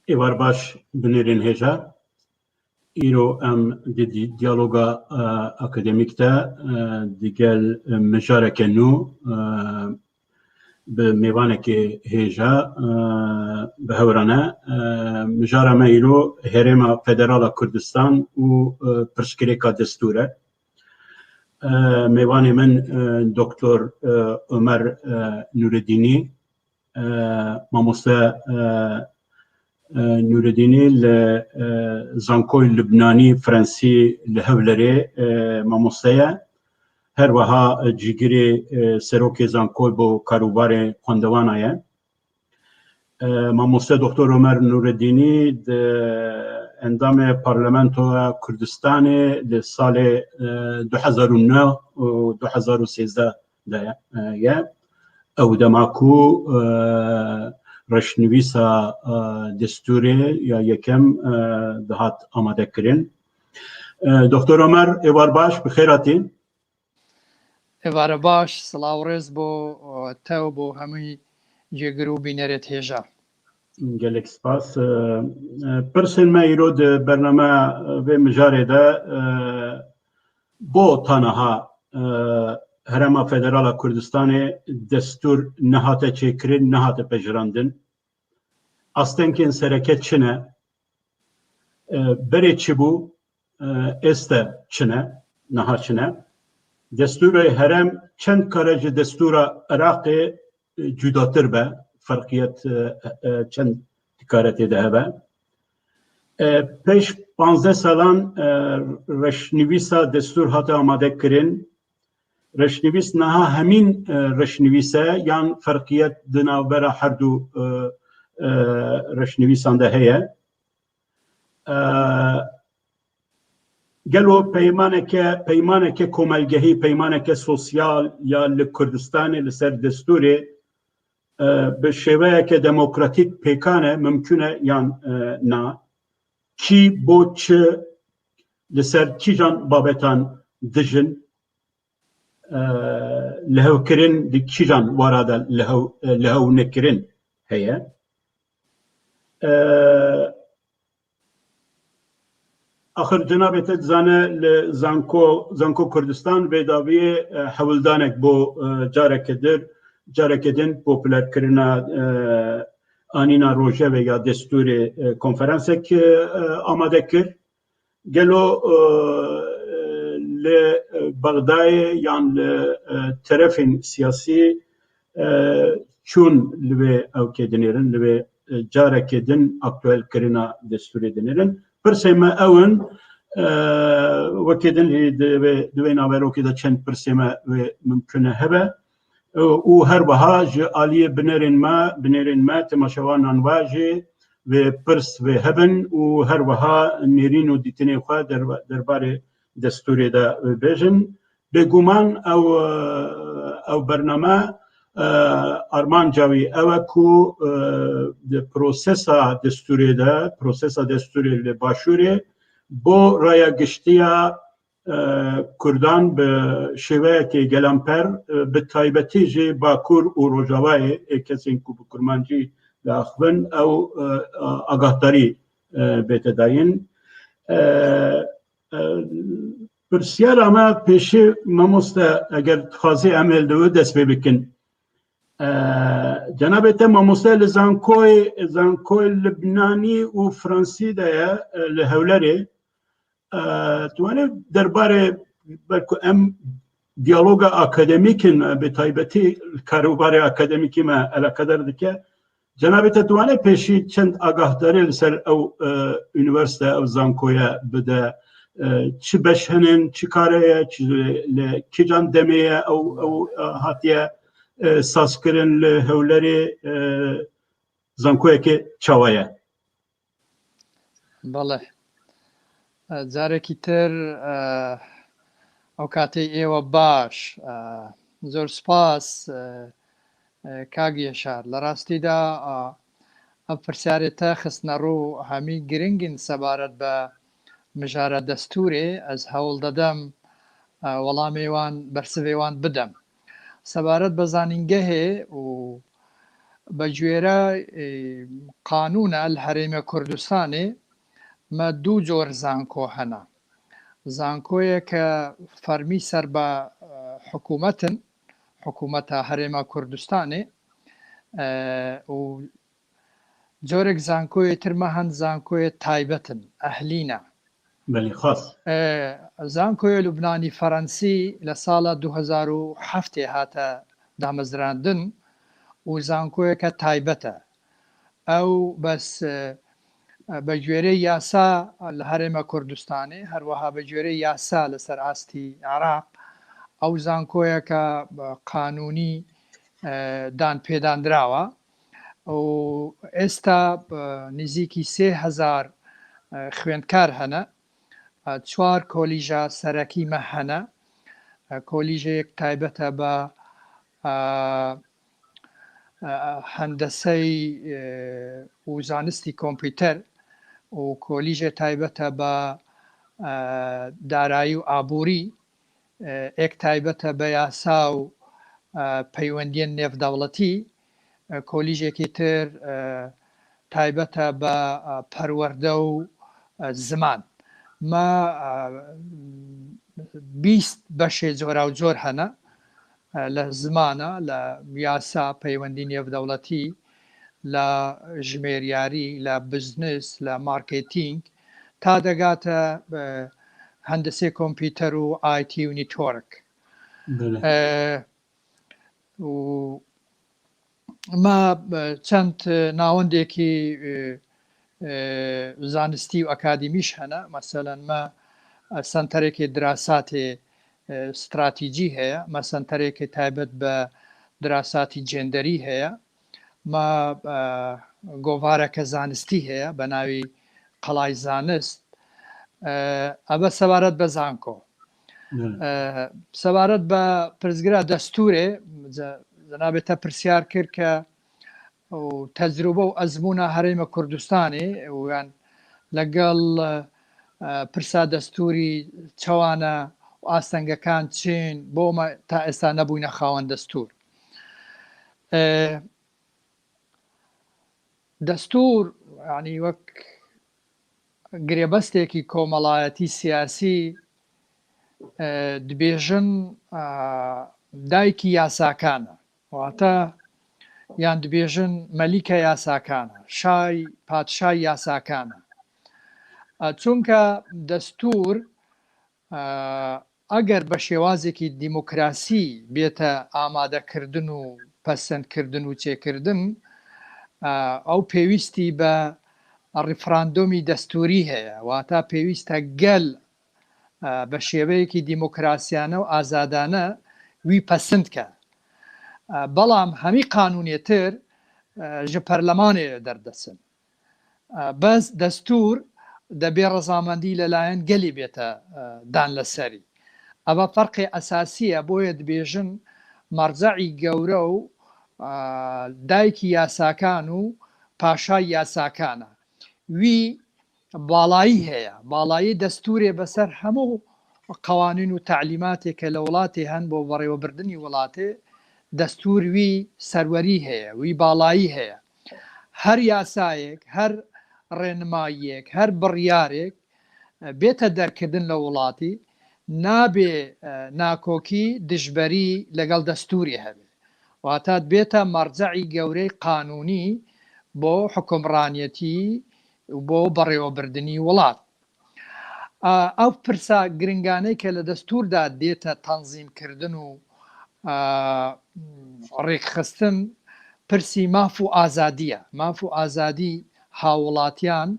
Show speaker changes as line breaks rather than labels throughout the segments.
Êvar baş binêrên hêja. Îro em di diyaloga akademîk de digel mijareke nû bi mêvanekê hêja bi hev re ne. Mijara me îro Herêma Federal a Kurdistan û pirsgirêka destûr e. Mêvanê min Doktor Omer Nûredînî Mamoste Nûredînî li Zankoy Libnanî Frensî li Hewlerê mamoste ye. Her wiha cîgirê serokê zankoy bo karûbarê xwendewana ye. Mamoste Doktor Omer Nûredînî di endamê Parlamentoya Kurdistanê li salê 2009 û 2013 de ye. Ew dema ku reşnivîsa destûrê ya yekem dihat amadekirin. Doktor Omer êvar baş bi xêr hatî.
Êvara baş, silav rêz bo te û bo hemû cêgir û bînerêt hêja.
Gelek spas. Pirsên me îro di bernameya vê mijarê de bo ta niha Herêma Federal a Kurdistanê destûr nehate çêkirin, nehate pejirandin. Astengên sereke çi ne? Berê çi bû? Êste çi ne? Niha çi ne? Destûrê herêm çend kare ji destûra Iraqê cudatir be, ferqiyet çend dikare tê de hebe. Pêş 15 salan reşnivîsa destûr hate amade kirin. Reşnivîs niha hemîn reşnivîs e yan ferqiyet di navbera her du reşnivîsan de heye. Gelo peymaneke peymaneke komelgehî, peymaneke sosyal ya li Kurdistanê li ser destûrê bi şêweyeke demokratîk pêkan e, mimkün e yan na? Kî bo çi li ser kîjan babetan dijin? Lihevkirin di kîjan wara de lihevnekirin heye? Axir cenabê te dizane li Zanko Zanko Kurdistan vê daviyê hewldanek bo careke dir careke din populerkirina anîna rojevê ya destûrê konferansek amade kir. Gelo li Bexdayê yan li terefên siyasî çûn li wê ewkê dinêrin, li wê carekê din aktuelkirina destûrê dinêrin. Pirsên me ew in wekê din jî di wê naverokê de çend pirsê me wê mimkun e hebe û her wiha ji aliyê binêrên me binêrên me temaşevanan we jî wê pirs wê hebin û her wiha nêrîn û dîtinên xwe derbarê destûrê de wê bêjin. Bêguman ew ew bername armanca wî ew e ku di prosesa destûrê de prosesa destûrê li Başûrê bo raya giştî ya Kurdan bi şêweyekê gelemper bi taybetî jî Bakur û Rojavayê ê kesên ku bi kurmancî diaxivin ew agahdarî bête dayîn. Pirsyara me pêşê mamoste eger dixwazî em ê li wir dest pê bikin. Cenabê te mamoste li zankoyê zankoyê Libnanî û Fransî de ye li Hewlerê. Tuwanê derbarê ber ku em diyaloga akademîk in bi taybetî karûbarê akademîkî me eleqeder dike. Cenabê te tuwanê pêşî çend agahdarê li ser ew üniversite ew zankoye bide çi beş henin çi kare ye çi li kîjan demê ye ew ew hatiye sazkirin li Hewlerê zankoyekê çawa ye?
بەڵێ جارێکی تر ئەو کاتەی ئێوە باش زۆر سپاس کاک یەشار لە ڕاستیدا ئەم پرسیارێتە خستنەڕوو هەمی گرنگن سەبارەت بە مژارە دەستورێ ئەز هەوڵ دەدەم وەڵامێوان بەرسڤێوان بدەم سەبارەت بە زانینگەهێ و بە گوێرە قانونە لە هەرێمە کوردستانێ مە دوو جۆر زانکۆ هەنە. زانکۆیە کە فەرمی سەر بە حکوومەتن، حکوومەتە هەرێمە کوردستانێ و جۆرێک زانکۆیە ترمە هەن زانکۆیە تایبەتن، ئەهلینە.
بەلی خاس.
زانکۆیە لوبنانی فەرەنسی لە ساڵە 2007 هاتە دامەزراندن و زانکۆیەکە تایبەتە. ئەو بەس بە گوێرەی یاسا لە هەرێمە کوردستانێ، هەروەها بە گوێرەی یاسا لەسەر ئاستی عێراق، ئەو زانکۆیە کە قانونی دان پێدانراوە و ئێستا نزیکی 3000 خوێندکار هەنە. چوار کۆلیژە سەرەکی مە هەنە. کۆلیژەیەک تایبەتە بە هەندەسەی و زانستی کۆمپیوتەر و کۆلیژێ تایبەتە بە دارایی و ئابووری، ئێک تایبەتە بە یاسا و پەیوەندیە نێودەوڵەتی، کۆلیژێکی تر تایبەتە بە پەروەردە و زمان. مە 20 بەشێ جۆراوجۆر هەنە لە زمانە، لە یاسا، پەیوەندی نێودەوڵەتی، لە ژمێریاری، لە بزنس، لە مارکێتینگ تا دەگاتە هەندەسەی کۆمپیوتەر و ئایتی و network. و ما چەند ناوەندێکی زانستی و ئەکادیمیش هەنە. مەسەلەن مە سەنتەرێکی دراساتی ستراتیجی هەیە، مە سەنتەرێکی تایبەت بە دراساتی جێندەری هەیە، مە گۆڤارەکە زانستی هەیە بە ناوی قەڵای زانست. ئەبە سەبارەت بە زانکۆ. سەبارەت بە پرسگرا دەستورێ جەنابێتە پرسیار کرد کە تەجروبە و ئەزمونە هەرێمە کوردستانی ویان لەگەڵ پرسا دەستوری چوانە و ئاستەنگەکان چین بۆمە تا ئێستا نەبووینە خاوەن دەستور. دەستور ینی وەک گرێبەستێکی کۆمەڵایەتی سیاسی دبێژن دایکی یاساکانە، واتە یان دبێژن مەلیکە یاساکانە، شای پادشای یاساکانە، چونکە دەستور ئەگەر بە شێوازێکی دیموکراسی بێتە ئامادەکردن و پەسەندکردن و چێکردن، ئەو پێویستی بە ڕیفراندۆمی دەستووری هەیە، واتە پێویستە گەل بە شێوەیەکی دیموکراسیانە و ئازادانە وی پەسند کە. بەڵام هەمی قانونێ تر ژ پەرلەمانێ دەردەچن. بەس دەستور دەبێ ڕەزامەندی لەلایەن گەلی بێتە دان لەسەری. ئەڤە فەرقێ ئەساسیە، بۆیە دبێژن مەرجەعی گەورە و دایکی یاساکان و پاشای یاساکانە. وی باڵایی هەیە، باڵایی دەستورێ بەسەر هەموو قەوانین و تەعلیماتێ کە لە وڵاتێ هەن بۆ بەڕێوەبردنی وڵاتێ، دەستور وی سەروەری هەیە، وی باڵایی هەیە. هەر یاسایەک، هەر ڕێنماییەک، هەر بڕیارێک بێتە دەرکردن لە وڵاتی، نابێ ناکۆکی، دژبەری لەگەڵ دەستوری هەبێ. واتە بێتە مەرجەعی گەورەی قانونی بۆ حوکمڕانیەتی و بۆ بەڕێوەبردنی وڵات. ئەو پرسە گرنگانەی کە لە دەستوردا دێتە تەنزیمکردن و ڕێکخستن پرسی ماف و ئازادیە، ماف و ئازادی هاووڵاتیان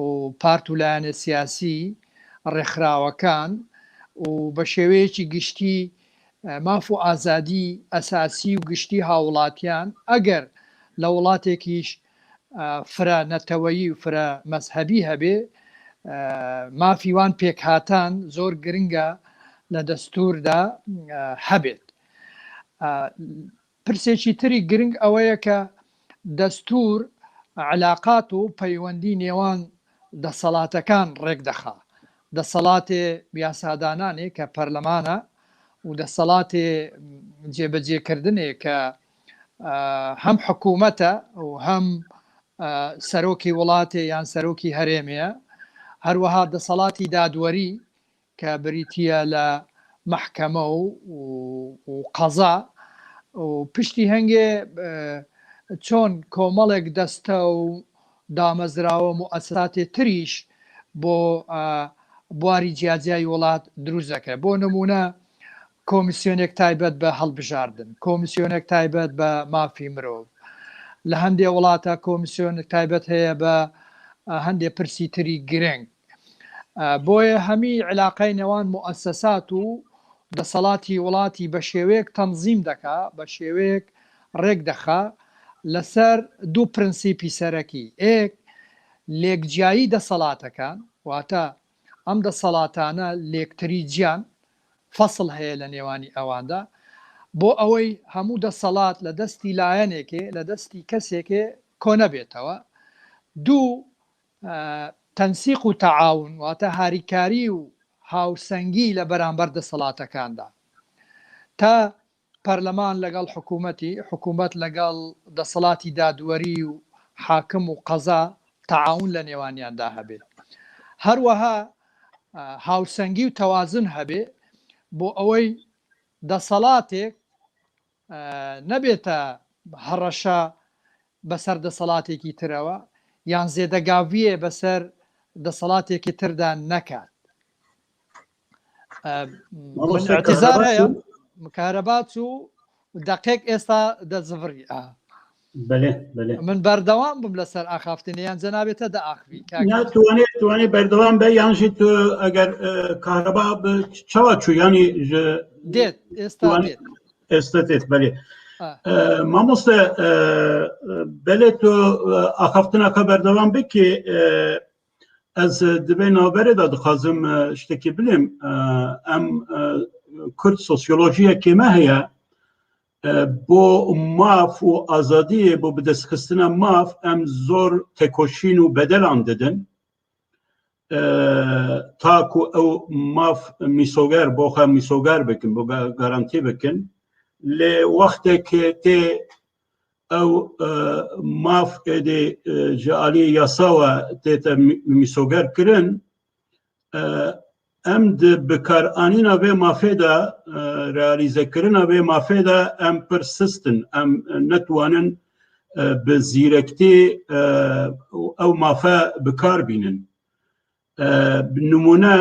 و پارت و لایەنە سیاسی، ڕێکخراوەکان و بە شێوەیەکی گشتی ماف و ئازادی ئەساسی و گشتی هاووڵاتیان ئەگەر لە وڵاتێکیش فرە نەتەوەیی و فرە مەزهەبی هەبێ مافی وان پێکهاتان زۆر گرنگە لە دەستوردا هەبێت. پرسێکی تری گرنگ ئەوەیە کە دەستور علاقات و پەیوەندی نێوان دەسەڵاتەکان ڕێکدەخا، دەسەڵاتێ یاسادانانێ کە پەرلەمانە و دەسەڵاتێ جێبەجێکردنێ کە هەم حکوومەتە و هەم سەرۆکی وڵاتێ یان سەرۆکی هەرێمەیە، هەروەها دەسەڵاتی دادوەری کە بریتییە لە مەحکەمە و و قەزا و پشتی هەنگێ چۆن کۆمەڵێک دەستە و دامەزراوە موئەسەساتێ تریش بۆ بواری جیاجیای وڵات دروست دەکرێت بۆ نمونە کۆمیسیۆنێک تایبەت بە هەڵبژاردن، کۆمیسیۆنێک تایبەت بە مافی مرۆڤ، لە هەندێ وڵاتە کۆمیسیۆنێک تایبەت هەیە بە هەندێ پرسی تری گرنگ. بۆیە هەمی علاقەی نێوان موئەسەسات و دەسەڵاتی وڵاتی بە شێوەیەک تەنزیم دەکا، بە شێوەیەک ڕێک دەخا لەسەر دوو پرنسیپی سەرەکی، ئێک لێکجیایی دەسەڵاتەکان، واتە ئەم دەسەڵاتانە لێکتری جیان، فەسڵ هەیە لە نێوانی ئەواندا، بۆ ئەوەی هەموو دەسەڵات لە دەستی لایەنێکێ، لە دەستی کەسێکێ کۆنەبێتەوە. دوو، تەنسیق و تەعاون، واتە هاریکاری و هاوسەنگی لە بەرامبەر دەسەڵاتەکاندا. تا پەرلەمان لەگەڵ حکوومەتی، حکوومەت لەگەڵ دەسەڵاتی دادوەری و حاکم و قەزا تەعاون لە نێوانیاندا هەبێ. هەروەها هاوسەنگی و تەوازن هەبێ بۆ ئەوەی دەسەڵاتێک نەبێتە هەڕەشە بەسەر دەسەڵاتێکی ترەوە یان زێدەگاڤیێ بەسەر دەسەڵاتێکی تردا نەکات. اعتزار هەیە کارەبا چوو دقێک ئێستا دەزڤڕی من بەردەوام بم لەسەر ئاخافتنی یان جەنابێتە دەئاخوی
توانێت توانێت بەردەوام بە یانژی تو ئەگەر کارەبا چاوا چوو ینی
دێت ئێستا دێت
ئێستا دێت بەێ مامۆستە بەلێ تۆ ئاخافتنەکە بەردەوام بکێ Ez di vê navberê de dixwazim ştekî bilêm em Kurd sosyolojiyekê me heye bo maf û azadiyê bo bidestxistina maf em zor tekoşîn û bedelan didin ta ku ew maf mîsoger bo xwe mîsoger bikin bo garantî bikin lê wextek tê Ew maf êdî ji aliyê yasawe tête mîsoger kirin. Em di bikaranîna vê mafê de, realîzekirina vê mafê de em pir sist in. Em netwanin bi zîrektî ew mafe bikar bînin. Bi nimûne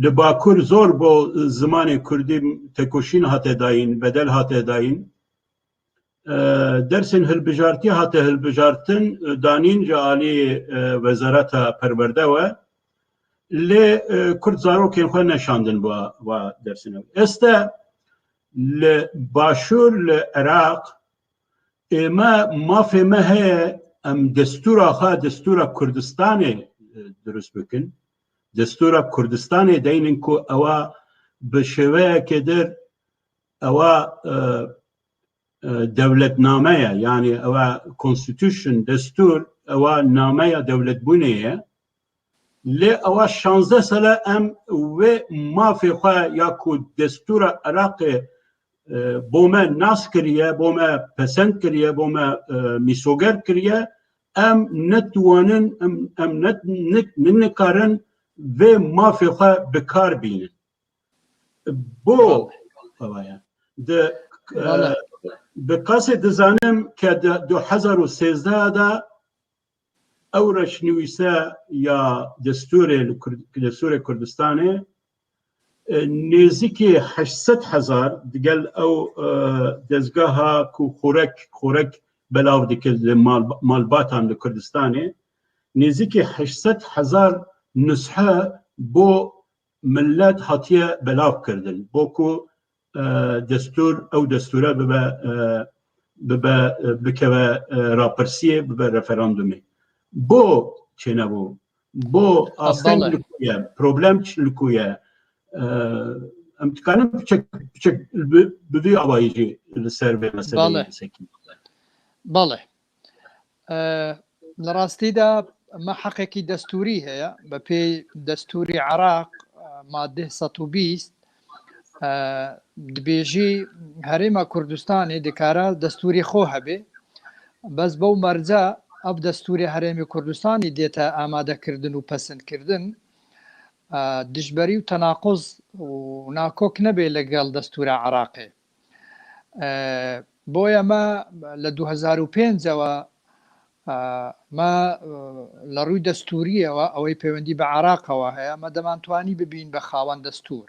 li Bakur zor bo zimanê Kurdî tekoşîn hate dayîn, bedel hate dayîn. Dersên hilbijartî hate hilbijartin danîn ji aliyê Wezareta Perwerde we lê Kurd zarokên xwe neşandin va dersên ew. Êste li Başûr li Iraq Ême mafê me heye em destûra xwe destûra Kurdistanê dirust bikin. Destûra Kurdistanê deynin ku ewa bi şêweyekê dir ewa dewletname ye yanî ewa constitution destûr ewa nameya dewletbûnê ye. Lê ewa şanzdeh sale em wê mafê xwe ya ku destûra Iraqê bo me nas kiriye, bo me pesend kiriye, bo me mîsoger kiriye, em netwanin em em nikarin vê mafê xwe bi kar bînin. Bo di bi qasê dizanim ke di 2013 de Ew reşnivîse ya destûrê li destûrê Kurdistanê nêzîkî 800 hezar digel ew dezgeha ku xorek xorek belav dikir li malbatan li Kurdistanê nêzîkî 800 hezar nushe bo millet hatiye belav kirdin bo ku destûr ew destûre bibe bibe bikeve rapirsiyê bibe referandumê bo çênebû bo asteng li ku ye problem li ku ye em dikarin piçek piçek bi vî awayî jî li ser vê meseleyê bisekîn.
Bale. لە ڕاستیدا ئەمە حەقێکی دەستوری هەیە بە پێی دەستوری عراق مادەی 120. دبێژی هەرێما کوردستانی دکارە دەستوری خۆ هەبێ بەس بەو مەرجە ئەو دەستوری هەرێمی کوردستانی دێتە ئامادەکردن و پەسەندکردن دژبەری و تەناقض و ناکۆک نەبێ لەگەڵ دەستورە عراقێ بۆیە مە لە 2005ەوە مە لە ڕووی دەستوریەوە ئەوەی پەیوەندی بە عراقەوە هەیە مە دەمانتوانی ببین بە خاوەن دەستور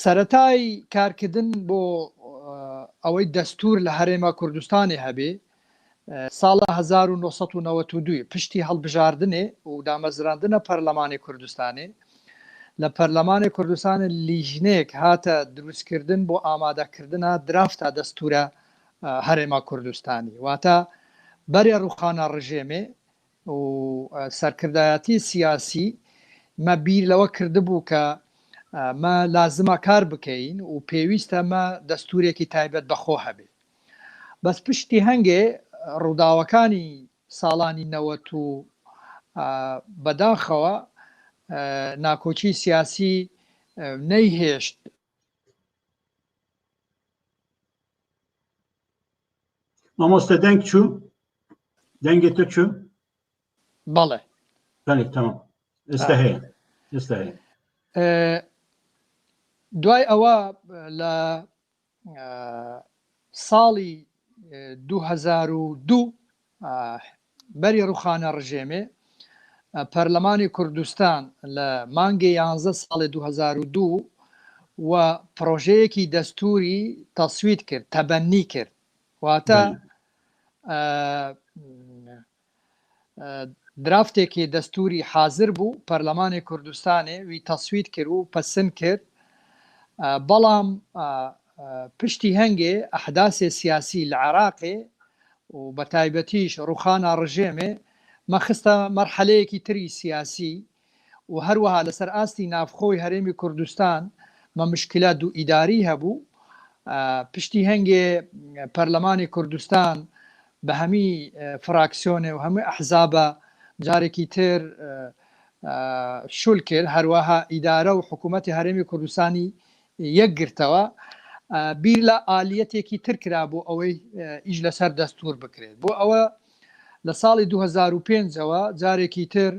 سەرەتای کارکردن بۆ ئەوەی دەستور لە هەرێمە کوردستانی هەبێ ساڵە 1992 پشتی هەڵبژاردنێ و دامەزراندنە پەرلەمانی کوردستانی لە پەرلەمانی کوردستان لیژنەیەک هاتە دروستکردن بۆ ئامادەکردنە درافتە دەستورە هەرێما کوردستانی واتە بەرێ ڕوخانە ڕژێمێ و سەرکردایەتی سیاسی مە بیر لەوە کردبوو کە مە لازمە کار بکەین و پێویستە مە دەستورێکی تایبەت بەخۆ هەبێ بەس پشتی هەنگێ ڕووداوەکانی ساڵانی نەوەت و بەداخەوە ناکۆکی سیاسی نەیهێشت.
مامۆستا دەنگ چوو؟ دەنگی تۆ چوو؟
بەڵێ.
بەڵێ تەمام ئێستا هەیە ئێستا هەیە.
دوای ئەوە لە ساڵی 2002 بەری ڕوخانە ڕژێمێ پەرلەمانی کوردستان لە مانگی یانزە ساڵی 2002 و پڕۆژەیەکی دەستوری تەسویت کرد تەبەنی کرد واتە درافتێکی دەستوری حازر بوو پەرلەمانی کوردستانێ وی تەسویت کرد و پەسند کرد بەڵام پشتی هەنگێ ئەحداسێ سیاسی لە عراقێ و بە تایبەتیش ڕوخانا ڕژێمێ مە خستە مەرحەلەیەکی تری سیاسی و هەروەها لەسەر ئاستی ناوخۆی هەرێمی کوردستان مە مشکلە دوو ئیداری هەبوو پشتی هەنگێ پەرلەمانی کوردستان بە هەمی فراکسیۆنێ و هەموو ئەحزابە جارێکی تر شول کرد هەروەها ئیدارە و حکوومەتی هەرێمی کوردستانی یەکگرتەوە بیر لە ئالیەتێکی تر کرا بۆ ئەوەی ئیش لەسەر دەستور بکرێت بۆ ئەوە لە ساڵی 2005ەوە جارێکی تر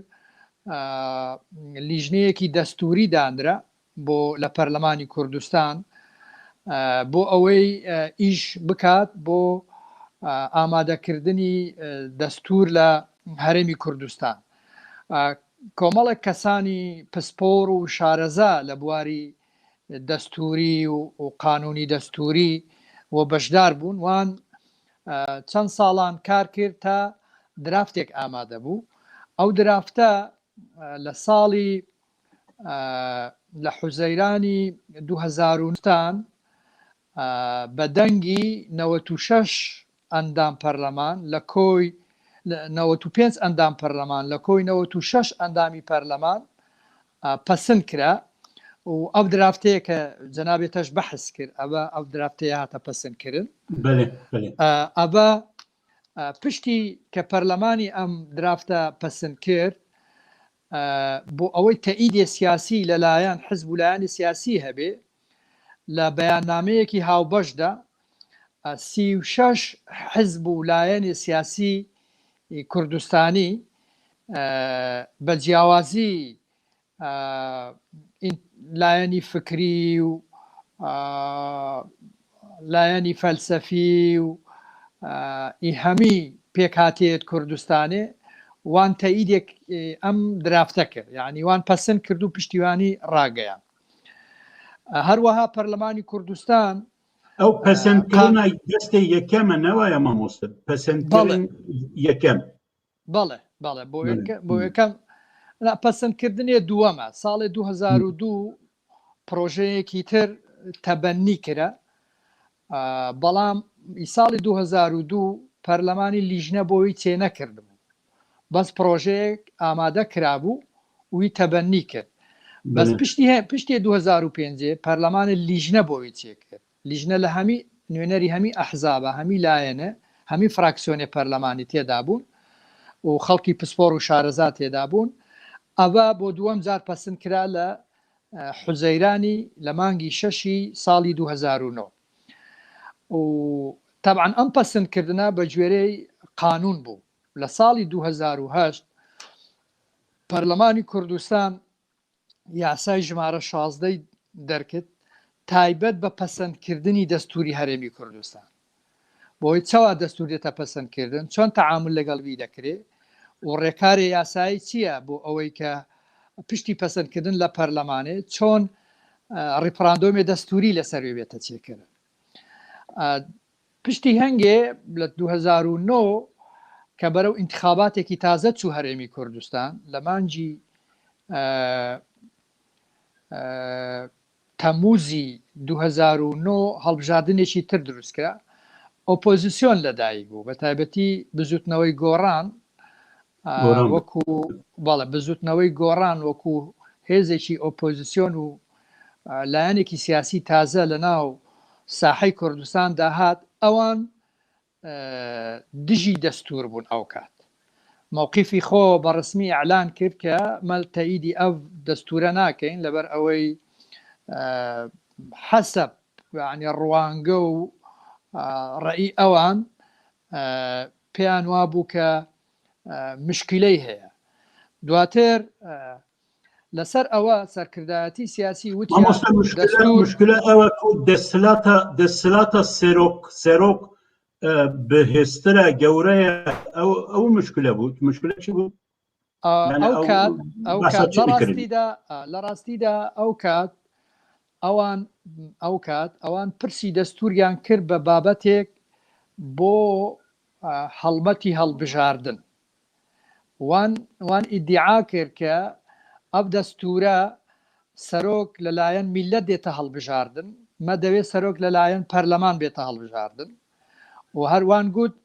لیژنەیەکی دەستوری دانرا بۆ لە پەرلەمانی کوردستان بۆ ئەوەی ئیش بکات بۆ ئامادەکردنی دەستور لە هەرێمی کوردستان کۆمەڵێک کەسانی پسپۆر و شارەزا لە بواری دەستوری و قانونی دەستوری و بەشدار بوون وان چەند ساڵان کار کرد تا درافتێک ئامادە بوو ئەو درافتە لە ساڵی لە حوزەیرانی 2000 بە دەنگی 96 ئەندام پەرلەمان لە کۆی 95 ئەندام پەرلەمان لە کۆی 96 ئەندامی پەرلەمان پەسند کرا و ئەو درافتەیە کە جەنابێتەش بەحس کرد ئەوە ئەو درافتەیە هاتە پەسند کردن ئەوە پشتی کە پەرلەمانی ئەم درافتە پەسند کرد بۆ ئەوەی تەئیدێ سیاسی لەلایەن حزب و لایەنی سیاسی هەبێ لە بەیاننامەیەکی هاوبەشدا 36 حزب و لایەنی سیاسی کوردستانی بە جیاوازی لایەنی فکری و لایەنی فەلسەفی و ئی هەمی پێکهاتەیەت کوردستانێ وان تەئیدێک ئەم درافتە کرد یعنی وان پەسند کرد و پشتیوانی ڕاگەیان هەروەها پەرلەمانی کوردستان
ئەو پەسەندکردنە دەستەی یەکەمە نەوایە مامۆستا پەسەندکردن یەکەم
بەڵێ بەڵێ بۆ بۆ یەکەم پەسەندکردنێ دووەمە ساڵێ 2002 پرۆژەیەکی تر تەبەنی کرا بەڵام ئی ساڵی 2002 پەرلەمانی لیژنە بۆی چێ نەکردبوو بەس پرۆژەیەک ئامادە کرابوو وی تەبەنی کرد بەس پشتی پشتی 2005 پەرلەمانی لیژنە بۆی چێ کرد لیژنە لە هەمی نوێنەری هەمی ئەحزابە، هەمی لایەنە، هەمی فراکسیۆنێ پەرلەمانی تێدا بوون و خەڵکی پسپۆڕ و شارەزا تێدا بوون. ئەڤە بۆ دووەم جار پەسند کرا لە حوزەیرانی لە مانگی شەشی ساڵی 2009 و تەبعەن ئەم پەسندکردنە بە گوێرەی قانون بوو لە ساڵی 2008 پەرلەمانی کوردستان یاسای ژمارە 16 دەرکرد تایبەت بە پەسەندکردنی دەستوری هەرێمی کوردستان بۆی چەوا دەستور دێتە پەسەندکردن چۆن تەعامول لەگەڵ وی دەکرێ و ڕێکارێ یاسایی چییە بۆ ئەوەی کە پشتی پەسەندکردن لە پەرلەمانێ چۆن ڕیفراندۆمێ دەستوری لەسەر وێ بێتە چێکردن پشتی هەنگێ لە 2009 کە بەرەو ئینتخاباتێکی تازە چوو هەرێمی کوردستان لە مانگی تەمووزی 2009 هەڵبژاردنێکی تر دروستکرا، ئۆپۆزیسیۆن لەدایک بوو، بەتایبەتی بزوتنەوەی گۆڕان وەکو بەڵێ بزوتنەوەی گۆڕان وەکو هێزێکی ئۆپۆزیسیۆن و لایەنێکی سیاسی تازە لە ناو ساحەی کوردستان داهات ئەوان دژی دەستور بوون ئەوکات مەوقیفی خۆ بە ڕسمی ئیعلان کرد کە مە تەئیدی ئەو دەستورە ناکەین لەبەر ئەوەی حەسەب یعنی ڕوانگە و ڕەئی ئەوان پێیان وابوو کە مشکلەی هەیە دواتر لەسەر ئەوە سەرکردایەتی سیاسی وتیان
مامۆستا مشکلە
دەستور
مشکلە ئەوە کو دەسەلاتە دەسەلاتە سەرۆک سەرۆک بەهێزترە گەورەیە ئەو ئەو مشکلە بوو مشکلە چی بوو یعنی
ئەو
ئەو
کات ئەو
باسە
کات
چی
لە
دەکردن
ڕاستیدا لە ڕاستیدا ئەو کات ئەوان ئەو کات ئەوان پرسی دەستوریان کرد بە بابەتێک بۆ هەڵمەتی هەڵبژاردن وان وان ئیدیعا کرد کە ئەو دەستوورە سەرۆک لەلایەن میللەت دێتە هەڵبژاردن، مە دەوێ سەرۆک لەلایەن پەرلەمان بێتە هەڵبژاردن و هەر وان گوت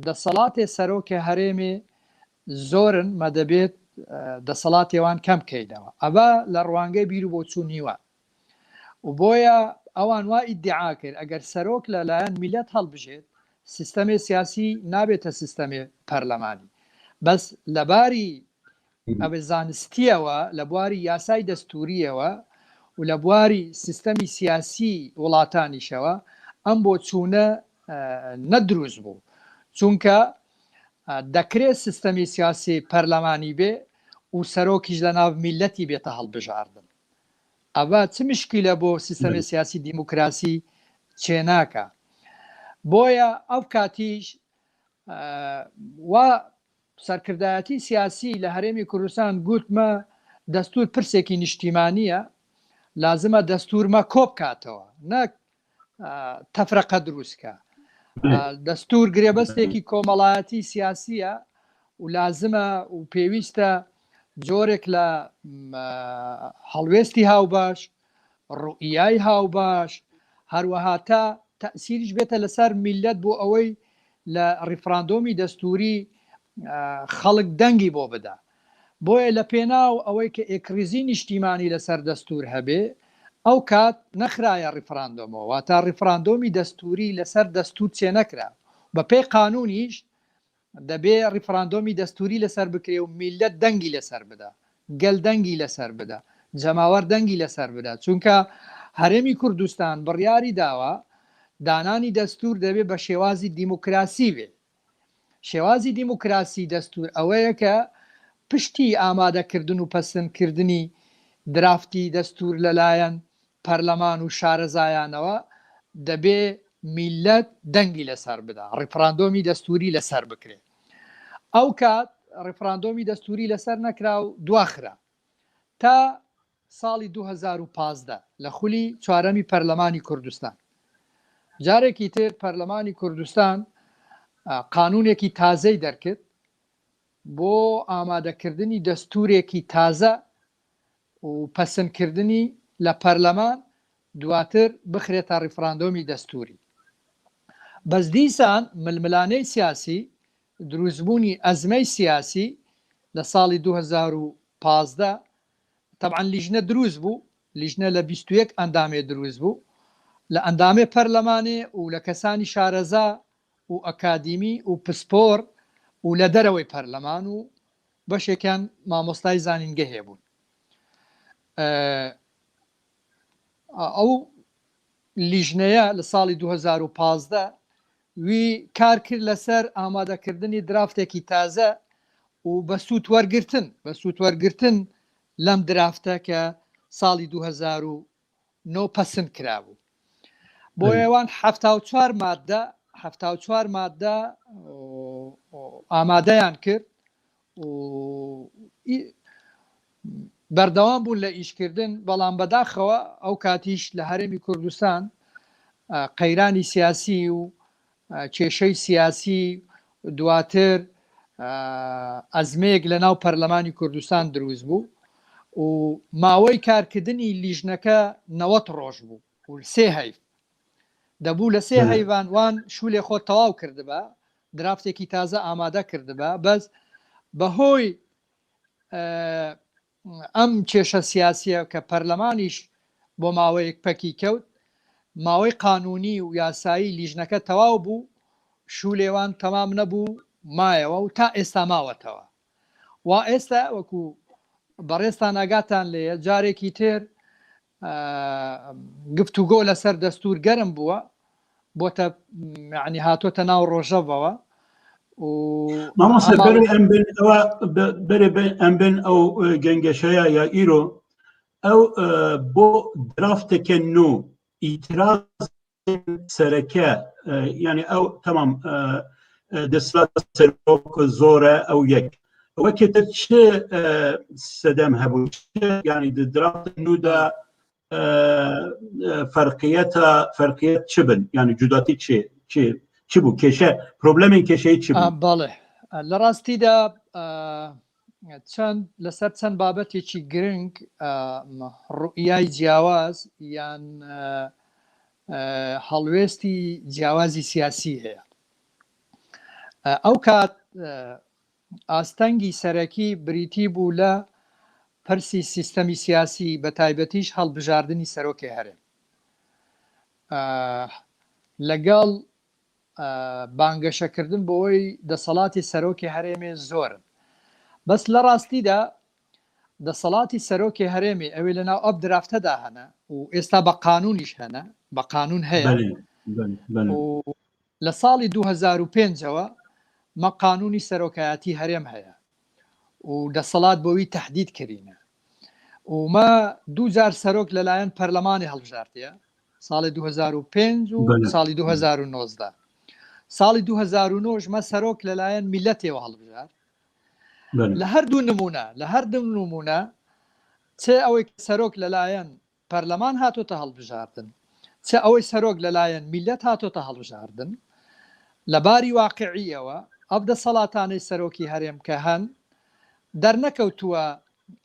دەسەڵاتێ سەرۆکێ هەرێمێ زۆرن مە دەبێت دەسەڵاتێ وان کەم کەینەوە. ئەڤە لە ڕوانگەی بیر و بۆچوونی وان. و بۆیە ئەوان وا ئیدعا کرد ئەگەر سەرۆک لە لایەن میلەت هەڵبژێت سیستەمێ سیاسی نابێتە سیستەمێ پەرلەمانی بەس لەباری ئەوێ زانستیەوە لە بواری یاسای دەستوریەوە و لە بواری سیستەمی سیاسی وڵاتانیشەوە ئەم بۆ چوونە نەدروست بوو چونکە دەکرێت سیستەمی سیاسی پەرلەمانی بێ و سەرۆکیش لە ناو میلەتی بێتە هەڵبژاردن ئەڤە چ مشکیلە بۆ سیستەمێ سیاسی دیموکراسی چێناکا بۆیە ئەو کاتیش وا سەرکردایەتی سیاسی لە هەرێمی کوردستان گوتمە دەستور پرسێکی نیشتیمانیە لازمە دەستورمە کۆبکاتەوە نەک تەفرەقە دروستکە دەستور گرێبەستێکی کۆمەڵایەتی سیاسیە و لازمە و پێویستە جۆرێک لە هەڵوێستی هاوباش ڕوئیای هاوباش هەروەها تا تەسیریش بێتە لەسەر میلەت بۆ ئەوەی لە ڕیفراندۆمی دەستوری خەڵک دەنگی بۆ بدا بۆیە لە پێناو ئەوەی کە ئێکڕیزی نیشتیمانی لەسەر دەستور هەبێ ئەو کات نەخرایە ڕیفراندۆمەوە واتا ڕیفراندۆمی دەستوری لەسەر دەستور چێنەکرا بە پێی قانونیش دەبێ ڕیفراندۆمی دەستوری لەسەر بکرێ و میللەت دەنگی لەسەر بدا گەل دەنگی لەسەر بدا جەماوەر دەنگی لەسەر بدا چونکە هەرێمی کوردستان بڕیاری داوە دانانی دەستور دەبێ بە شێوازی دیموکراسی بێ شێوازی دیموکراسی دەستور ئەوەیە کە پشتی ئامادەکردن و پەسندکردنی درافتی دەستور لەلایەن پەرلەمان و شارەزایانەوە دەبێ میللەت دەنگی لەسەر بدا، ڕیفراندۆمی دەستوری لەسەر بکرێ. ئەوکات ڕیفراندۆمی دەستوری لەسەر نەکرا و دواخرا تا ساڵی 2015 لە خولی چوارەمی پەرلەمانی کوردستان. جارێکی تر پەرلەمانی کوردستان قانونێکی تازەی دەرکرد بۆ ئامادەکردنی دەستورێکی تازە و پەسندکردنی لە پەرلەمان دواتر بخرێتە ڕیفراندۆمی دەستوری. بەس دیسان ململانێی سیاسی، دروستبوونی ئەزمەی سیاسی لە ساڵی 2015، تەبعەن لیژنە دروست بوو، لیژنە لە 21 ئەندامێ دروست بوو، لە ئەندامێ پەرلەمانێ و لە کەسانی شارەزا و ئەکادیمی و پسپۆر و لە دەرەوەی پەرلەمان و بەشێکیان مامۆستای زانینگەهێ بوون. ئەو لیژنەیە لە ساڵی 2015 وی کار کرد لەسەر ئامادەکردنی درافتێکی تازە و بە سوود وەرگتن بە سوود وەرگتن لەم درافتە کە ساڵی 2009 پەسند کرابوو. بۆیە وان 74 مادە 74 مادە ئامادەیان کرد و بەردەوام بوون لە ئیشکردن، بەڵام بەداخەوە ئەو کاتیش لە هەرێمی کوردستان قەیرانی سیاسی و کێشەی سیاسی دواتر ئەزمەیەک لە ناو پەرلەمانی کوردستان دروست بوو و ماوەی کارکردنی لیژنەکە 90 ڕۆژ بوو و سێ هەیڤ دەبوو لە سێ هەیڤان وان شولێ خۆ تەواو کردبا درافتێکی تازە ئامادە کردبا بەس بەهۆی ئەم کێشە سیاسیە کە پەرلەمانیش بۆ ماوەیەک پەکی کەوت ماوەی قانونی و یاسایی لیژنەکە تەواو بوو شولێوان تەمام نەبوو مایەوە و تا ئێستا ماوەتەوە وا ئێستا وەکو بەڕێزتان ئاگاتان لێیە جارێکی تر گفتوگۆ لەسەر دەستور گەرم بووە بۆتە ینی هاتۆتە ناو ڕۆژەڤەوە و
مامۆستا بەرێ ئەم بن ئەوە بەرێ ئەم بن ئەو گەنگەشەیە یا ئیرۆ ئەو بۆ درافتێکە نوو ئیتراز سەرەکە یعنی ئەو تەمام دەسەڵات سەرۆک زۆرە ئەو یەک وەکێ تر چ سەدەم هەبوو یعنی درافت نودا فەرقیەتە فەرقیەت چ بن یعنی جوداتی چ چ چ بوو کێشە پرۆبلەمین کێشەی چ بوو
بەڵێ لە ڕاستیدا چەند لەسەر چەند بابەتێکی گرنگ ڕوئیای جیاواز یان هەڵوێستی جیاوازی سیاسی هەیە ئەو کات ئاستەنگی سەرەکی بریتی بوو لە پرسی سیستەمی سیاسی بە تایبەتیش هەڵبژاردنی سەرۆکی هەرێم لەگەڵ بانگەشەکردن بۆی دەسەڵاتی سەرۆکی هەرێمێ زۆرن بەس لە ڕاستیدا دەسەڵاتی سەرۆکی هەرێمی ئەوێ لە ناو ئەپ درافتەدا هەنە و ئێستا بە قانونیش هەنە بە قانون هەیە و لە ساڵی 2005ەوە مە قانونی سەرۆکایەتی هەرێم هەیە و دەسەڵات بۆوی تهدید کرینە و مە دوو جار سەرۆک لەلایەن پەرلەمانی هەڵبژارتیە ساڵی 2005 و ساڵی 2019 ساڵی 2009 مە سەرۆک لەلایەن میلەتێوە هەڵبژارد لە هەردوو نمونە لە هەردوو نمونە چ ئەوەی سەرۆک لەلایەن پەرلەمان هاتۆتە هەڵبژاردن چ ئەوەی سەرۆک لەلایەن میلەت هاتۆتە هەڵبژاردن لە باری واقعیەوە ئەو دەسەڵاتانەی سەرۆکی هەرێم کە هەن دەرنەکەوتووە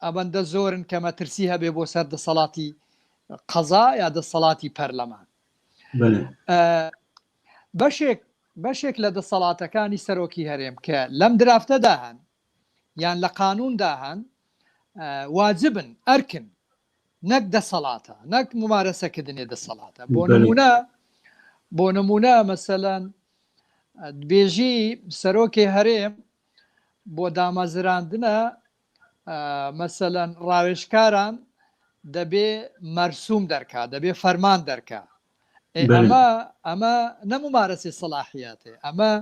ئەوەندە زۆرن کە مەترسی هەبێ بۆ سەر دەسەڵاتی قەزا یا دەسەڵاتی پەرلەمان. بەشێک بەشێک لە دەسەڵاتەکانی سەرۆکی هەرێم کە لەم درافتەدا هەن یان لە قانوندا هەن واجبن ئەرکن نەک دەسەڵاتە نەک ممارەسەکردنی دەسەڵاتە بۆ نمونە بۆ نمونە مەسەلەن بێژی سەرۆکی هەرێم بۆ دامەزراندنە مەسەلەن ڕاوێژکاران دەبێ مەرسوم دەرکا دەبێ فەرمان دەرکا ئەمە ئەمە نە ممارەسی سەلاحیاتێ ئەمە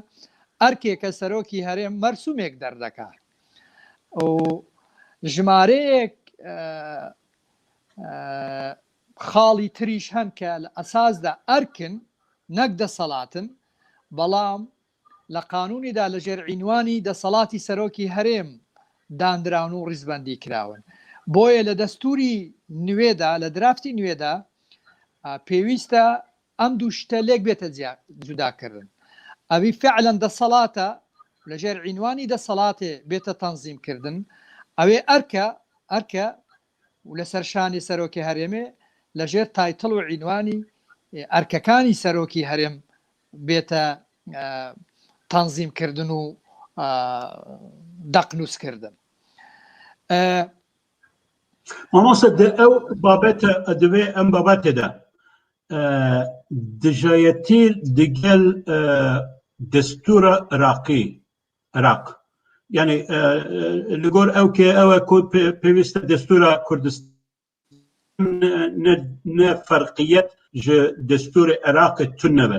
ئەرکێکە سەرۆکی هەرێم مەرسومێک دەردەکا و ژمارەیەک خاڵی تریش هەن کە لە ئەساسدا ئەرکن نەک دەسەڵاتن بەڵام لە قانونیدا لە ژێر عینوانی دەسەڵاتی سەرۆکی هەرێم دانراون و ڕیزبەندی کراون. بۆیە لە دەستوری نوێدا، لە درافتی نوێدا پێویستە ئەم دوو شتە لێک بێتە جوداکردن. ئەوی فعلەن دەسەڵاتە لە ژێر عینوانی دەسەڵاتێ بێتە تەنزیم کردن، ئەوێ ئەرکە، ئەرکە و لەسەر شانی سەرۆکی هەرێمێ لە ژێر title و عینوانی ئەرکەکانی سەرۆکی هەرێم بێتە تەنزیم کردن و دەق نووس کردن.
مامۆستا ئەو بابەتە دەبێ ئەم بابەتێدا دژایەتی دگەل دەستورە عراقی عراق یعنی لەگۆر ئەو کێ ئەوە پێویستە دەستورە کوردستان. ne ferqiyet ji destûrê Iraqê tune be.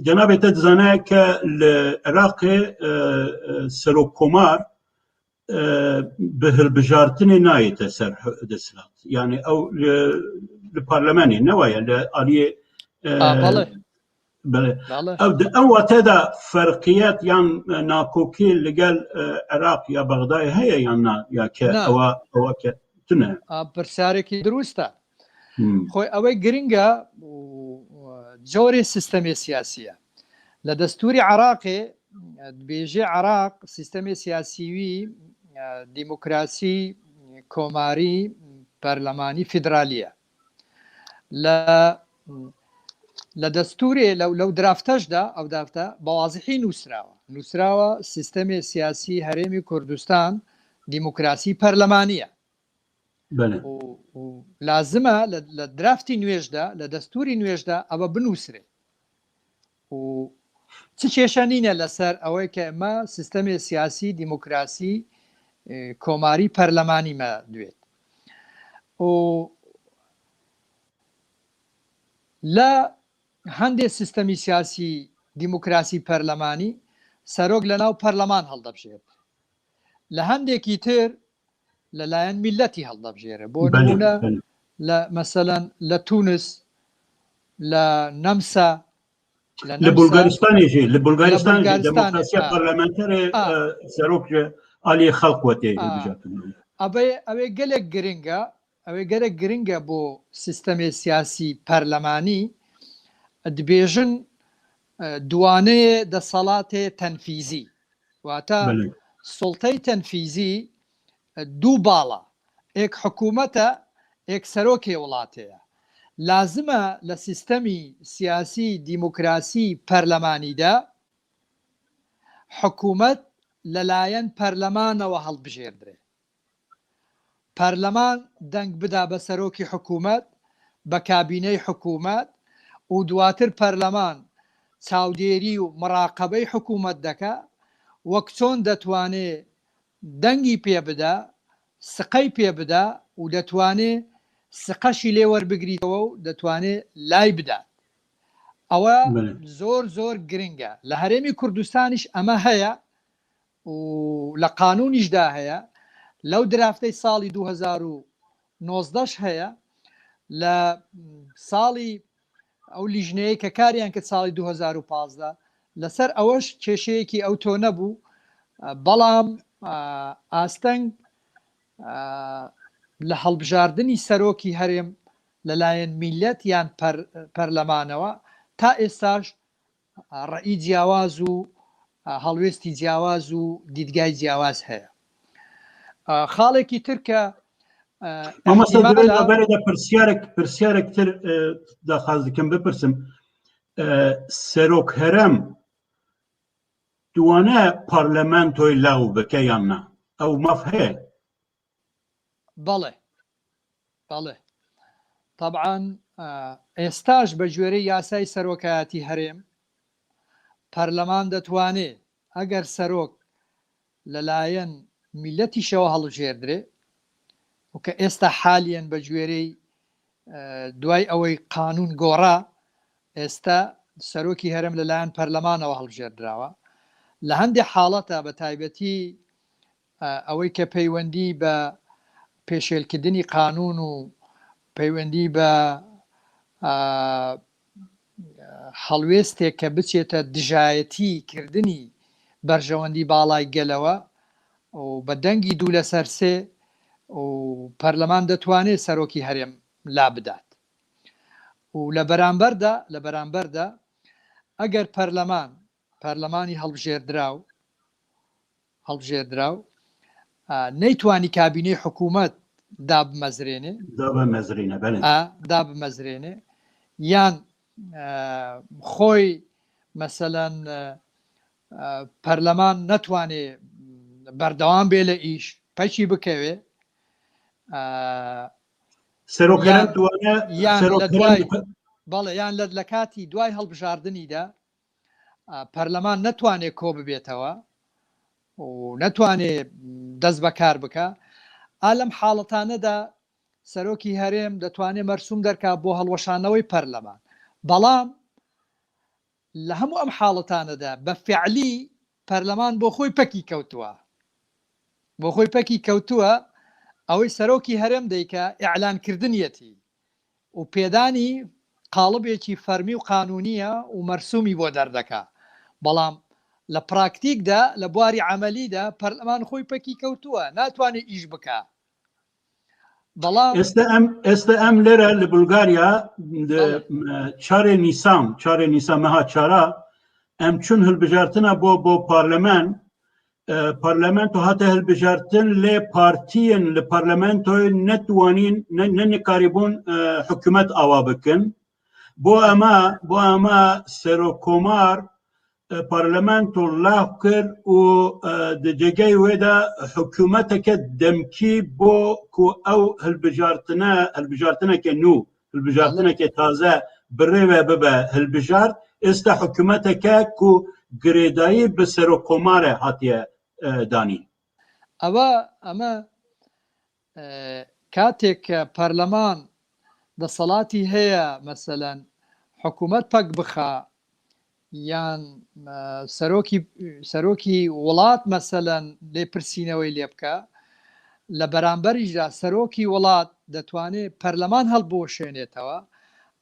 Cenabê te dizane ke li Iraqê serokkomar bi hilbijartinê nayête ser desthilat. Yani ew li parlamenê ne waye li aliyê Belê. Ew di ew wate de ferqiyet yan nakokî li gel Iraq ya Bexdayê heye yan na ya ke ewa ewa ke tune.
Pirsyarekî dirûst e. Xwe ewê giring e û corê sîstemê siyasî ye. Li destûrî Iraqê dibêje Iraq sîstemê siyasî wî demokrasî, komarî, perlemanî, federalî ye. لە لە دەستورێ لەو لەو درافتەشدا ئەو دافتە بە وازحی نووسراوە نووسراوە سیستەمی سیاسی هەرێمی کوردستان دیموکراسی پەرلەمانیە لازمە لە درافتی نوێژدا لە دەستوری نوێژدا ئەوە بنووسرێ و چ کێشە نینە لەسەر ئەوەی کە ئمە سیستەمی سیاسی دیموکراسی کۆماری پەرلەمانی مە دوێت و لە هەندێک سیستەمی سیاسی دیموکراسی پەرلەمانی سەرۆک لە ناو پەرلەمان هەڵدەبژێرێت لە هەندێکی تر لەلایەن میلەتی هەڵدەبژێرێ بۆ نمونە لە مەسەلەن لە تونس لە نەمسا
لە بولگارستانێ لە بولگارستان دموکراسیا پەرلەمانتەرێ سەرۆک عالی خەڵک وەتێ
ئەبێ ئەوێ گەلێک گرنگە ئەوێ گەلێک گرنگە بۆ سیستەمێ سیاسی پەرلەمانی دبێژن دوانەیە دەسەڵاتێ تەنفیزی واتە سوڵتەی تەنفیزی دوو باڵە ئێک حکوومەتە ئێک سەرۆکێ وڵاتەیە لازمە لە سیستەمی سیاسی دیموکراسی پەرلەمانیدا حکوومەت لەلایەن پەرلەمانەوە هەڵبژێردرێ. پەرلەمان دەنگ بدا بە سەرۆکی حکوومەت، بە کابینەی حکوومەت و دواتر پەرلەمان چاودێری و مڕاقەبەی حکوومەت دەکا، وەک چۆن دەتوانێ دەنگی پێ بدا، سقەی پێ بدا و دەتوانێ سقەشی لێ وەربگریتەوە و دەتوانێ لای بدات. ئەوە زۆر زۆر گرنگە. لە هەرێمی کوردستانیش ئەمە هەیە و لە قانونیشدا هەیە، لەو درافتەی ساڵی 2019 ش هەیە، لە ساڵی ئەو لیژنەیە کە کاریان کرد ساڵی 2015 لەسەر ئەوەش کێشەیەکی ئەو تۆ نەبوو، بەڵام ئاستەنگ لە هەڵبژاردنی سەرۆکی هەرێم لەلایەن میلەت یان پەرلەمانەوە تا ئێستاش ڕەئی جیاواز و هەڵوێستی جیاواز و دیدگای جیاواز هەیە. خاڵێکی تر کە
مامۆستا لەبەرەدا پرسیارێک پرسیارێک تر داخواز دەکەم بپرسم سەرۆک هەرەم دوانە پارلەمانتۆی لاو بکە یان نا ئەو ماف هەیە؟
بەڵێ بەڵێ تەبعەن ئێستاش بە گوێرەی یاسای سەرۆکایەتی هەرێم پەرلەمان دەتوانێ ئەگەر سەرۆک لەلایەن میلەتیشەوە هەڵبژێردرێ و کە ئێستا حالیەن بە گوێرەی دوای ئەوەی قانون گۆڕا ئێستا سەرۆکی هەرێم لەلایەن پەرلەمانەوە هەڵبژێردراوە لە هەندێک حاڵەتە بە تایبەتی ئەوەی کە پەیوەندی بە پێشێلکردنی قانوون و پەیوەندی بە هەڵوێستێک کە بچێتە دژایەتی کردنی بەرژەوەندی باڵای گەلەوە و بە دەنگی دوو لەسەر سێ و پەرلەمان دەتوانێت سەرۆکی هەرێم لابدات و لە بەرامبەردا لە بەرامبەردا ئەگەر پەرلەمان پەرلەمانی هەڵبژێردراو هەڵبژێردراو نەیتوانی کابینەی حکوومەت دابمەزرێنێ
دابمەزرێنە بەڵێ
دابمەزرێنێ یان خۆی مەسەلەن پەرلەمان نەتوانێ بەردەوام بێ لە ئیش پەکی بکەوێ یان لە دوای بەڵێ یان لە لە کاتی دوای هەڵبژاردنیدا پەرلەمان نەتوانێ کۆ ببێتەوە و نەتوانێ دەست بەکار بکە ئا لەم حاڵەتانەدا. سەرۆکی هەرێم دەتوانێ مەرسوم دەرکا بۆ هەڵوەشانەوەی پەرلەمان بەڵام لە هەموو ئەم حاڵەتانەدا بە فعلی پەرلەمان بۆ خۆی پەکی کەوتووە بۆ خۆی پەکی کەوتووە ئەوەی سەرۆکی هەرێم دەیکا ئیعلان کردنیەتی و پێدانی قاڵبێکی فەرمی و قانونیە و مەرسومی بۆ دەردەکا بەڵام لە پراکتیکدا لە بواری عەمەلیدا پەرلەمان خۆی پەکی کەوتووە ناتوانێ ئیش بکا بەڵام
ئێستا ئەم ئێستا ئەم لێرە لە بولگاریا چارێ نیسان چارێ نیسان مەها چارا ئەم چون هەلبژارتنە بۆ بۆ پارلەمان پارلەمنتۆ هاتە هەلبژارتن لێ پارتیەن لە پارلەمنتۆی نەتوانین نەنکاری بوون حکوومەت ئاوا بکەن بۆ ئەمە بۆ ئەمە سەرۆک کۆمار پارلەمنتۆ لاغ کرد و جێگەی وێدا حکوومەتەکە دەمکی بۆ کو ئەو هەلبژارتنە هەلبژارتنەکە نوو هەلبژارتنەکە تازە بڕێوە ببە هەلبژارد ئێستا حکوومەتەکە کو گرێدایی بە سەرۆک کۆمارە هاتیە دانین.
ئەوە ئەمە کاتێک کە پەرلەمان دەسەڵاتی هەیە مەسەلەن حکوومەت پەک بخا یان سەرۆکی سەرۆکی وڵات مەسەلەن لێپرسینەوەی لێ بکە لە بەرامبەریشدا سەرۆکی وڵات دەتوانێت پەرلەمان هەڵبوەشێنێتەوە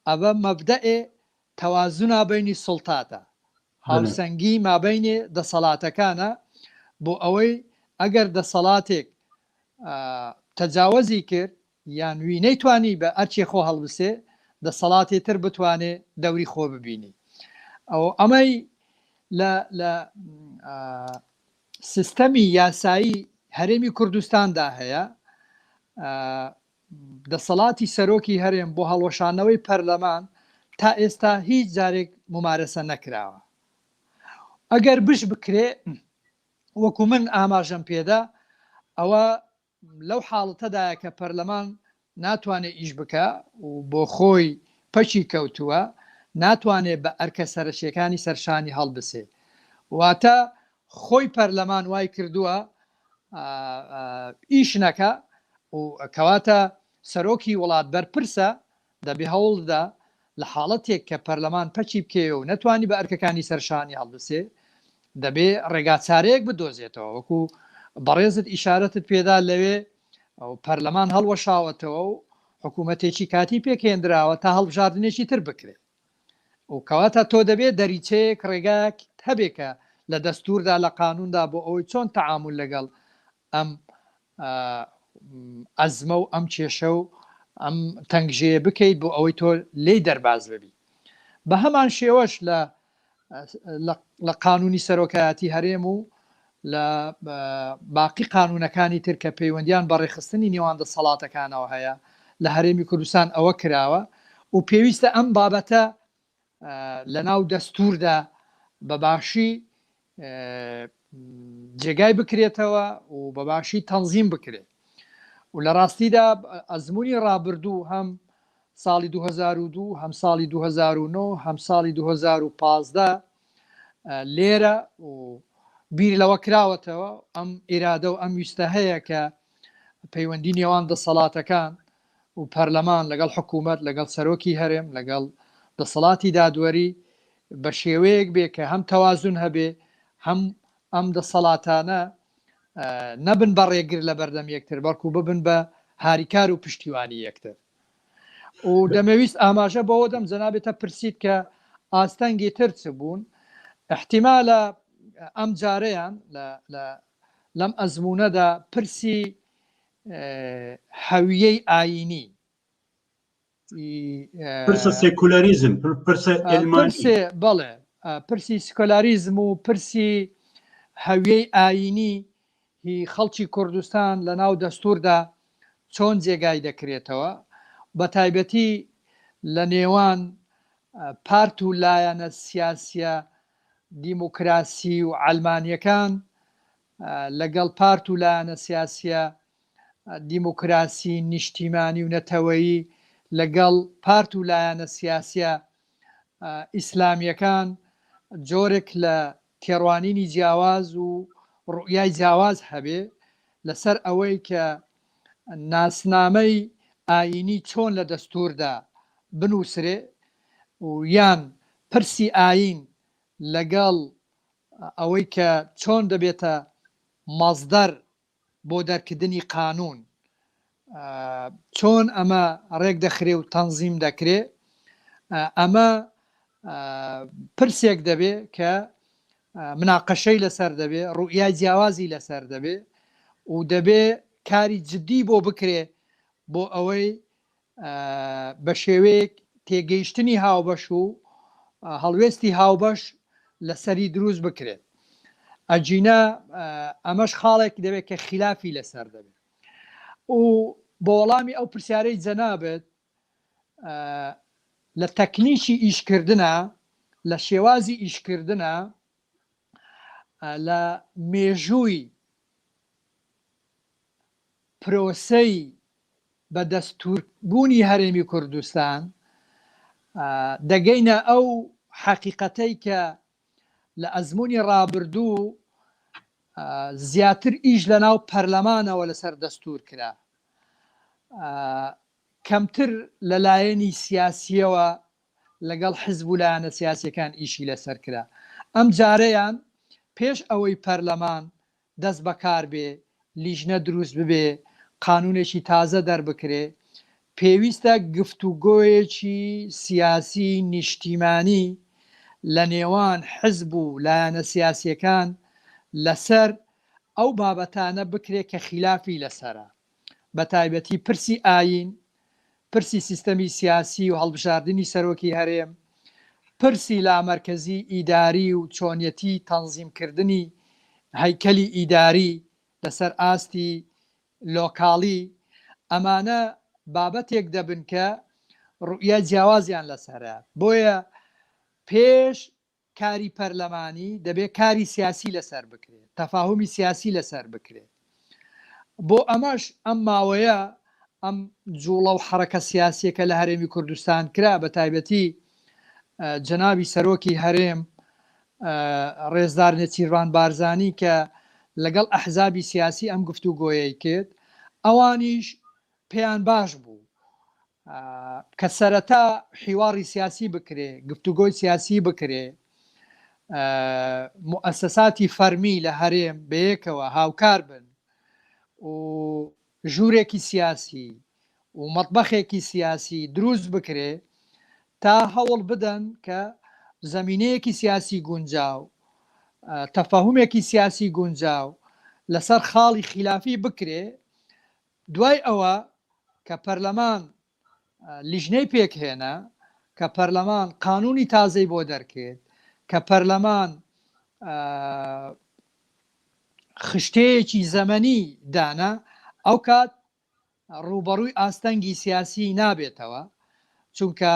ئەوە مەبدەئێ تەوازونا بەینی سوڵتاتە هاوسەنگی مابەینێ دەسەڵاتەکانە بۆ ئەوەی ئەگەر دەسەڵاتێک تەجاوەزی کرد یان وی نەیتوانی بە ئەرکێ خۆ هەڵبسێ دەسەڵاتێ تر بتوانێ دەوری خۆ ببینی ئەو ئەمەی لە لە سیستەمی یاسایی هەرێمی کوردستاندا هەیە دەسەڵاتی سەرۆکی هەرێم بۆ هەڵوەشانەوەی پەرلەمان تا ئێستا هیچ جارێک ممارەسە نەکراوە ئەگەر بش بکرێ وەکو من ئاماژەم پێدا ئەوە لەو حاڵەتەدایە کە پەرلەمان ناتوانێ ئیش بکا و بۆ خۆی پەکی کەوتووە، ناتوانێ بە ئەرکە سەرەکیەکانی سەرشانی هەڵبسێ. واتە خۆی پەرلەمان وای کردووە ئیش نەکا و کەواتە سەرۆکی وڵات بەرپرسە دەبێ هەوڵبدا لە حاڵەتێک کە پەرلەمان پەکی بکەوێ و نەتوانی بە ئەرکەکانی سەر شانی هەڵبسێ، دەبێ ڕێگاچارەیەک بدۆزێتەوە. وەکو بەڕێزت ئیشارەتت پێدا لەوێ پەرلەمان هەڵوەشاوەتەوە و حکوومەتێکی کاتی پێکهێندراوە تا هەڵبژاردنێکی تر بکرێ. و کەواتە تۆ دەبێ دەریچەیەک، ڕێگایەک هەبێ کە لە دەستووردا، لە قانووندا بۆ ئەوەی چۆن تەعامول لەگەڵ ئەم ئەزمە و ئەم کێشە و ئەم تەنگژەیە بکەیت بۆ ئەوەی تۆ لێی دەرباز ببی. بە هەمان شێوەش لە لە قانونی سەرۆکایەتی هەرێم و لە باقی قانونەکانی تر کە پەیوەندیان بە ڕێکخستنی نێوان دەسەڵاتەکانەوە هەیە لە هەرێمی کوردستان ئەوە کراوە و پێویستە ئەم بابەتە لەناو دەستووردا بە باشی جێگای بکرێتەوە و بە باشی تەنزیم بکرێت و لە ڕاستیدا ئەزمموی ڕابردوو هەم ساڵی 2002 هەم ساڵی 2009 هەم ساڵی 2015 لێرە و بیر لەوە کراوەتەوە ئەم ئیرادە و ئەم ویستە هەیە کە پەیوەندی نێوان دەسەڵاتەکان و پەرلەمان لەگەڵ حکوومەت لەگەڵ سەرۆکی هەرێم لەگەڵ دەسەڵاتی دادوەری بە شێوەیەک بێ کە هەم تەوازن هەبێ هەم ئەم دەسەڵاتانە نەبن بە ڕێگر لە بەردەم یەکتر بەڵکو ببن بە هاریکار و پشتیوانی یەکتر و دەمەویست ئاماژە بەوە دەم جەنابێتە پرسیت کە ئاستەنگی تر چ بوون احتیمالە ئەم جارەیان لەم ئەزمونەدا پرسی هەویەی ئایینی
پرسە سێکولاریزم پرسە
پرسێ بەڵێ پرسی سکۆلاریزم و پرسی هەویەی ئایینی هی خەڵکی کوردستان لە ناو دەستوردا چۆن جێگای دەکرێتەوە بە تایبەتی لە نێوان پارت و لایەنە سیاسیە دیموکراسی و عەلمانیەکان لەگەڵ پارت و لایەنە سیاسیە دیموکراسی نیشتیمانی و نەتەوەیی لەگەڵ پارت و لایەنە سیاسیە ئیسلامیەکان جۆرێک لە تێڕوانینی جیاواز و ڕوئیای جیاواز هەبێ لەسەر ئەوەی کە ناسنامەی. ئایینی چۆن لە دەستووردا بنووسرێ و یان پرسی ئایین لەگەڵ ئەوەی کە چۆن دەبێتە مەسدەر بۆ دەرکردنی قانوون چۆن ئەمە ڕێک دەخرێ و تەنزیم دەکرێ ئەمە پرسێک دەبێ کە مناقەشەی لەسەر دەبێ ڕوئیای جیاوازی لەسەر دەبێ و دەبێ کاری جدی بۆ بکرێ بۆ ئەوەی بە شێوەیەک تێگەیشتنی هاوبەش و هەڵوێستی هاوبەش لەسەری دروست بکرێت ئەگینا ئەمەش خاڵێک دەبێت کە خلافی لەسەر دەبێت و بۆ وەڵامی ئەو پرسیارەی جەنابت لە تەکنیکی ئیشکردە لە شێوازی ئیشکردە لە مێژووی پرۆسەی بە دەستوور بوونی هەرێمی کوردستان دەگەینە ئەو حەقیقەتەی کە لە ئەزموونی ڕابردوو زیاتر ئیش لە ناو پەرلەمانەوە لەسەر دەستوور کرا، کەمتر لە لایەنی سیاسییەوە لەگەڵ حزب و لایەنە سیاسییەکان ئیشی لەسەر کرا. ئەمجارەیان پێش ئەوەی پەرلەمان دەست بەکار بێ، لیژنە دروست ببێ، قانوونێکی تازە دەربکرێ، پێویستە گفتوگۆیەکی سیاسی نیشتیمانی لە نێوان حزب و لایەنە سیاسیەکان لەسەر ئەو بابەتانە بکرێ کە خیلافی لەسەرە، بەتایبەتی پرسی ئایین، پرسی سیستەمی سیاسی و هەڵبژاردنی سەرۆکی هەرێم، پرسی لامەرکەزی ئیداری و چۆنیەتی تەنزیمکردنی هەیکەلی ئیداری لەسەر ئاستی لۆکاڵی، ئەمانە بابەتێک دەبن کە ڕوئیای جیاوازیان لەسەرە، بۆیە پێش کاری پەرلەمانی دەبێت کاری سیاسی لەسەر بکرێت، تەفاهومی سیاسی لەسەر بکرێت. بۆ ئەمەش ئەم ماوەیە ئەم جوڵە و حەڕەکە سیاسیەکە لە هەرێمی کوردستان کرا بە تایبەتی جەنابی سەرۆکی هەرێم ڕێزدار نێچیرڤان بارزانی کە لەگەڵ ئەحزابی سیاسی ئەم گفتوگۆیەی کرد ئەوانیش پێیان باش بوو کە سەرەتا حیواڕی سیاسی بکرێ، گفتوگۆی سیاسی بکرێ، موئەسەساتی فەرمی لە هەرێم بەیەکەوە هاوکار بن و ژوورێکی سیاسی و مەتبەخێکی سیاسی دروست بکرێ تا هەوڵ بدەن کە زەمینەیەکی سیاسی گونجاو، تەفەهومێکی سیاسی گونجاو لەسەر خاڵی خیلافی بکرێ، دوای ئەوە کە پەرلەمان لیژنەی پێکهێنا، کە پەرلەمان قانونی تازەی بۆ دەرکرد، کە پەرلەمان خشتەیەکی زەمەنی دانا، ئەوکات ڕووبەڕووی ئاستەنگی سیاسی نابێتەوە، چونکە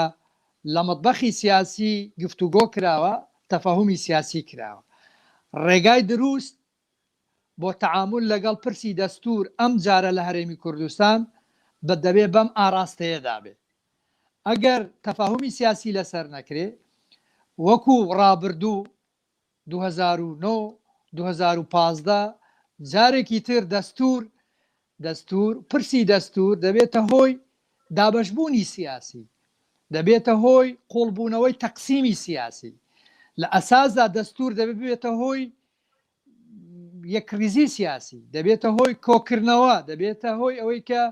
لە مەتبەخی سیاسی گفتوگۆ کراوە، تەفەهومی سیاسی کراوە. ڕێگای دروست بۆ تەعامول لەگەڵ پرسی دەستوور ئەم جارە لە هەرێمی کوردستان بە دەبێ بەم ئاڕاستەیەدا بێ. ئەگەر تەفاهومی سیاسی لەسەر نەکرێ وەکوو ڕابردوو 2009، 2015 جارێکی تر دەستوور دەستوور، پرسی دەستوور دەبێتە هۆی دابەشبوونی سیاسی، دەبێتە هۆی قووڵبوونەوەی تەقسیمی سیاسی. لە ئەساسدا دەستوور دەبێ ببێتە هۆی یەکڕیزی سیاسی، دەبێتە هۆی کۆکردنەوە، دەبێتە هۆی ئەوەی کە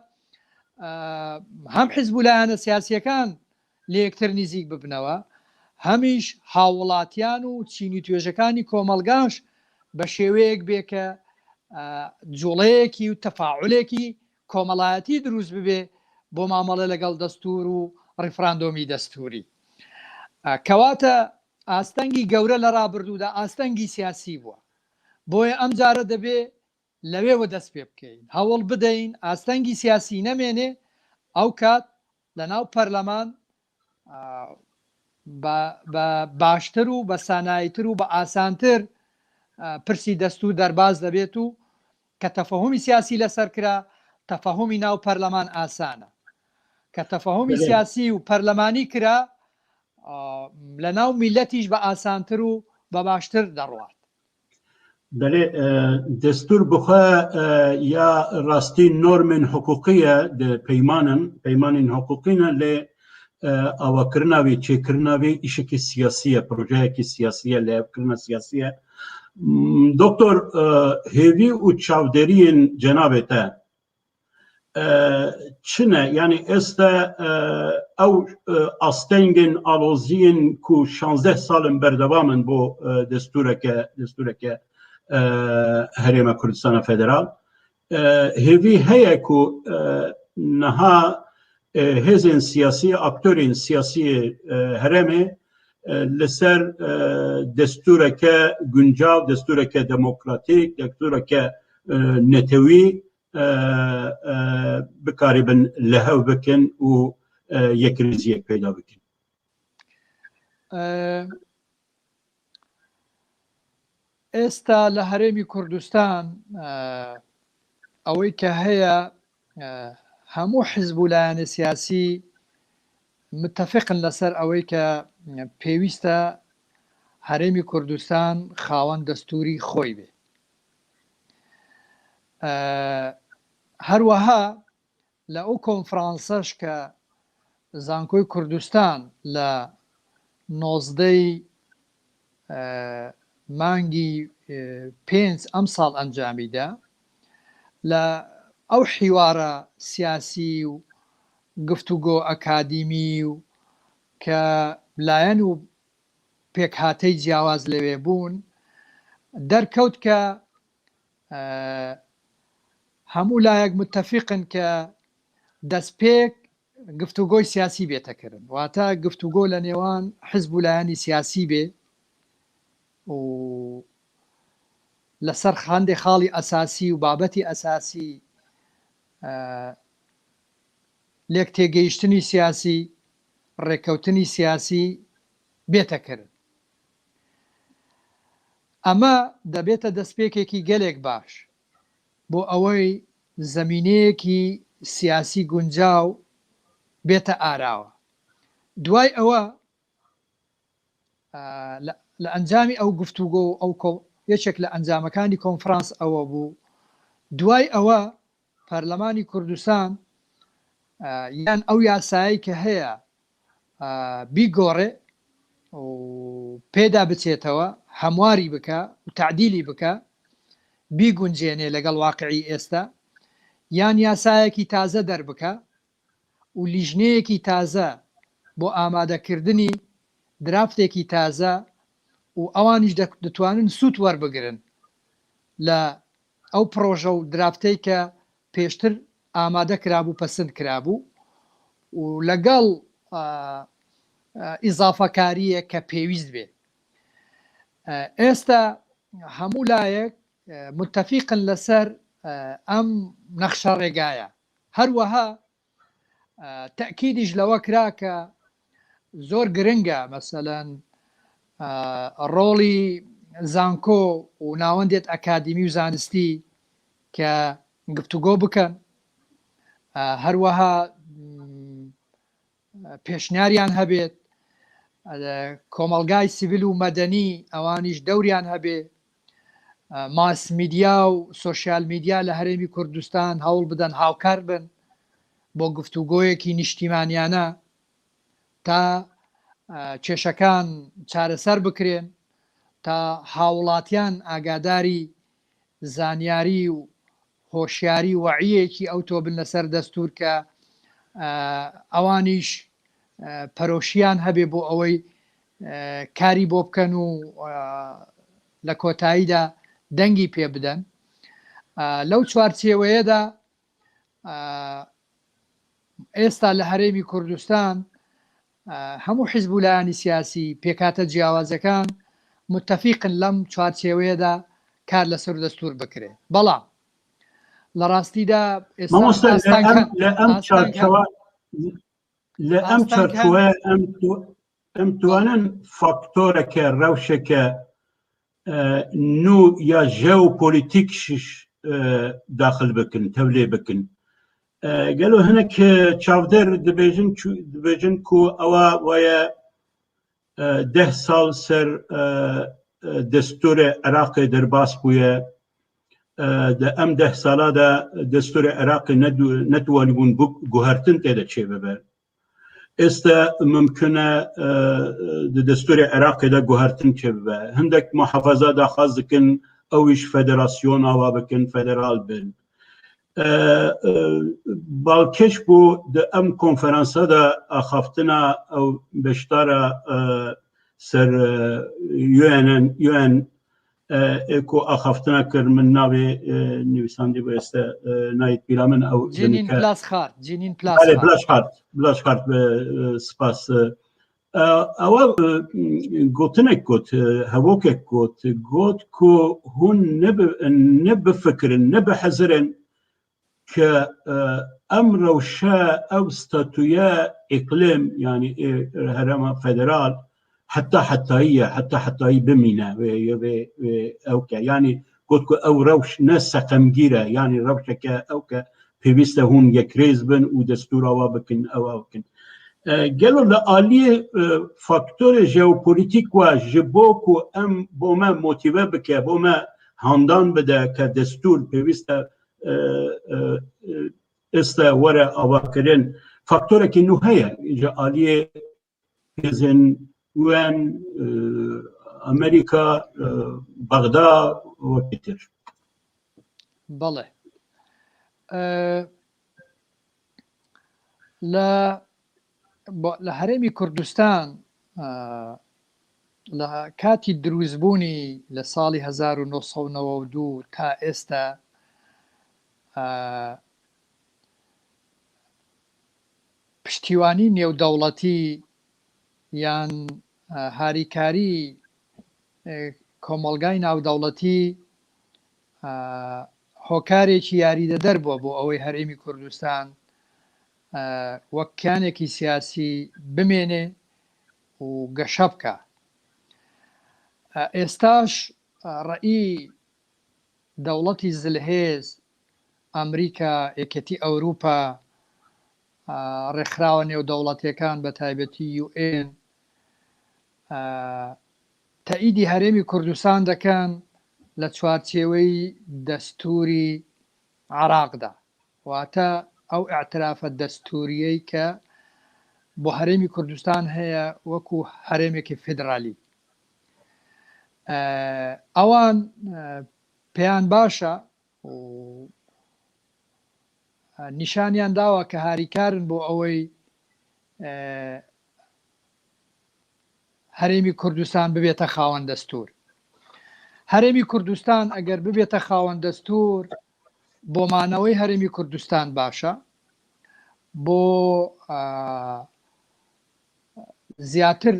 هەم حزب و لایەنە سیاسیەکان لە یەکتر نزیک ببنەوە، هەمیش هاووڵاتیان و چینی توێژەکانی کۆمەڵگاش بە شێوەیەک بێ کە جوڵەیەکی و تەفاعولێکی کۆمەڵایەتی دروست ببێ بۆ مامەڵە لەگەڵ دەستور و ڕیفراندۆمی دەستوری. کەواتە ئاستەنگی گەورە لە ڕابردوودا ئاستەنگی سیاسی بووە، بۆیە ئەمجارە دەبێ لەوێوە دەست پێ بکەین، هەوڵ بدەین ئاستەنگی سیاسی نەمێنێ، ئەوکات لەناو پەرلەمان بە باشتر و بە ساناییتر و بە ئاسانتر پرسی دەستوور دەرباز دەبێت و کە تەفەهومی سیاسی لەسەر کرا، تەفەهومی ناو پەرلەمان ئاسانە. کە تەفەهومی سیاسی و پەرلەمانی کرا، لەناو میللەتیش بە ئاسانتر و بە باشتر دەڕوات.
بەێ دەستور بخوا یا ڕاستی نۆرمên حقوقیە پەیمانن پەیمانên حقوقینە لێ ئاواکردنا وێ چێکردنا وێ ئیشێکی سیاسیە پرۆژەیەکی سیاسیە لەکردنا سیاسیە دکتۆر هێوی و چاودێریên جەنابێتە چنە یعنی ئێستا ئەو ئاستەنگن ئالۆزیین کو 16 ساڵن بەردەوامن بۆ دەستورەکە دەستورەکە هەرێمە کوردستانە فێدرال هێوی هەیە کو نەها هێزên سیاسی ئاکتۆرên سیاسی هەرێمێ لەسەر دەستورەکە گونجاو دەستورەکە دەمۆکراتیک دەستورەکە نەتەوی بکاربن لە هەو بکەن و یەکریزیەک پەیدا بکەن.
ئێستا لە هەرێمی کوردستان ئەوەی کە هەیە هەموو حزب و لایەنە سیاسی متفقن لەسەر ئەوەی کە پێویستە هەرێمی کوردستان خاوەن دەستوری خۆی بێ. هەروەها لە ئەو کۆنفرانسەش کە زانکۆی کوردستان لە نۆزدەی مانگی پێنج ئەمساڵ ئەنجامیدا لە ئەو حیوارە سیاسی و گفتوگۆ ئەکادیمی و کە لایەن و پێکهاتەی جیاواز لەوێ بوون، دەرکەوت کە هەموو لایەک متەفیقن کە دەستپێک گفتوگۆی سیاسی بێتەکردن، واتە گفتوگۆ لە نێوان حزب و لایەنی سیاسی بێ و لەسەر هەندێ خاڵی ئەساسی و بابەتی ئەساسی لێک تێگەیشتنی سیاسی، ڕێککەوتنی سیاسی بێتە کرد. ئەمە دەبێتە دەستپێکێکی گەلێک باش بۆ ئەوەی زەمینەیەکی سیاسی گونجاو بێتە ئاراوە. دوای ئەوە لە ئەنجامی ئەو گفتوگۆ و ئەو یەکێک لە ئەنجامەکانی کۆنفرانس ئەوە بوو، دوای ئەوە پەرلەمانی کوردستان یان ئەو یاسایەی کە هەیە بیگۆڕێ و پێدا بچێتەوە، هەمواری بکا و تەعدیلی بکا، بیگونجێنێ لەگەڵ واقعی ئێستا، یان یاسایەکی تازە دەربکا و لیژنەیەکی تازە بۆ ئامادەکردنی درافتێکی تازە و ئەوانیش دەتوانن سوود وەربگرن لە ئەو پڕۆژە و درافتەی کە پێشتر ئامادە کرابوو پەسند کرابوو و لەگەڵ ئیزافەکارییەک کە پێویست بێ. ئێستا هەموو لایەک متەفیقن لەسەر ئەم نەخشە ڕێگایە. هەروەها تەئکیدیش لەوە کرا کە زۆر گرنگە مەسەلەن ڕۆڵی زانکۆ و ناوەندێت ئەکادیمی و زانستی کە گفتوگۆ بکەن هەروەها پێشنیاریان هەبێت کۆمەڵگای سیڤیل و مەدەنی ئەوانیش دەوریان هەبێ ماس میدیا و سۆشیال میدیا لە هەرێمی کوردستان هەوڵ بدەن هاوکار بن بۆ گفتوگۆیەکی نیشتیمانیانە تا کێشەکان چارەسەر بکرێن تا هاوڵاتیان ئاگاداری زانیاری و هۆشیاری وەعیەکی ئەوتۆ بن لەسەر دەستور کە ئەوانیش پەرۆشیان هەبێ بۆ ئەوەی کاری بۆ بکەن و لە کۆتاییدا دەنگی پێ بدەن لەو چوارچێوەیەدا ئێستا لە هەرێمی کوردستان هەموو حیزب و لایەنی سیاسی، پێکهاتە جیاوازەکان متەفیقن لەم چوارچێوەیەدا کار لەسەر دەستوور بکرێ. بەڵام لە ڕاستیدا ئێستا
مامۆستا لە
ئاستەنگ
ئەم
هەن،
لە ئەم
ئاستەنگ هەن.
چوارچێوە لە ئەم
ئاستەنگ هەن.
چوارچێوەیە ئەم ئەم
بەڵێ.
توانن فاکتۆرەکە ڕەوشەکە نوو یا ژێوپۆلیتیکش داخل بکن تەولێ بکن گەلو هەنێک چاودێر دەبێژن دەبێژن کو ئەوە وایە ده ساڵ سەر. دەستوورێ عێراقێ دەرباس بوویە دە ئەم دە سالادا دەستوورێ عێراقێ نەتوانیبوون گوهرتن تێدە چێ ببێ. ئێستا ممکنە دە دەستوورێ عێراقێدا گوهرتن چێ ببێ. هەندێک محافەزا داخواز دکن ئەویش فێدراسیۆن ئاوا بکەن، فێدرال بن. باڵکێش بوو دە ئەم کۆنفرانسەدا ئاخافتنا ئەو بەشدارە سەر یوێنن یوێن ئێکۆ ئاخافتنا کرد من ناوێ نویساندی بۆ ئێستا نایت بیرا من ئەو
جینین پلاسخارت جینین پلاسخارت
بلاشخارت بلاشخارت سپاس ئەوە گوتنێک گوت هەوۆکێک گوت گوت کو هون نەبفکرن نەبحەزرن کە ئەم رەوشە ئەو ستاتویە ئیقلیم یعنی هەرەمە فێدرال حتا حتاییە حتا حتایی بمینە ئەوکە یعنی گوت کو ئەو رەوش نە سەقەمگیرە یعنی رەوشەکە ئەو کە پێویستە هون یەکرێز بن و دەستورەوە بکن ئەوە بکن گەلۆ لە ئالیە فاکتۆرە ژێۆپۆلیتیک وە ji بۆ کو ئەم بۆ مە مۆتیڤە بکە بۆ مە هاندان بدە کە دەستور پێویستە ئێستا وەرە ئاواکردن فاکتۆرێکی نوو هەیە ji ئالیە هێزێن وێن ئەمریکا بەغدا وەکی تر.
بەڵێ لە لە هەرێمی کوردستان لە کاتی دروستبوونی لە ساڵی 1992 تا ئێستا پشتیوانی نێودەوڵەتی یان هاریکاری کۆمەڵگای ناودەوڵەتی هۆکارێکی یاریدەدەر بووە بۆ ئەوەی هەرێمی کوردستان وەک کیانێکی سیاسی بمێنێ و گەشە بکا. ئێستاش ڕەئی دەوڵەتی زلهێز، ئەمریکا، یەکێتی ئەوروپا، ڕێکخراوە نێودەوڵەتیەکان بە تایبەتی یو ئێن تەئیدی هەرێمی کوردستان دەکەن لە چوارچێوەی دەستوری عێراقدا، واتە ئەو ئیعترافە دەستوریەی کە بۆ هەرێمی کوردستان هەیە وەکو هەرێمێکی فیدرالی. ئەوان پێیان باشە و نیشانیان داوە کە هاریکارن بۆ ئەوەی هەرێمی کوردستان ببێتە خاوەن دەستور. هەرێمی کوردستان ئەگەر ببێتە خاوەن دەستور بۆ مانەوەی هەرێمی کوردستان باشە، بۆ زیاتر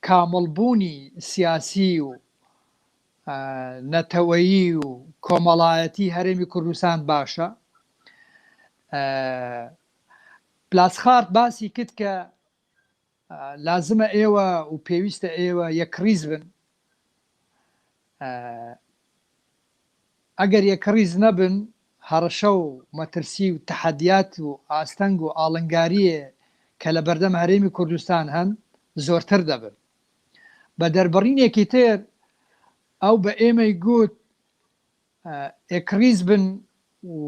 کامڵبوونی سیاسی و نەتەوەیی و کۆمەڵایەتی هەرێمی کوردستان باشە. پلاسخارت باسی کرد کە لازمە ئێوە و پێویستە ئێوە یەکڕیز بن. ئەگەر یەکڕیز نەبن هەڕەشە و مەترسی و تەحەدیات و ئاستەنگ و ئاڵنگارییە کە لە بەردەم هەرێمی کوردستان هەن زۆرتر دەبن. بە دەربڕینێکی تر ئەو بە ئێمەی گوت یەکڕیز بن و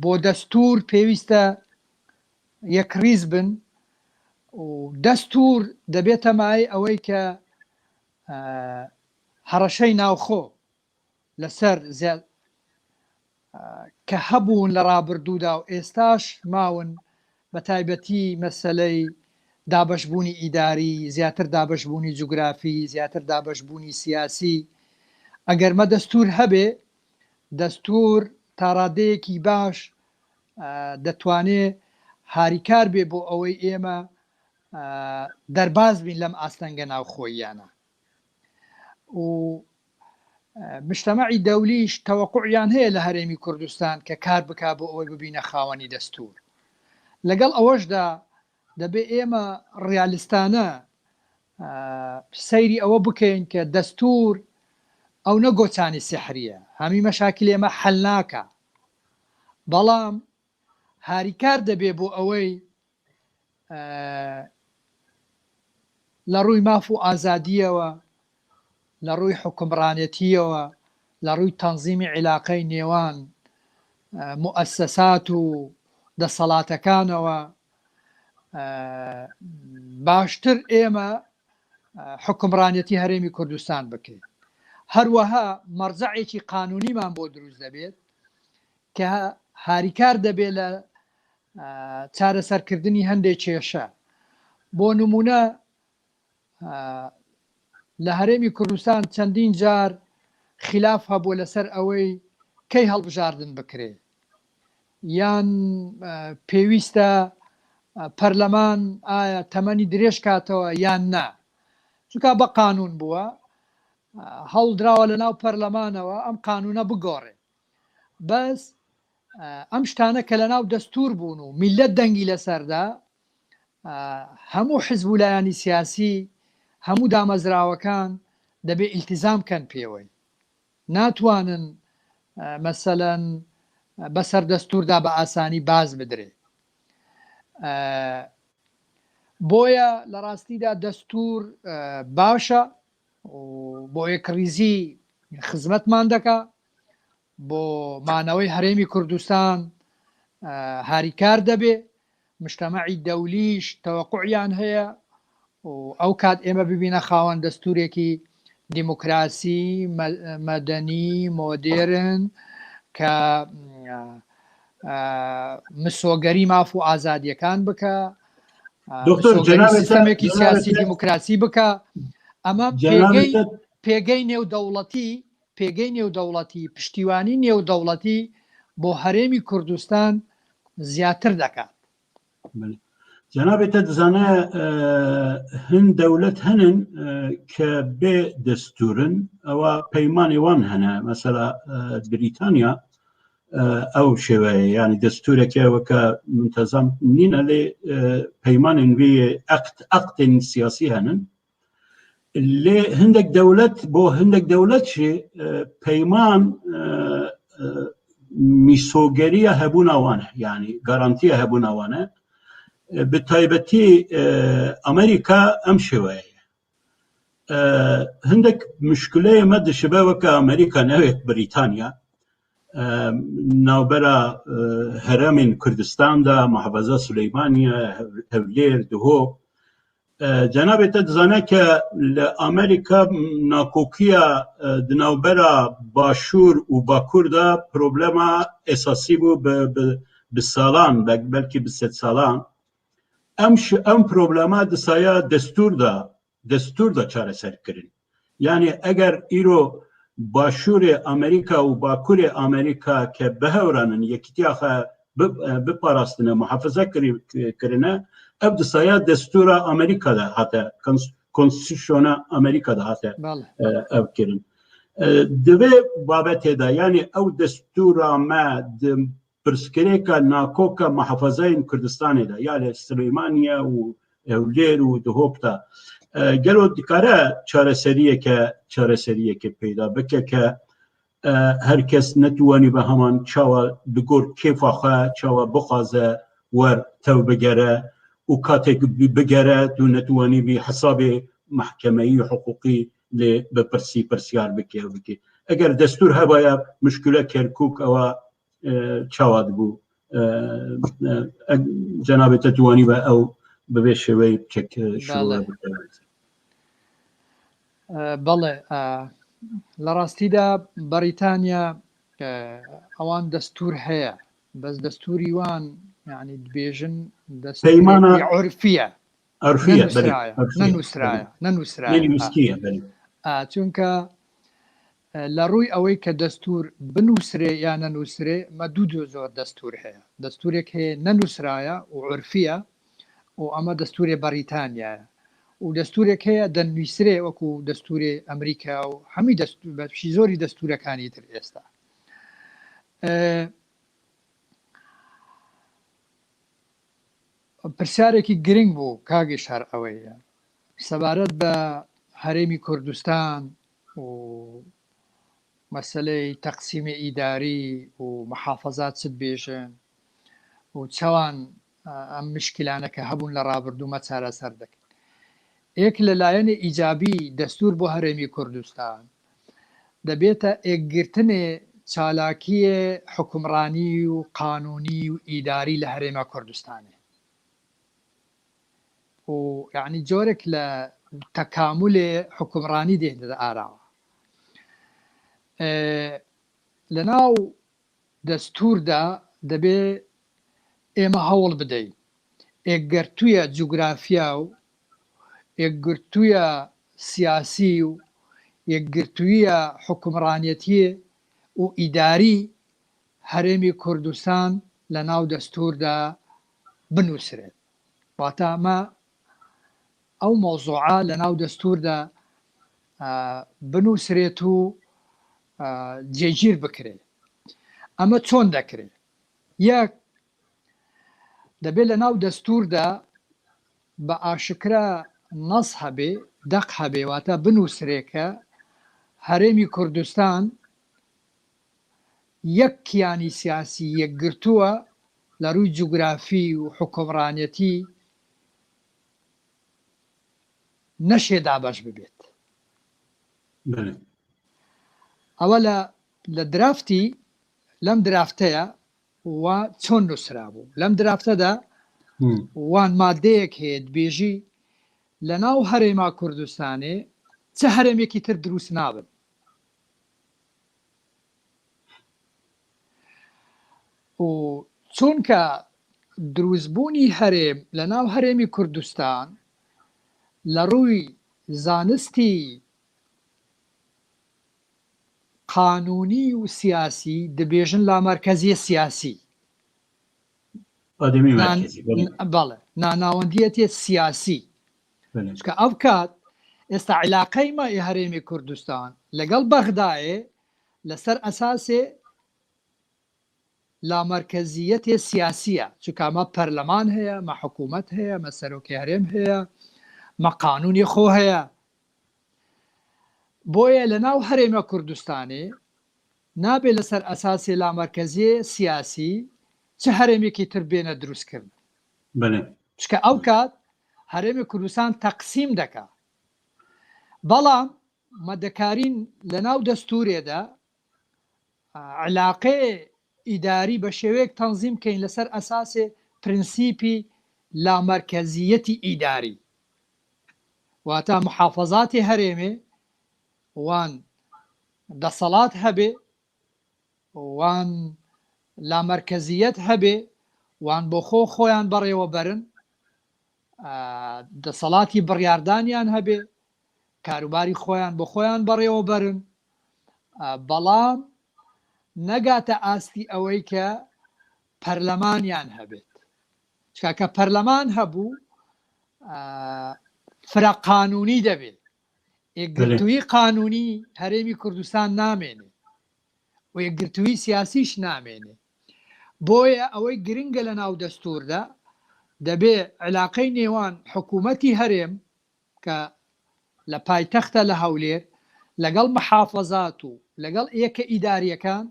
بۆ دەستوور پێویستە یەکڕیز بن و دەستوور دەبێتە مایەی ئەوەی کە هەڕەشەی ناوخۆ لەسەر کە هەبوون لە ڕابردوودا و ئێستاش ماون بە تایبەتی مەسەلەی دابەشبوونی ئیداری، زیاتر دابەشبوونی جوگرافی، زیاتر دابەشبوونی سیاسی، ئەگەر مە دەستوور هەبێ، دەستوور تا ڕادەیەکی باش دەتوانێ هاریکار بێ بۆ ئەوەی ئێمە دەرباز بین لەم ئاستەنگە ناوخۆییانە. و مجتەمەعی دەولیش تەوەقوعیان هەیە لە هەرێمی کوردستان کە کار بکا بۆ ئەوەی ببینە خاوەنی دەستور. لەگەڵ ئەوەشدا دەبێ ئێمە ڕیالستانە سەیری ئەوە بکەین کە دەستور ئەو نە گۆچانی سیحریە، هەمی مەشاکلی ئێمە حەل ناکا، بەڵام هاریکار دەبێ بۆ ئەوەی لە ڕووی ماف و ئازادییەوە لە ڕووی حوکمڕانێتییەوە، لە ڕووی تەنزیمی عیلاقەی نێوان موئەسەسات و دەسەڵاتەکانەوە باشتر ئێمە حوکمڕانێتی هەرێمی کوردستان بکەین. هەروەها مەرجەعێکی قانونیمان بۆ دروست دەبێت کە هاریکار دەبێت لە چارەسەرکردنی هەندێک کێشە. بۆ نمونە لە هەرێمی کوردستان چەندین جار خیلاف هەبووە لەسەر ئەوەی کەی هەڵبژاردن بکرێ یان پێویستە پەرلەمان ئایا تەمەنی درێژ کاتەوە یان نا چونکە بە قانون بووە هەوڵدراوە لە ناو پەرلەمانەوە ئەم قانونە بگۆڕێ بەس ئەم شتانە کە لە ناو دەستور بوون و میلەت دەنگی لەسەردا هەموو حزب و لایەنی سیاسی، هەموو دامەزراوەکان دەبێ ئیلتیزام کەن پێوەی. ناتوانن مەسەلەن بەسەر دەستووردا بە ئاسانی باز بدرێ. بۆیە لە ڕاستیدا دەستوور باشە و بۆ یەکڕیزی خزمەتمان دەکا. بۆ مانەوەی هەرێمی کوردستان هاریکار دەبێ، مجتەمەعی دەولیش تەوەقوعیان هەیە و ئەو کات ئێمە ببینە خاوەن دەستورێکی دیموکراسی، مەدەنی، مۆدێرن کە مسۆگەری ماف و ئازادیەکان بکە،
دکتۆر
سیستەمێکی سیاسی دیموکراسی بکە. ئەمە پێگەی پێگەی نێودەوڵەتی پێگەی نێودەوڵەتی، پشتیوانی نێودەوڵەتی بۆ هەرێمی کوردستان زیاتر دەکات.
جەنابێ تە دزانە هەن دەولەت هەنن کە بێ دەستورن ئەوە پەیمانی وان هەنە مەسەلا بریتانیا ئەو شێوەیە ینی دەستورەکە وەکە منتەزام نینە لێ پەیمانن وی ئەقت ئەقتن سیاسی هەنن لێ هەندێک دەولەت بۆ هەندێک دەولەت پەیمان میسۆگەریە هەبووناوانە یعنی گەرانتیە هەبووناوانە بە تایبەتی ئەمریکا ئەم شێوەیە هەندێک مشکلەیە مە دشبە وەکە ئەمریکا نەوێت بریتانیا ناوبەرە هەرمین کوردستاندا محافظە سلەیمانە هەولێر دهۆ جەنابێ تە دزانە کە لە ئەمریکا ناکۆکیە di navbera باشوور و باکووردا پرۆبلەما ئێساسی بوو بە ساڵان بەلکی بە سێ ساڵان ئەم ئەم پرۆبلەما دسایە دەستوردا دەستوردا چارەسەر کردن یعنی ئەگەر ئیرۆ باشوورێ ئەمریکا و باکوورێ ئەمریکا کە بهەورانن یەکیتیا خە بپاراستنە محافزە کردنە ئەو دسایە دەستورە ئەمریکادا هاتە کۆنستیتیۆنە ئەمریکادا هاتە ئەو کردن دەبێ بابەتێدا یعنی ئەو دەستورا مە پرسگرێکە ناکۆکە محافەزەین کوردستانێدا یا لە سلەیمانیە و هەولێر و دهۆکدا گەلۆ دکارە چارەسەریەکە چارەسەریەکە پەیدا بکە کە هەر کەس نەتوانی بە هەمان چاوە بگۆر کێفا خە چاوە بخوازە وەر تەو بگەرە و کاتێک بگەرە تو نەتوانی بی حسابێ محکمەیی حقوقی لێ بپرسی پرسیار بکێ بکێ ئەگەر دەستور هەبایە مشکلە کەرکک ئەوە چاوا بوو جەنابێتە توانی بە ئەو بەبێ شێوەی چەک
بەڵێ لە ڕاستیدا بەریتانیا ئەوان دەستور هەیە بەس دەستوری وان یعنی دبێژن
دەستپەیمانە
عرفیە نەنووسرایە نەنووسرایە چونکە لە ڕووی ئەوەی کە دەستور بنووسرێ یا نەنووسرێ مە دوو دوو زۆر دەستور هەیە دەستورێک هەیە نەنووسرایە و عرفیە و ئەمە دەستورێ بەریتانیایە و دەستورێک هەیە دەنویسرێ وەکو دەستورێ ئەمریکا و هەمی بەشی زۆری دەستورەکانی تر ئێستا پرسیارێکی گرنگ بوو کاک یشار ئەوەیە سەبارەت بە هەرێمی کوردستان و مەسەلەی تەقسیمی ئیداری و محافەزات چ بێژن و چەوان ئەم مشکلانە کە هەبوون لە ڕابردوومە چارەسەر دەکەن. یەک لە لایەنێ ئیجابی دەستوور بۆ هەرێمی کوردستان دەبێتە ئێکگرتنێ چالاکیێ حوکمڕانی و قانوونی و ئیداری لە هەرێما کوردستانێ و یانی جۆرێک لە تەکامولێ حوکمڕانی دێنێتە ئاراوە. لە ناو دەستووردا دەبێ ئێمە هەوڵ بدەین ئێکگەرتوویە جوگرافیا و یەکگرتوویە سیاسی و یەکگرتوویە حوکمڕانیەتیێ و ئیداری هەرێمی کوردستان لە ناو دەستووردا بنووسرێت. واتە ئەمە ئەو مەوزوعە لە ناو دەستووردا بنووسرێت و جێگیر بکرێت. ئەمە چۆن دەکرێت؟ یەک، دەبێت لە ناو دەستووردا بە ئاشکرا نەس هەبێ، دەق هەبێ، واتە بنووسرێ کە هەرێمی کوردستان یەک کیانی سیاسی یەکگرتووە لە رووی جوگرافی و حوکمڕانیەتی نەشێ دابەش ببێت. ئەوە لە لە درافتی لەم درافتەیە وا چۆن نووسرابوو لەم درافتەدا وان مادەیەک هەیە دبێژی لە ناو هەرێما کوردستانێ چ هەرێمێکی تر دروست نابن. و چونکە دروستبوونی هەرێم لە ناو هەرێمی کوردستان لە ڕووی زانستی قانونی و سیاسی دبێژن لامەرکەزیە سیاسی.
ئادەمی مەرکەزی بەڵێ.
بەڵێ ناناوەندیەتێ سیاسی. چونکە ئەو کات ئێستا عیلاقەی مە ی هەرێمی کوردستان لەگەڵ بەغدایێ لەسەر ئەساسێ لامەرکەزیەتێ سیاسیە چونکە مە پەرلەمان هەیە مە حکوومەت هەیە مە سەرۆکی هەرێم هەیە مە قانونی خۆ هەیە بۆیە لە ناو هەرێمە کوردستانێ نابێ لەسەر ئەساسێ لامەرکەزیێ سیاسی چ هەرێمێکی تر بێنە دروست کردن.
بەلێ.
چونکە ئەو کات هەرێمی کوردستان تەقسیم دەکا. بەڵام مە دەکارین لە ناو دەستوورێدا علاقەێ ئیداری بە شێوەیەک تەنزیم کەین لەسەر ئەساسێ پرنسیپی لامەرکەزییەتی ئیداری. واتە محافەزاتی هەرێمێ وان دەسەڵات هەبێ وان لامەرکەزیەت هەبێ وان بۆ خۆ خۆیان بەڕێوە بەرن دەسەڵاتی بڕیاردانیان هەبێ کاروباری خۆیان بۆ خۆیان بەڕێوە بەرن بەڵام نەگاتە ئاستی ئەوەی کە پەرلەمانیان هەبێت چکە کە پەرلەمان هەبوو فرە قانونی دەبێت یەکگرتووی قانونی هەرێمی کوردستان نامێنێ و یەکگرتووی سیاسیش نامێنێ بۆیە ئەوەی گرنگە لە ناو دەستوردا دەبێ علاقەی نێوان حکوومەتی هەرێم کە لە پایتەختە لە هەولێر لەگەڵ محافەزات و لەگەڵ یەکە ئیداریەکان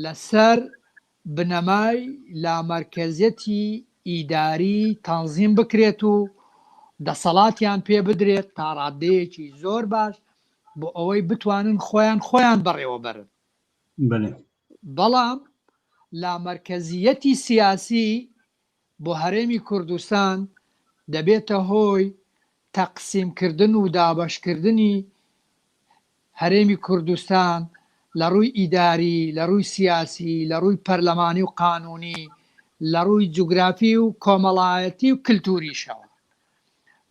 لەسەر بنەمای لامەرکەزیەتی ئیداری تەنزیم بکرێت و دەسەڵاتیان پێ بدرێت تا ڕادەیەکی زۆر باش بۆ ئەوەی بتوانن خۆیان خۆیان بەڕێوەبەرن.
بەلێ.
بەڵام لامەرکەزیەتی سیاسی بۆ هەرێمی کوردستان دەبێتە هۆی تەقسیمکردن و دابەشکردنی هەرێمی کوردستان لە ڕووی ئیداری، لە ڕووی سیاسی، لە ڕووی پەرلەمانی و قانوونی، لە ڕووی جوگرافی و کۆمەڵایەتی و کلتووریشەوە.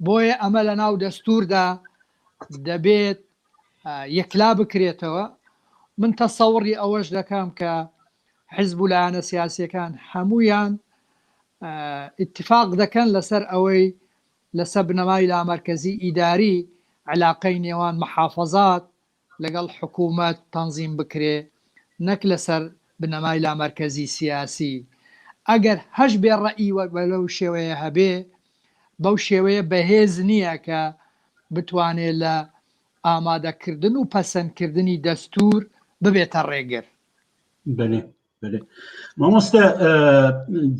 بۆیە ئەمە لە ناو دەستووردا دەبێت یەکلا بکرێتەوە. من تەسەوڕی ئەوەش دەکەم کە حزب و لایەنە سیاسیەکان هەموویان ئیتفاق دەکەن لەسەر ئەوەی لەسەر بنەمای لامەرکەزی ئیداری علاقەی نێوان محافەزات لەگەڵ حکوومەت تەنزیم بکرێ نەک لەسەر بنەمای لامەرکەزی سیاسی ئەگەر هەش بێ ڕەئی لەو شێوەیە هەبێ بەو شێوەیە بەهێز نییە کە بتوانێ لە ئامادەکردن و پەسەندکردنی دەستوور ببێتە ڕێگر.
بەلێ بەلێ مامۆستا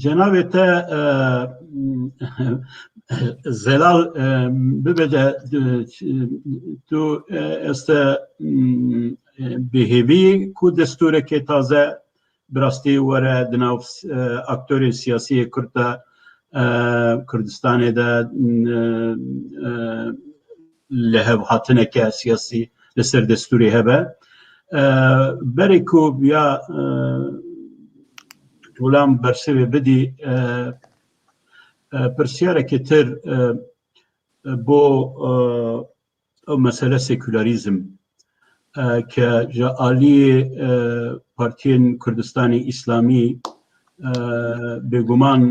جەنابێتە. زەلال ببێتە تو ئێستا بێهێوی کو دەستورەکێ تازە براستی وەرە دناو ئەکتۆرên سیاسیê Kurd de Kurdistanê de li hev hatineke siyasî li ser destûrê hebe. Berê ku ya Gulam bersivê bidî pirsiyareke tir bo ew mesele sekûlarîzm ke ji aliyê partiyên Kurdistanê Îslamî bêguman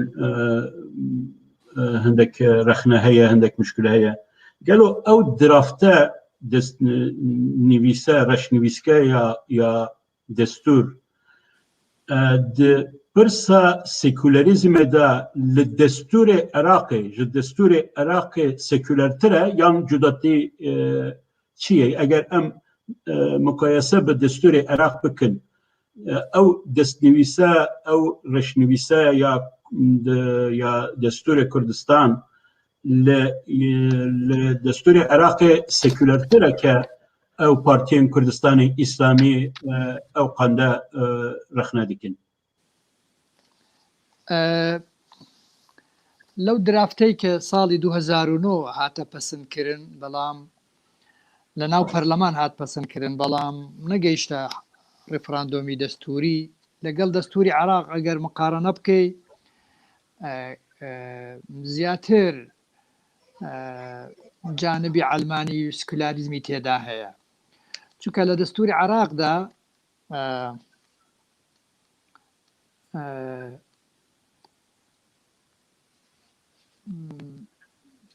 hindek rexne heye, hindek muşkile heye. Gelo ew dirafte dest nivîse reşnivîske ya ya destûr di pirsa sekulerîzmê de li destûrê Iraqê ji destûrê Iraqê sekulertir e yan cudatî çi ye? Eger em mukayese bi destûrê Iraq bikin ew destnivîse ew reşnivîse ya ya destûrê Kurdistan li li destûrê Iraqê sekulertir e ke ew partiyên Kurdistanê Îslamî ew qende rexne dikin.
لەو درافتەی کە ساڵی 2009 هاتە پەسندکردن بەڵام لە ناو پەرلەمان هات پەسندکردن بەڵام نەگەیشتە ڕیفراندۆمی دەستوری لەگەڵ دەستوری عراق ئەگەر مقارنە بکەی زیاتر جانبی عەلمانی و سکولاریزمی تێدا هەیە چونکە لە دەستوری عراقدا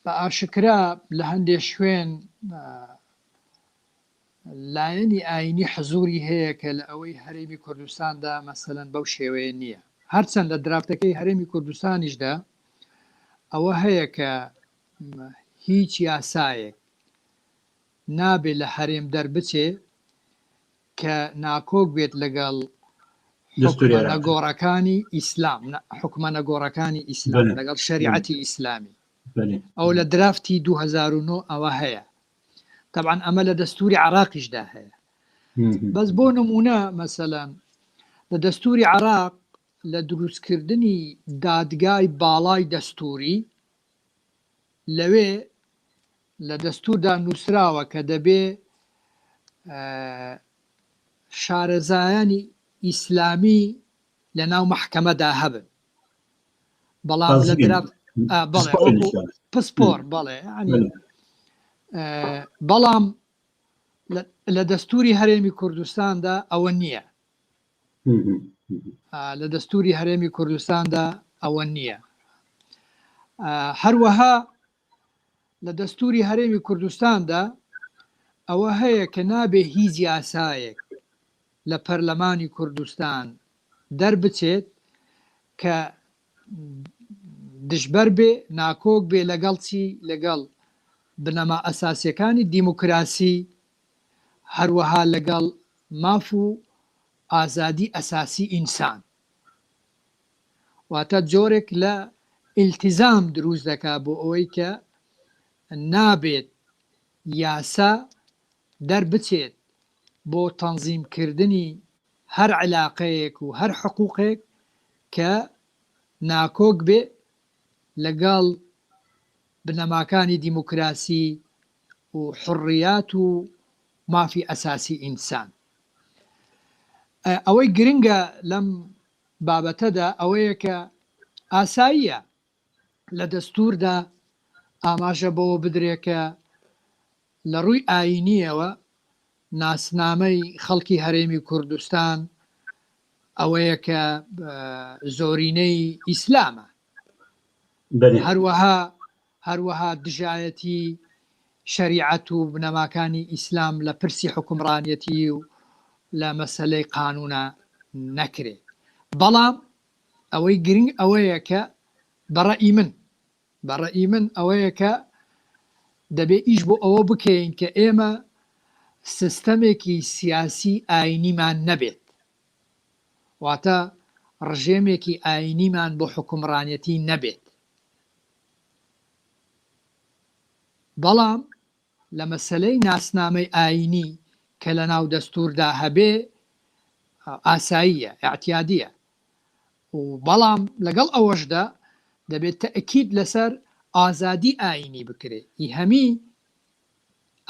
بە ئاشکرا لە هەندێک شوێن لایەنی ئایینی حزوری هەیە کە لە ئەوەی هەرێمی کوردستاندا مەسەلەن بەو شێوەیە نییە. هەرچەند لە درافتەکەی هەرێمی کوردستانیشدا ئەوە هەیە کە هیچ یاسایەک نابێ لە هەرێم دەربچێ کە ناکۆک بێت لەگەڵ
دەستوری
حوکمە
عێراق.
نەگۆڕەکانی ئیسلام، نا، حوکمە نەگۆڕەکانی ئیسلام،
بەلێ،
لەگەڵ
بەلێ،
شەریعەتی ئیسلامی.
بەلێ.
ئەوە لە درافتی 2009 ئەوە هەیە. تەبعەن ئەمە لە دەستوری عراقیشدا هەیە بەس بۆ نمونە مەسەلەن لە دەستوری عراق لە دروستکردنی دادگای باڵای دەستوری لەوێ لە دەستوردا نووسراوە کە دەبێ شارەزایانی ئیسلامی لە ناو مەحکەمەدا هەبن بەڵام لە درا بەڵێ پسپۆر بەڵێ بەڵام لە دەستوری هەرێمی کوردستاندا ئەوە نییە لە دەستوری هەرێمی کوردستاندا ئەوە نییە هەروەها لە دەستوری هەرێمی کوردستاندا ئەوە هەیە کە نابێ هیچ یاسایەک لە پەرلەمانی کوردستان دەربچێت کە دژبەر بێ، ناکۆک بێ لەگەڵ چی؟ لەگەڵ بنەما ئەساسیەکانی دیموکراسی، هەروەها لەگەڵ ماف و ئازادی ئەساسی ئینسان. واتە جۆرێک لە ئیلتیزام دروست دەکا بۆ ئەوەی کە نابێت یاسا دەربچێت بۆ تەنزیم کردنی هەر عیلاقەیەک و هەر حقوقێک کە ناکۆک بێ لەگەڵ بنەماکانی دیموکراسی و حوڕیات و مافی ئەساسی ئینسان. ئەوەی گرنگە لەم بابەتەدا ئەوەیە کە ئاساییە لە دەستووردا ئاماژە بەوە بدرێ کە لە ڕووی ئایینییەوە ناسنامەی خەڵکی هەرێمی کوردستان ئەوەیە کە زۆرینەی ئیسلامە. هەروەها هەروەها دژایەتی شەریعەت و بنەماکانی ئیسلام لە پرسی حوکمڕانیەتی و لە مەسەلەی قانوونە نەکرێ. بەڵام ئەوەی گرنگ ئەوەیە کە بە ڕەئی من بە ڕەئی من ئەوەیە کە دەبێ ئیش بۆ ئەوە بکەین کە ئێمە سیستەمێکی سیاسی ئاینیمان نەبێت. واتە ڕژێمێکی ئاینیمان بۆ حوکمڕانیەتی نەبێت. بەڵام لە مەسەلەی ناسنامەی ئایینی کە لە ناو دەستووردا هەبێ ئاساییە، ئیعتیادییە و بەڵام لەگەڵ ئەوەشدا دەبێ تەئکید لەسەر ئازادی ئایینی بکرێ ئی هەمی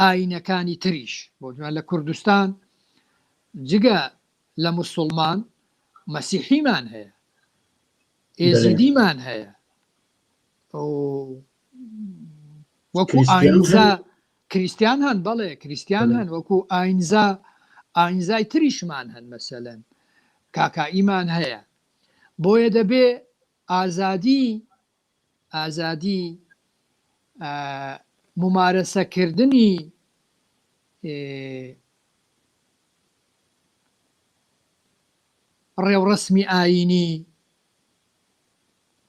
ئایینەکانی تریش بۆ لە کوردستان جگە لە موسوڵمان مەسیحیمان هەیە، ئێزیدیمان هەیە و وەکو ئاینزا کریسیان هەن بەڵێ کریسیان هەن وەکو ئاینزا ئاینزای تریشمان هەن مەسەلەن کاکائیمان هەیە بۆیە دەبێ ئازادی ئازادی ممارەسەکردنی ڕێوڕەسمی ئایینی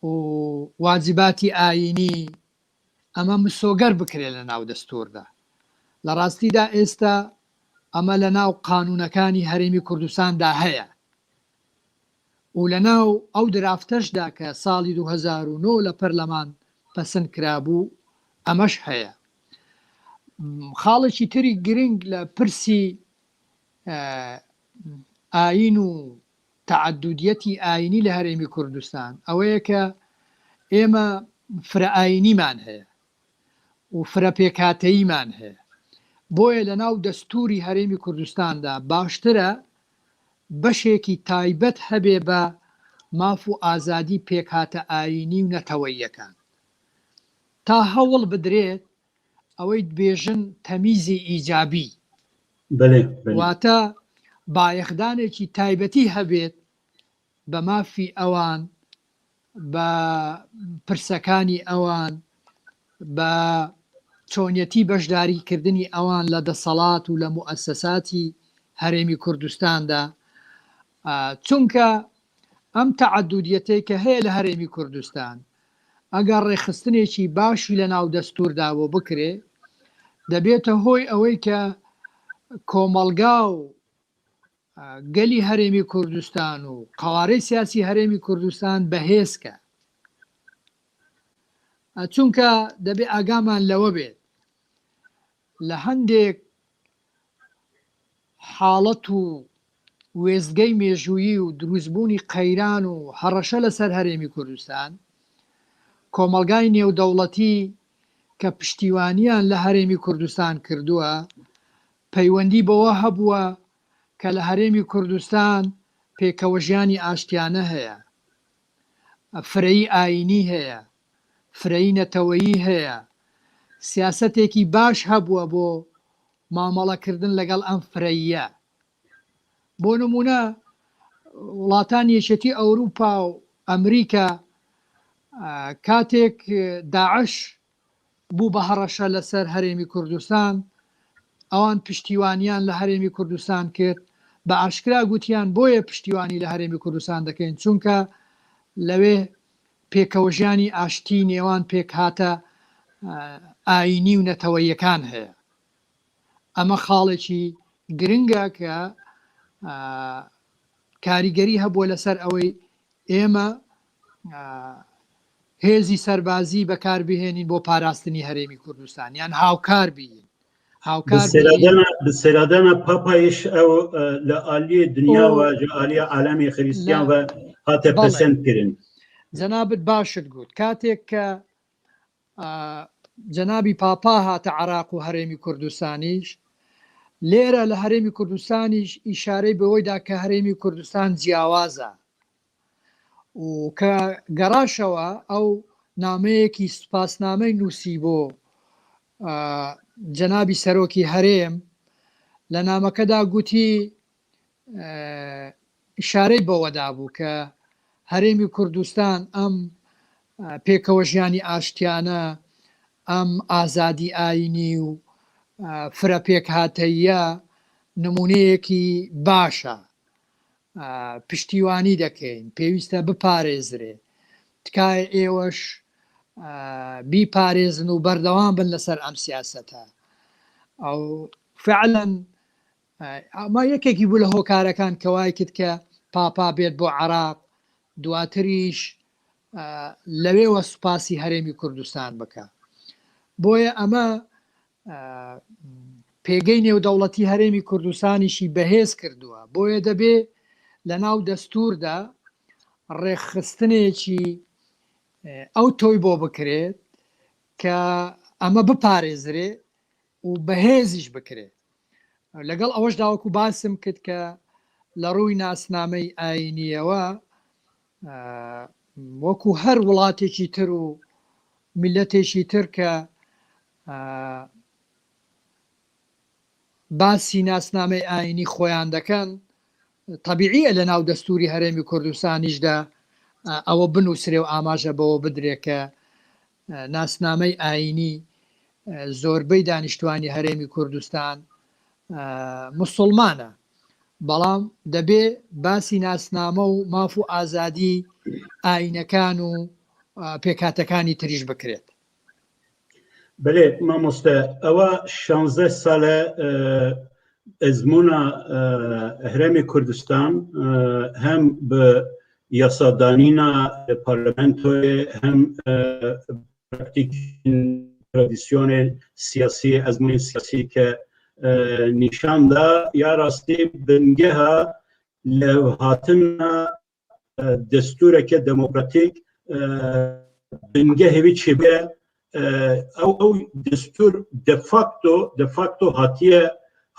و واجباتی ئایینی ئەمە مسۆگەر بکرێت لە ناو دەستووردا. لە ڕاستیدا ئێستا ئەمە لە ناو قانوونەکانی هەرێمی کوردستاندا هەیە و لە ناو ئەو درافتەشدا کە ساڵی 2009 لە پەرلەمان پەسند کرابوو ئەمەش هەیە. خاڵێکی تری گرنگ لە پرسی ئایین و تەعەدودیەتی ئایینی لە هەرێمی کوردستان ئەوەیە کە ئێمە فرە ئایینیمان هەیە و فرە پێکهاتەییمان هەیە بۆیە لە ناو دەستوری هەرێمی کوردستاندا باشترە بەشێکی تایبەت هەبێ بە ماف و ئازادی پێکهاتە ئایینی و نەتەوەییەکان تا هەوڵ بدرێت ئەوەی دبێژن تەمیزی ئیجابی واتە بایەخدانێکی تایبەتی هەبێت بە مافی ئەوان، بە پرسەکانی ئەوان، بە چۆنیەتی بەشداریکردنی ئەوان لە دەسەڵات و لە موئەسەساتی هەرێمی کوردستاندا، چونکە ئەم تەعەدودیەتەی کە هەیە لە هەرێمی کوردستان ئەگەر ڕێکخستنێکی باشی لە ناو دەستوردا بۆ بکرێ دەبێتە هۆی ئەوەی کە کۆمەڵگا و گەلی هەرێمی کوردستان و قەوارەی سیاسی هەرێمی کوردستان بەهێزکە چونکە دەبێ ئاگامان لەوە بێت لە هەندێک حاڵەت و وێستگەی مێژوویی و دروستبوونی قەیران و هەڕەشە لەسەر هەرێمی کوردستان، کۆمەڵگای نێودەوڵەتی کە پشتیوانیان لە هەرێمی کوردستان کردووە، پەیوەندی بەوە هەبووە کە لە هەرێمی کوردستان پێکەوەژیانی ئاشتیانە هەیە، فرەیی ئایینی هەیە، فرەیی نەتەوەیی هەیە، سیاسەتێکی باش هەبووە بۆ مامەڵەکردن لەگەڵ ئەم فرەییە. بۆ نموونە وڵاتانی یەکێتی ئەوروپا و ئەمریکا کاتێک داعش بوو بە هەڕەشە لەسەر هەرێمی کوردستان، ئەوان پشتیوانیان لە هەرێمی کوردستان کرد، بە ئاشکرا گوتیان بۆیە پشتیوانی لە هەرێمی کوردستان دەکەین چونکە لەوێ پێکەوەژیانی ئاشتی نێوان پێکهاتە ئایینی و نەتەوەییەکان هەیە. ئەمە خاڵێکی گرنگە کە کاریگەری هەبووە لەسەر ئەوەی ئێمە هێزی سەربازی بەکاربهێنین بۆ پاراستنی هەرێمی کوردستان یان هاوکار بین هاوکار
bi seradana Papayê ew li aliyê dinya ve ji aliyê alemê Xristiyan ve hate pesend kirin.
جەنابت باشت گوت کاتێک کە جەنابی پاپا هاتە عراق و هەرێمی کوردستانیش لێرە لە هەرێمی کوردستانیش ئیشارەی بەوەیدا کە هەرێمی کوردستان جیاوازە و کە گەڕاشەوە ئەو نامەیەکی سوپاسنامەی نووسی بۆ جەنابی سەرۆکی هەرێم لە نامەکەدا گوتی ئیشارەی بەوەدا بوو کە هەرێمی کوردستان ئەم پێکەوە ژیانی ئاشتیانە ئەم ئازادی ئاینی و فرە پێکهاتەیە نمونەیەکی باشە پشتیوانی دەکەین، پێویستە بپارێزرێ، تکایە ئێوەش بیپارێزن و بەردەوام بن لەسەر ئەم سیاسەتە. ئەو فعلا ئەمە یەکێکی بوو لە هۆکارەکان کە وای کرد کە پاپا بێت بۆ عراق دواتریش لەوێوە سوپاسی هەرێمی کوردستان بکە. بۆیە ئەمە پێگەی نێودەوڵەتی هەرێمی کوردستانیشی بەهێز کردووە، بۆیە دەبێ لە ناو دەستووردا ڕێکخستنێکی ئەو تۆی بۆ بکرێت کە ئەمە بپارێزرێ و بەهێزیش بکرێ. لەگەڵ ئەوەشدا وەکو باسم کرد کە لە ڕووی ناسنامەی ئایینییەوە وەکو هەر وڵاتێکی تر و میللەتێکی تر کە باسی ناسنامەی ئایینی خۆیان دەکەن، تەبیعییە لە ناو دەستووری هەرێمی کوردستانیشدا ئەوە بنووسرێ و ئاماژە بەوە بدرێ کە ناسنامەی ئایینی زۆربەی دانیشتوانی هەرێمی کوردستان موسوڵمانە، بەڵام دەبێ باسی ناسنامە و ماف و ئازادی ئایینەکان و پێکهاتەکانی تریش بکرێت.
بەلێ مامۆستا ئەوە شانزە سالە ئەزموونە هەرێمی کوردستان هەم بە یاسادانینا پارلمنتۆێ هەم پراکتیکین ترادیسیۆنێ سیاسی ئەزموونی سیاسی کە نیشاندا یا ڕاستی بنگەها لە هاتنە دەستورەکە دەمۆکراتیک بنگە هێوی چێبێ ئەو ئەو دەستور دەفاکتۆ دەفاکتۆ هاتیە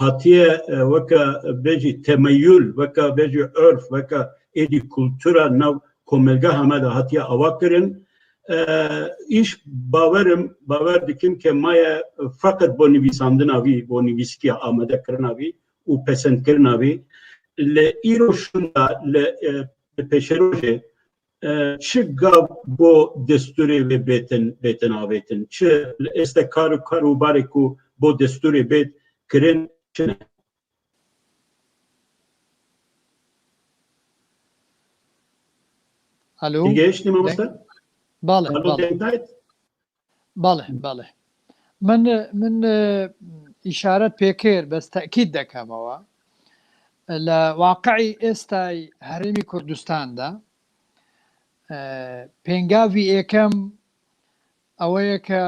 هاتیە وەکە بێژی تەمەیول وەکە بێژی عرف وەکە ئێدی کولتورە ناو کۆمەلگا هەمەدا هاتیە ئەوە کردن ئیش باوەرم باوەر دکم کە مایە فقط بۆ نویساندناوی بۆ نویسکی ئامادەکردناوی و پەسەندکردناوی لە ئیرۆ شوندا لە پێشەرۆژێ چ گاو بۆ دەستورێ وێ بێتن بێتن ئاوێتن چ لە ئێستا کار و کار و بارێک و بۆ دەستورێ بێت کرن چنە؟
ئەلو
تێگەیشتی مامۆستا؟
بەڵێ
ئەلۆ
بەڵێ
دەنگ
بەڵێ بەڵێ من من ئیشارەت پێکرد بەس تەئکید دەکەمەوە لە واقعی ئێستای هەرێمی کوردستاندا پێنگاوی یەکەم ئەوەیە کە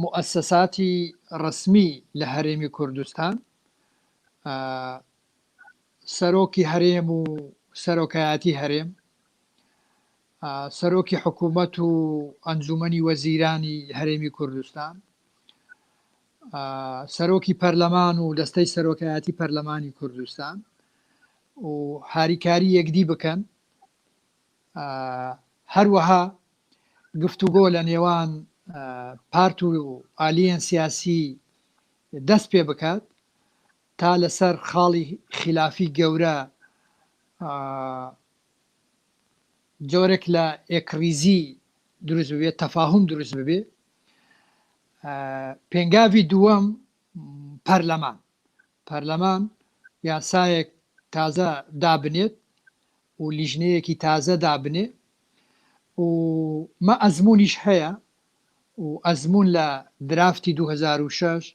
موئەسەساتی ڕەسمی لە هەرێمی کوردستان سەرۆکی هەرێم و سەرۆکایەتی هەرێم سەرۆکی حکوومەت و ئەنجومەنی وەزیرانی هەرێمی کوردستان سەرۆکی پەرلەمان و دەستەی سەرۆکایەتی پەرلەمانی کوردستان و هاریکاری یەکدی بکەن هەروەها گفتوگۆ لە نێوان پارت و ئالیەن سیاسی دەست پێ بکات تا لەسەر خاڵی خیلافی گەورە جۆرێک لە ئێکڕیزی دروست ببێت تەفاهوم دروست ببێت پێنگاوی دووەم پەرلەمان پەرلەمان یاسایەک تازە دابنێت و لیژنەیەکی تازە دابنێ و مە ئەزموونیش هەیە و ئەزموون لە درافتی 2006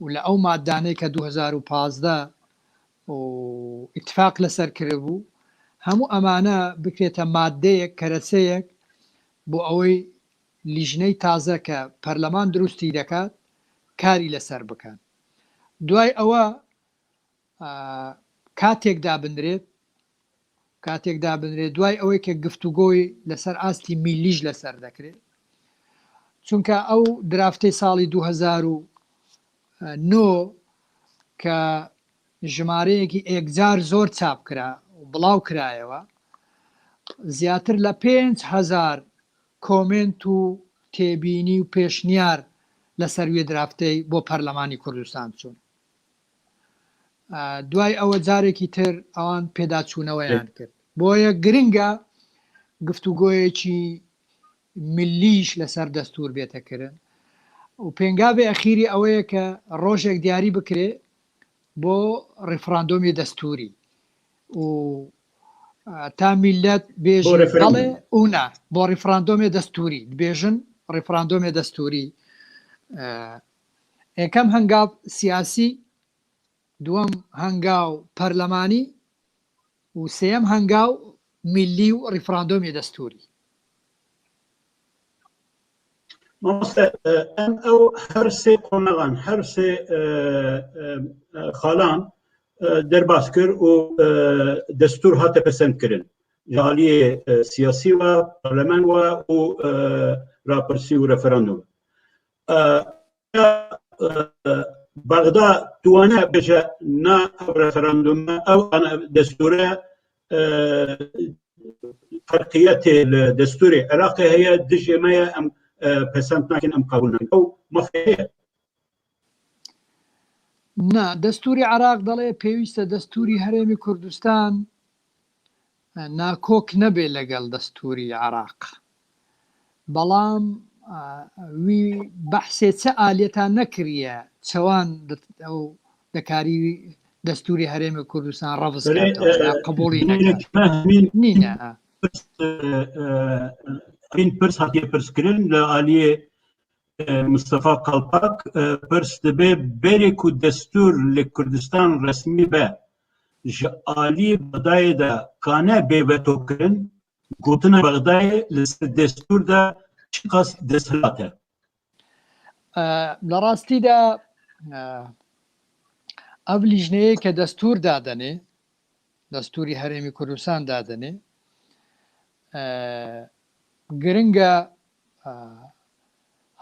و لە ئەو مادانەی کە 2015 و ئیتفاق لەسەر کربوو هەموو ئەمانە بکرێتە مادەیەک کەرەسەیەک بۆ ئەوەی لیژنەی تازە کە پەرلەمان دروستی دەکات کاری لەسەر بکەن دوای ئەوە کاتێک دابنرێت کاتێک دابنرێت دوای ئەوەی کە گفتوگۆی لەسەر ئاستی میلیش لەسەر دەکرێت چونکە ئەو درافتەی ساڵی 2009 کە ژمارەیەکی ئێکجار زۆر چاپ کرا و بڵاو کرایەوە زیاتر لە 5هزار کۆمێنت و تێبینی و پێشنیار لەسەر وێ درافتەی بۆ پەرلەمانی کوردستان چوون دوای ئەوە جارێکی تر ئەوان پێداچوونەوەیان کرد بۆیە گرنگە گفتوگۆیەکی ملیش لەسەر دەستور بێتەکردن و پێنگاوی ئەخیری ئەوەیە کە ڕۆژێک دیاری بکرێ بۆ ڕیفراندۆمی دەستوری و تا میلەت بێژی بەڵێ و نا بۆ ڕیفراندۆمێ دەستوری بێژن ڕیفراندۆمێ دەستوری یەکەم هەنگاو سیاسی، دووەم هەنگاو پەرلەمانی و سێیەم هەنگاو میللی و ڕیفراندۆمی دەستووری.
مامۆستا ئەم ئەو هەر سێ قۆناغان هەر سێ خاڵان دەرباز کرد و دەستور هاتە پەسەند کردن ji aliyê siyasî ve parlemen ve û rapirsî û referandum. Bexda tuwane bêje na ev referandum ew destûre ferqiyetê li destûrê Iraqê heye dijê me ye em pesend nakin em qebûl nakin ew mafê heye.
نا دەستوری عراق دەڵێ پێویستە دەستوری هەرێمی کوردستان ناکۆک نەبێ لەگەڵ دەستوری عراق بەڵام وی بەحسێ چە ئالیەتان نەکریە چوان ئەو دەکاری دەستوری هەرێمی کوردستان ڕەفز کاتەوە یا قبوڵی نەکات نینە.
این پرس هاتیە پرسکردن لە aliyê Mistefa Kalpak pirs dibe berê ku destûr li Kurdistan resmî be ji aliyê Bexdayê de kane bê vetokirin, gotina Bexdayê li ser destûr de çiqas desthilat e?
لە ڕاستیدا ئەو لیژنەیە کە دەستور دادەنێ دەستوری هەرێمی کوردستان دادەنێ گرنگە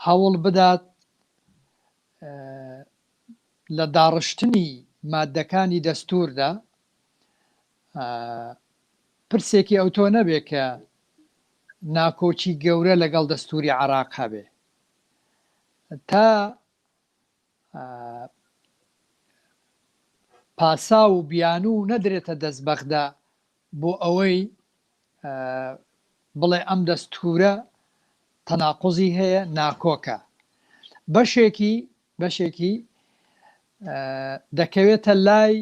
هەوڵ بدات لە داڕشتنی مادەکانی دەستوردا پرسێکی ئەوتۆ نەبێ کە ناکۆکی گەورە لەگەڵ دەستوری عراق هەبێ تا پاساو و بیانوو نەدرێتە دەست بەغدا بۆ ئەوەی بڵێ ئەم دەستوورە تەناقوزی هەیە ناکۆکە بەشێکی بەشێکی دەکەوێتە لای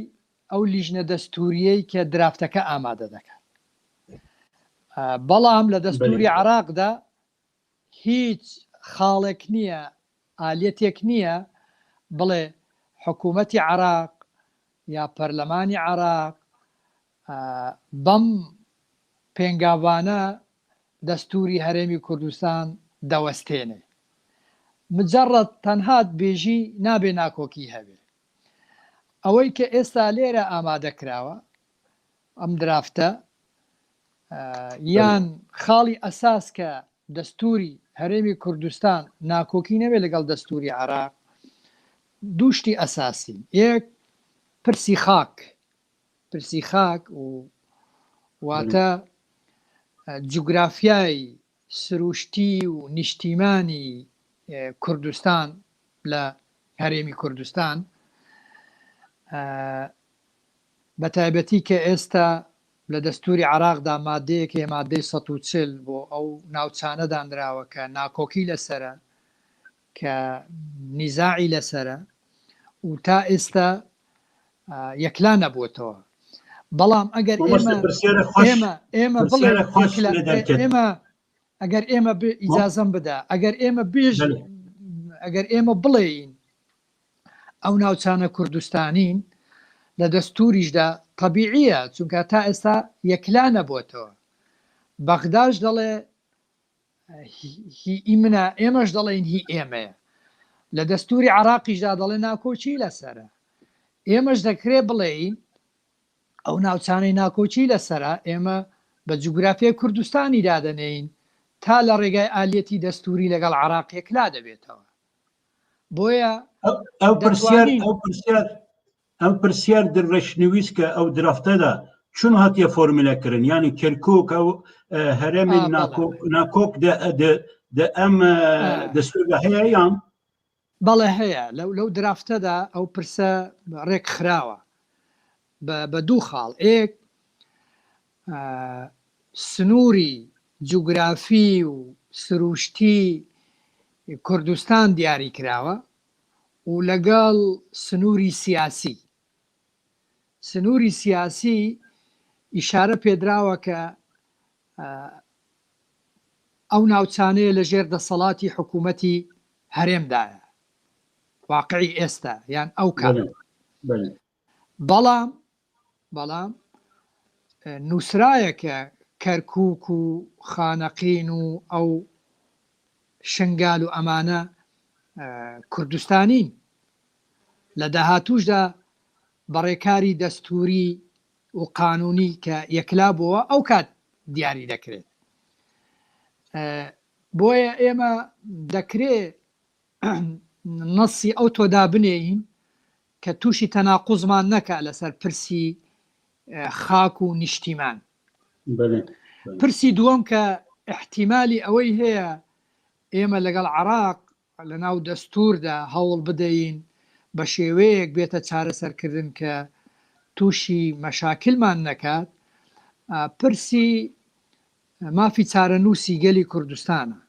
ئەو لیژنە دەستوریەی کە درافتەکە ئامادە دەکات بەڵام لە دەستوری عراقدا هیچ خاڵێک نییە ئالیەتێک نییە بڵێ حکوومەتی عراق یا پەرلەمانی عراق بەم پێنگاڤانە دەستووری هەرێمی کوردستان دەوەستێنێ. مجەڕەد تەنها بێژی نابێ ناکۆکی هەبێ. ئەوەی کە ئێستا لێرە ئامادە کراوە ئەم درافتە یان خاڵی ئەساس کە دەستووری هەرێمی کوردستان ناکۆکی نەبێ لەگەڵ دەستووری عێراق دوو شتی ئەساسین. یەک پرسی خاک پرسی خاک و واتە جوگرافیای سروشتی و نیشتیمانی کوردستان لە هەرێمی کوردستان بە تایبەتی کە ئێستا لە دەستوری عراقدا مادەیەک هەیە مادەی 140 بۆ ئەو ناوچانە دانراوە کە ناکۆکی لەسرە کە نیزاعی لەسەرە و تا ئێستا یەکلا نەبووەتەوە بەڵام ئەگەر ئێمە ئێمە ئێمە بڵێ ئێمە ئەگەر ئێمە ئیجازەم بدا ئەگەر ئێمە بێژ ئەگەر ئێمە بڵێین ئەو ناوچانە کوردستانین لە دەستوریشدا طبیعیە چونکە تا ئێستا یەکلا نەبووەتەوە بەغداش دەڵێ هی ئی منە ئێمەش دەڵێین هی ئێمەیە لە دەستوری عراقیشدا دەڵێ ناکۆکی لەسەرە ئێمەش دەکرێ بڵێین ئەو ناوچانەی ناکۆکی لەسەرە ئێمە بە جوگرافیای کوردستانی دادەنێین تا لە ڕێگای ئالیەتی دەستوری لەگەڵ عراق یەکلا دەبێتەوە بۆیە
ئەو پرسیار ئەو پرسیار ئەم پرسیار در ڕەشنویس کە ئەو درافتەدا چون هاتیە فۆرمولە کردن یعنی کەرکک ئەو هەرێمی ناکۆک دە ئەم دەستوردا هەیە یان
بەڵێ هەیە لەو لەو درافتەدا ئەو پرسە ڕێک خراوە بە دوو خاڵ ئێک سنووری جوگرافی و سروشتی کوردستان دیاری کراوە و لەگەڵ سنووری سیاسی. سنووری سیاسی ئیشارە پێدراوە کە ئەو ناوچانەیە لە ژێر دەسەڵاتی حکوومەتی هەرێمدایە، واقعی ئێستا یان ئەو کات. بەڵام بەڵام نووسرایە کە کەرکووک و خانەقین و ئەو. شنگال و ئەمانە کوردستانین لە داهاتووشدا بە ڕێکاری دەستووری و قانونی کە یەکلا بۆوە ئەو کات دیاری دەکرێت. بۆیە ئێمە دەکرێ نەسی ئەو تۆ دابنێین کە تووشی تەناقوزمان نەکا لەسەر پرسی خاک و نیشتیمان. پرسی دووەم کە ئیحتیمالی ئەوەی هەیە ئێمە لەگەڵ عێراق لەناو دەستووردا هەوڵ بدەین بە شێوەیەک بێتە چارەسەرکردن کە تووشی مەشاکلمان نەکات، پرسی مافی چارەنووسی گەلی کوردستانە.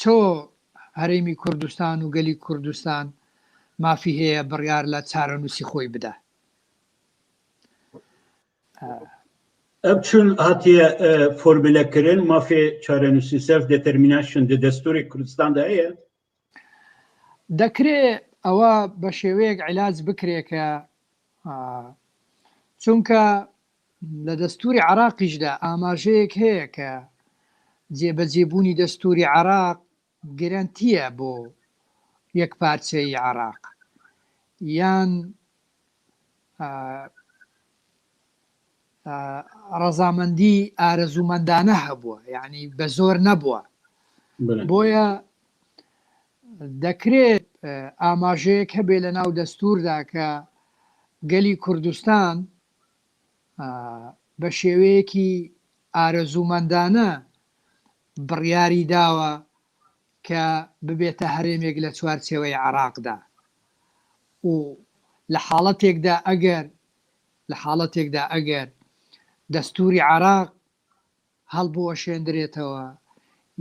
چۆ هەرێمی کوردستان و گەلی کوردستان مافی هەیە بڕیار لە چارەنووسی خۆی بدا؟
ئەم چون هاتیە فۆرمولەکردن مافێ چارەنووسی سێلف دێتەرمیناشن دە دەستوری کوردستاندا هەیە؟
دەکرێ ئەوە بە شێوەیەک عیلاج بکرێ کە چونکە لە دەستوری عراقیشدا ئاماژەیەک هەیە کە جێبەجێبوونی دەستوری عراق گرەنتیە بۆ یەکپارچەیی عراق یان ڕەزامەندی ئارەزوومەندانە هەبووە یعنی بە زۆر نەبووە بۆیە دەکرێت ئاماژەیەک هەبێ لە ناو دەستوردا کە گەلی کوردستان بە شێوەیەکی ئارەزوومەندانە بڕیاری داوە کە ببێتە هەرێمێک لە چوارچێوەی عێراقدا و لە حاڵەتێکدا ئەگەر لە حاڵەتێکدا ئەگەر دەستووری عێراق هەڵبوەشێندرێتەوە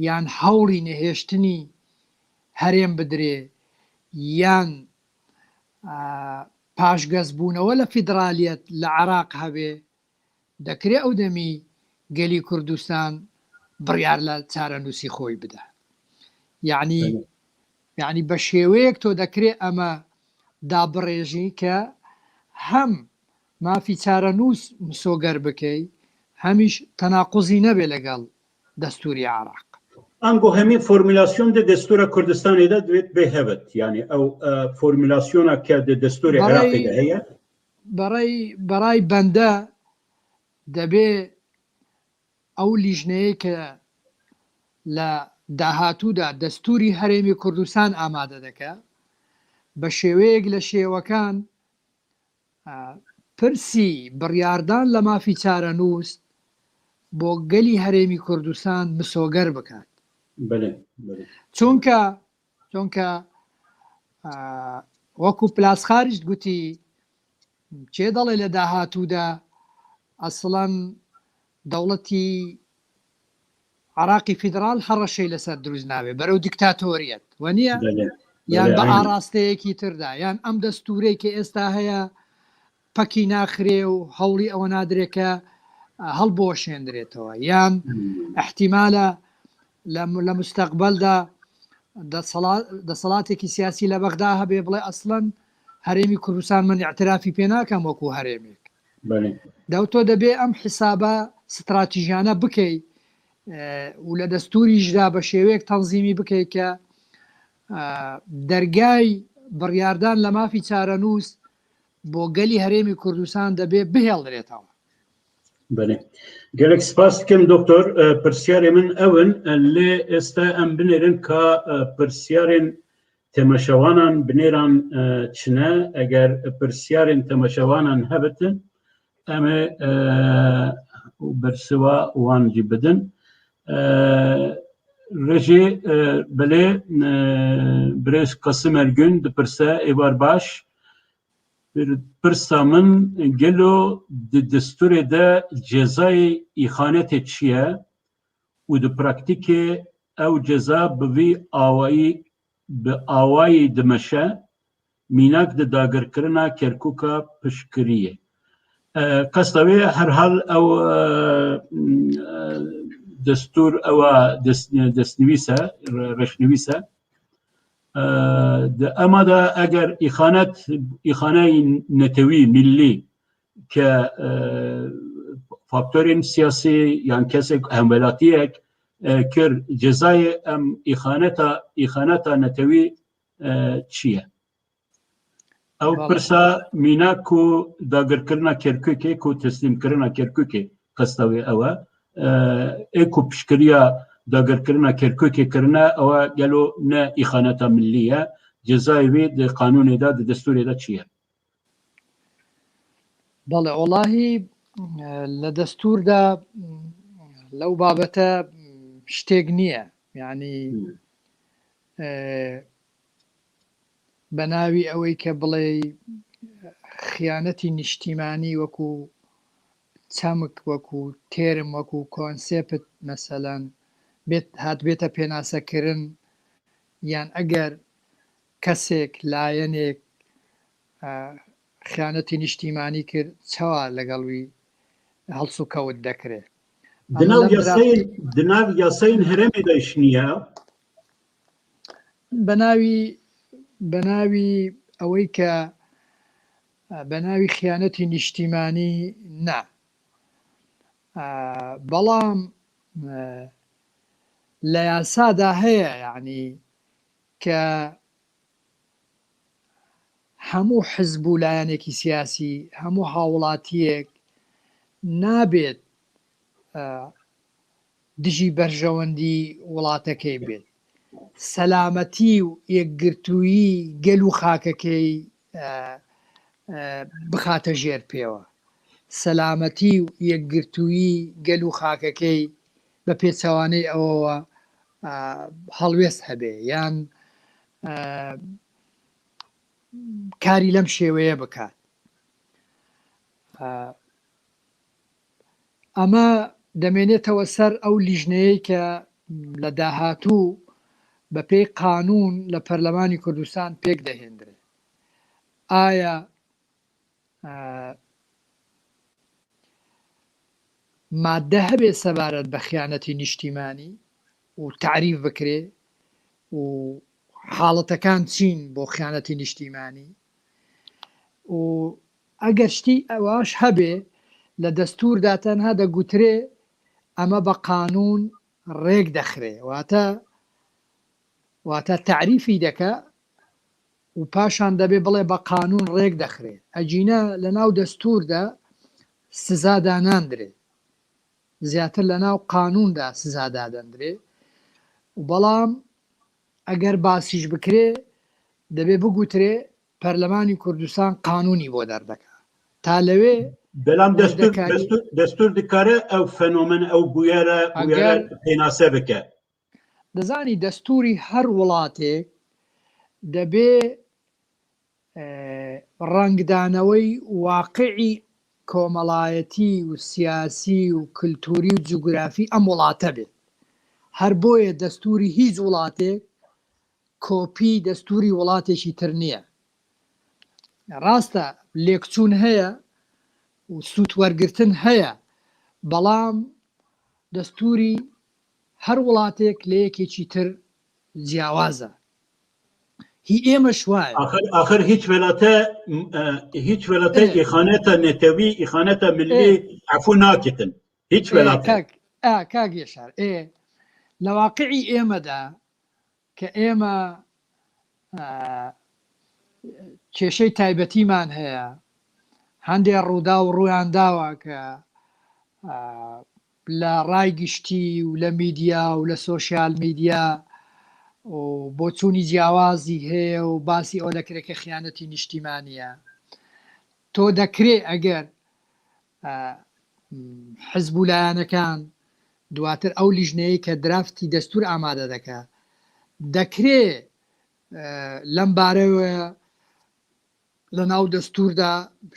یان هەوڵی نەهێشتنی هەرێم بدرێ یان پاشگەزبوونەوە لە فیدرالیەت لە عێراق هەبێ دەکرێ ئەو دەمی گەلی کوردستان بڕیار لە چارەنووسی خۆی بدا. یەعنی یەعنی بە شێوەیەک تۆ دەکرێ ئەمە دابڕێژی کە هەم مافی چارەنووس مسۆگەر بکەی هەمیش تەناقوزی نەبێ لەگەڵ دەستووری عێراق.
ئەنگۆ هەمی فۆرمولاسیۆن دە دەستوورە کوردستانێ دە دوێت بێ هەبت یانی ئەو فۆرمولاسیۆنە کە دە دەستووری عێراقێ دە هەیە.
بەڕای بەڕای بەندە دەبێ ئەو لیژنەیەی کە لە داهاتوودا دەستووری هەرێمی کوردستان ئامادە دەکا بە شێوەیەک لە شێوەکان پرسی بڕیاردان لە مافی چارەنووس بۆ گەلی هەرێمی کوردستان مسۆگەر بکات. چونکە چونکە وەکو پلاسخاریش گوتی کێ دەڵێ لە داهاتوودا ئەسڵەن دەوڵەتی عراقی فیدرال هەڕەشەی لەسەر دروست ناوێ بەرەو دیکتاتۆریەت وە نییە یان بە ئاراستەیەکی تردا یان ئەم دەستورەی کە ئێستا هەیە پەکی ناخرێ و هەوڵی ئەوە نادرێ کە هەڵبوەشێندرێتەوە یان ئیحتیمالە لە مستەقبەلدا دەسەڵاتێکی سیاسی لە بەغدا هەبێ بڵێ ئەسڵەن هەرێمی کوردستان من ئیعترافی پێ ناکەم وەکو هەرێمێک. دەو تۆ دەبێ ئەم حیسابە ستراتیژیانە بکەی و لە دەستوریشدا بە شێوەیەک تەنزیمی بکەی کە دەرگای بڕیاردان لە مافی چارەنووس بۆ گەلی هەرێمی کوردستان دەبێ بهێڵدرێتەوە.
بەێ گەلێک سپاس بکەم دکتۆر پرسیارێ من ئەون لێ ئێستا ئەم بنێرن کە پرسیارێن تەمەشەوانان بنێران چنە ئەگەر پرسیارێن تەمەشەوانان هەبتن ئەمێ بەرسوا وانجی بدن ڕێژێ بەێ برێز قەسم ئەرگون دپرسە ئێوار باش پرسا من گەلۆ di destûrê de cezayê îxanetê çi ye û di praktîkê ew ceza bi vî awayî bi awayî dimeşe mînak di dagirkirina Kerkûka piştgiriyê. Qesta wê herhal ew destûr ewa destnivîs e, reşnivîs e. Di ema de eger îxanet îxaneyê netewî, millî ke faktorên siyasî yan kesek hemwelatiyek. kir cezayê em îxaneta îxaneta netewî çi ye? Ew pirsa mîna ku dagirkirina Kerkûkê ku teslîmkirina Kerkûkê qesta wê ew e. Ê ku piştgiriya dagirkirina Kerkûkê kirine ew e gelo ne îxaneta millî ye, cezayê wê di qanûnê de di destûrê de çi ye?
Belê wellahî لە دەستووردا لەو بابەتە شتێک نییە یعنی بە ناوی ئەوەی کە بڵێ خیانەتی نیشتیمانی وەکو چەمک وەکو تێرم وەکو کۆنسێپت مەسەلەن بێت هاتبێتە پێناسەکردن یان ئەگەر کەسێک لایەنێک خیانەتی نیشتیمانی کرد چەوا لەگەڵ وی هەڵسوکەوت دەکرێ؟
ئەمە لەم درافت دناو یاسەین هەرێمێ دایش نییە؟
بەناوی بەناوی ئەوەی کە بەناوی خیانەتی نیشتیمانی نا بەڵام لە یاسادا هەیە یعنی کە هەموو حزب و لایەنێکی سیاسی، هەموو هاوڵاتییەک نابێت دژی بەرژەوەندی وڵاتەکەی بێت، سەلامەتی و یەکگرتوویی گەل و خاکەکەی بخاتە ژێر پێوە، سەلامەتی و یەکگرتوویی گەل و خاکەکەی بە پێچەوانەی ئەوەوە هەڵوێست هەبێ یان کاری لەم شێوەیە بکات. ئەمە دەمێنێتەوە سەر ئەو لیژنەیەی کە لە داهاتوو بەپێی قانوون لە پەرلەمانی کوردستان پێک دەهێندرێ. ئایا ماددە هەبێ سەبارەت بە خیانەتی نیشتیمانی و تەعریف بکرێ و حاڵەتەکان چین بۆ خیانەتی نیشتیمانی و ئەگەر شتی ئەواش هەبێ لە دەستووردا تەنها دەگوترێ ئەمە بە قانوون ڕێک دەخرێ واتە واتە تەعریفی دەکا و پاشان دەبێ بڵێ بە قانوون ڕێک دەخرێ ئەگینا لە ناو دەستووردا سزا داناندرێ زیاتر لە ناو قانووندا سزا دادەندرێ و بەڵام ئەگەر باسیش بکرێ دەبێ بگوترێ پەرلەمانی کوردستان قانوونی بۆ دەردەکا تا لەوێ
بەلام دەستور دەستور دەستور دکارە ئەو فەنۆمەن ئەو بویەرە بویەرە پێناسە بکە.
دەزانی دەستوری هەر وڵاتێک دەبێ ڕەنگدانەوەی واقعی کۆمەڵایەتی و سیاسی و کلتوری و جوگرافی ئەم وڵاتە بێت. هەر بۆیە دەستوری هیچ وڵاتێک کۆپی دەستوری وڵاتێکی تر نییە. ڕاستە لێکچوون هەیە و سوود وەرگرتن هەیە، بەڵام دەستوری هەر وڵاتێک لە یەکێکی تر جیاوازە. هی ئێمەش وایە.
ئاخر ئاخر هیچ وڵاتە هیچ وڵاتە ئیخانەتە نەتەوی ئیخانەتە ملی عفو ناکتن هیچ وڵاتە
کاک ئا کاک یەشار ئێ لە واقعی ئێمەدا کە ئێمە کێشەی تایبەتیمان هەیە هەندێ ڕوودا و ڕوویان داوە کە لە ڕای گشتی و لە میدیا و لە سۆشیال میدیا و بۆچوونی جیاوازی هەیە و باسی ئەوە دەکرێت کە خیانەتی نیشتیمانیە تۆ دەکرێ ئەگەر حزب و لایەنەکان دواتر ئەو لیژنەیە کە درافتی دەستور ئامادە دەکا دەکرێ لەم بارەوە لە ناو دەستوردا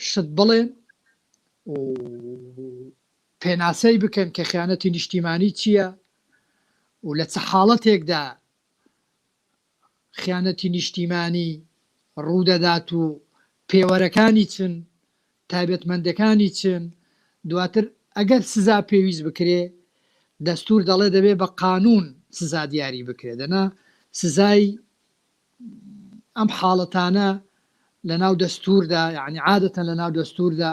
شت بڵێن و پێناسەی بکەن کە خیانەتی نیشتیمانی چییە و لە چ حاڵەتێکدا خیانەتی نیشتیمانی ڕوودەدات و پێوەرەکانی چن، تایبەتمەندەکانی چن، دواتر ئەگەر سزا پێویست بکرێ دەستور دەڵێ دەبێ بە قانون سزا دیاری بکرێ دەنا سزای ئەم حاڵەتانە لە ناو دەستوردا یانی عادەتەن لە ناو دەستوردا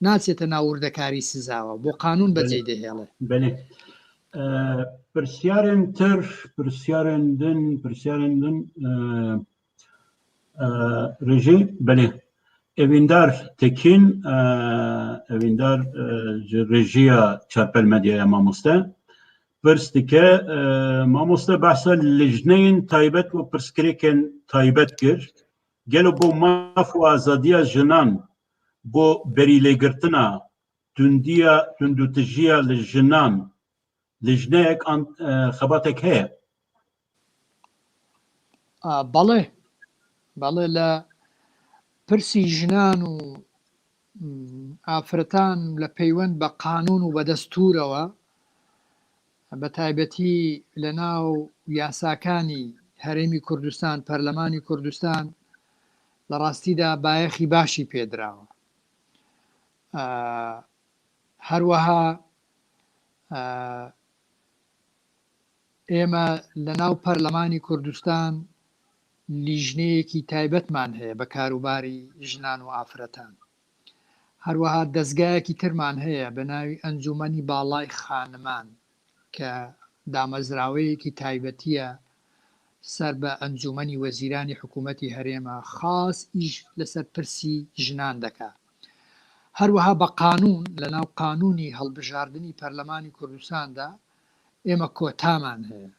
ناچێتە ناو وردەکاری سزاوە بۆ قانون بەجێی دەهێڵێ.
بەلێ. پرسیارێن تر پرسیارێن دن پرسیارێن دن ڕێژی بەێ ئەویندار تەکین ئەویندار ڕێژیە چاپەل مەدیایە مامۆستە پرس دکە مامۆستە باسە لژنەیەن تایبەت و پرسکرێکن تایبەت کرد گەلۆ بۆ ماف و ئازادیە ژنان بۆ بەری لێگرتنە توندیە توندوتژیە لە ژنان لیژنەیەک ئان خەباتێک هەیە؟
بەڵێ بەڵێ لە پرسی ژنان و ئافرەتان لە پەیوەند بە قانون و بە دەستورەوە بە تایبەتی لە ناو یاساکانی هەرێمی کوردستان پەرلەمانی کوردستان لە ڕاستیدا بایەخی باشی پێدراوە هەروەها ئێمە لە ناو پەرلەمانی کوردستان لیژنەیەکی تایبەتمان هەیە بە کاروباری ژنان و ئافرەتان. هەروەها دەزگایەکی ترمان هەیە بە ناوی ئەنجومەنی باڵای خانمان کە دامەزراوەیەکی تایبەتییە سەر بە ئەنجومەنی وەزیرانی حکوومەتی هەرێمە خاس ئیش لەسەر پرسی ژنان دەکا. هەروەها بە قانوون لە ناو قانوونی هەڵبژاردنی پەرلەمانی کوردستاندا ئێمە کۆتامان هەیە،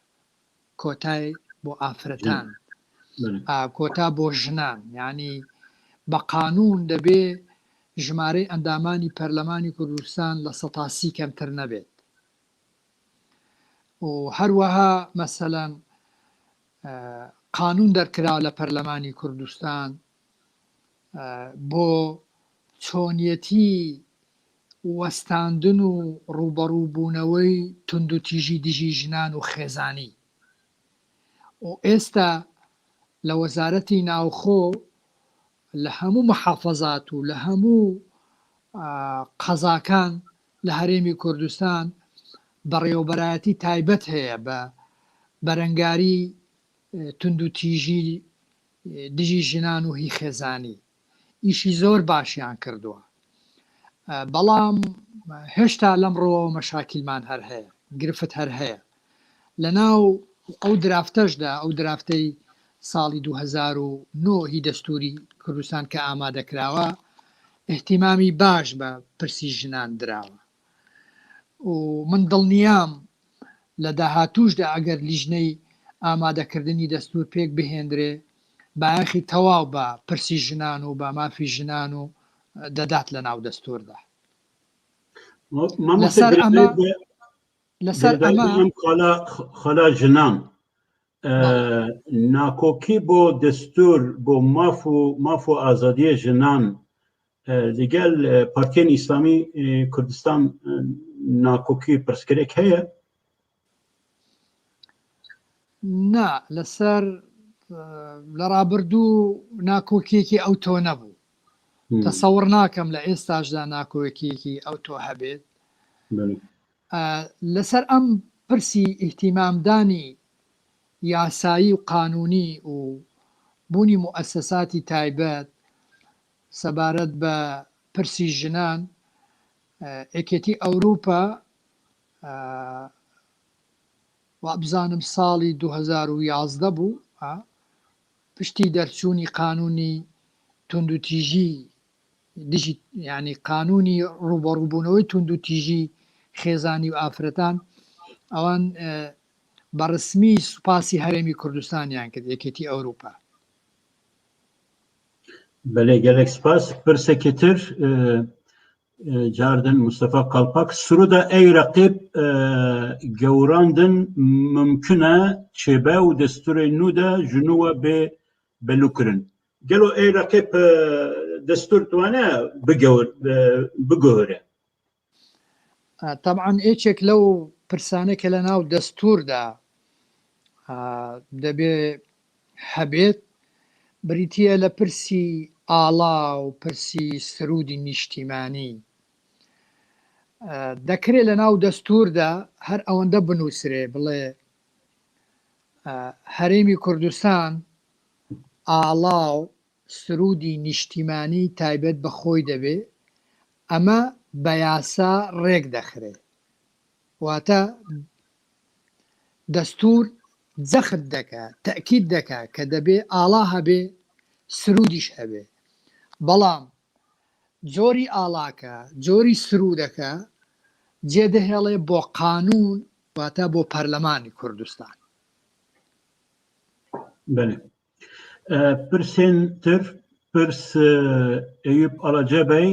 کۆتای بۆ ئافرەتان، کۆتا بۆ ژنان، یانی بە قانوون دەبێ ژمارەی ئەندامانی پەرلەمانی کوردستان 30% کەمتر نەبێت. و هەروەها مەسەلەن قانوون دەرکرا لە پەرلەمانی کوردستان بۆ چۆنیەتی وەستاندن و ڕووبەڕووبوونەوەی توندوتیژی دژی ژنان و خێزانی و ئێستا لە وەزارەتی ناوخۆ لە هەموو محافەزات و لە هەموو قەزاکان لە هەرێمی کوردستان بەڕێوەبەرایەتی تایبەت هەیە بە بەرەنگاری توندوتیژی دژی ژنان و هی خێزانی ئیشی زۆر باشیان کردووە بەڵام هێشتا لەم ڕووەوە مەشاکیلمان هەر هەیە گرفت هەر هەیە لەناو ئەو درافتەشدا ئەو درافتەی ساڵی 2009 هی دەستوری کوردستان کە ئامادەکراوە ئیهتیمامی باش بە پرسی ژنان دراوە و من دڵنیام لە داهاتووشدا ئەگەر لیژنەی ئامادەکردنی دەستوور پێک بهێندرێ بایەخی تەواو بە پرسی ژنان و بە مافی ژنان و دەدات لە ناو دەستووردا. لەسەر ئەمە لەسەر ئەمە
خالا ژنان ناکۆکی بۆ دەستور بۆ ماف و ماف و ئازادیە ژنان لەگەل پارتیەن ئیسلامی کوردستان ناکۆکی پرسگرێک هەیە؟
نا لەسەر لە ڕابردوو ناکۆکیەکی ئەو تۆ نەبوو تەسەوڕ ناکەم لە ئێستاشدا ناکۆکیەکی ئەو تۆ هەبێت لەسەر ئەم پرسی ئیهتیمامدانی یاسایی و قانونی و بوونی موئەسەساتی تایبەت سەبارەت بە پرسی ژنان، یەکێتی ئەوروپا وابزانم ساڵی 2011 بوو پشتی دەرچوونی قانونی توندوتیژی دژی یانی قانونی ڕووبەڕووبوونەوەی توندوتیژی خێزانی و ئافرەتان ئەوان بە ڕسمی سوپاسی هەرێمی کوردستانیان کرد یەکێتی ئەوروپا.
بەلێ گەلێک سپاس پرسێکی تر جاردن مستەفا قەڵپاک سرودە ئەی رەقیب گەوراندن ممکنە چێبە و دەستورێ نوودە ژنووە بێ بەلوکرن گەلۆ ئەی رەقیب دەستور توانە بگۆرێ
تەبعەن یەکێک لەو پرسانەی کە لە ناو دەستووردا دەبێ هەبێت بریتییە لە پرسی ئاڵا و پرسی سرودی نیشتیمانی. دەکرێ لە ناو دەستووردا هەر ئەوەندە بنووسرێ بڵێ هەرێمی کوردستان ئاڵا و سروودی نیشتیمانی تایبەت بە خۆی دەبێ، ئەمە بە یاسا ڕێک دەخرێ. واتە دەستوور جەخت دەکا، تەئکید دەکا کە دەبێ ئاڵا هەبێ، سروودیش هەبێ. بەڵام جۆری ئاڵاکە، جۆری سروودەکە جێ دەهێڵێ بۆ قانوون واتە بۆ پەرلەمانی کوردستان.
بەلێ. پرسێن تر پرس ئەیوب ئالاجەبەی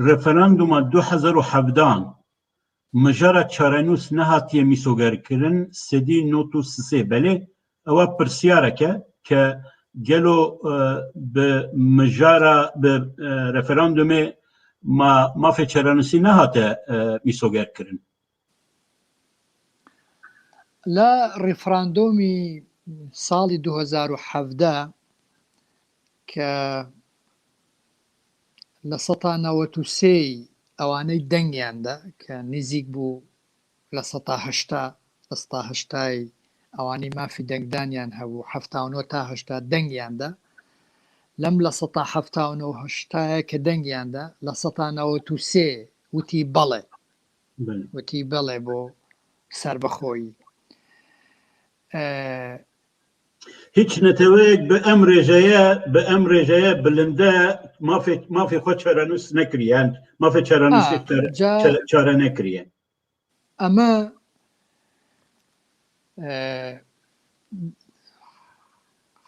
رێفراندوما 2017 مژارە چارەنووس نەهاتیە میسۆگەرکردن سدی نۆت و سسێ بەلێ ئەوە پرسیارەکە کە گەلۆ بە مژارە بە رێفراندومێ ما مافێ چارەنووسی نەهاتە میسۆگەرکردن.
لە ڕیفراندۆمی ساڵی 2017 کە 93% ی ئەوانەی دەنگیان دا کە نزیک بوو 80%، 80% ی ئەوانەی مافی دەنگدانیان هەبوو 79 تا 80 دەنگیان دا، لەم 79% و 80ە کە دەنگیان دا 93% وتی بەڵێ، وتی بەڵێ بۆ سەربەخۆیی.
هیچ نەتەوەیەک بە ئەم ڕێژەیە بە ئەم ڕێژەیە بلندە مافێ مافی خۆ چارەنووس نەکریان مافێ چارەنووسی چارە نەکریە.
ئەمە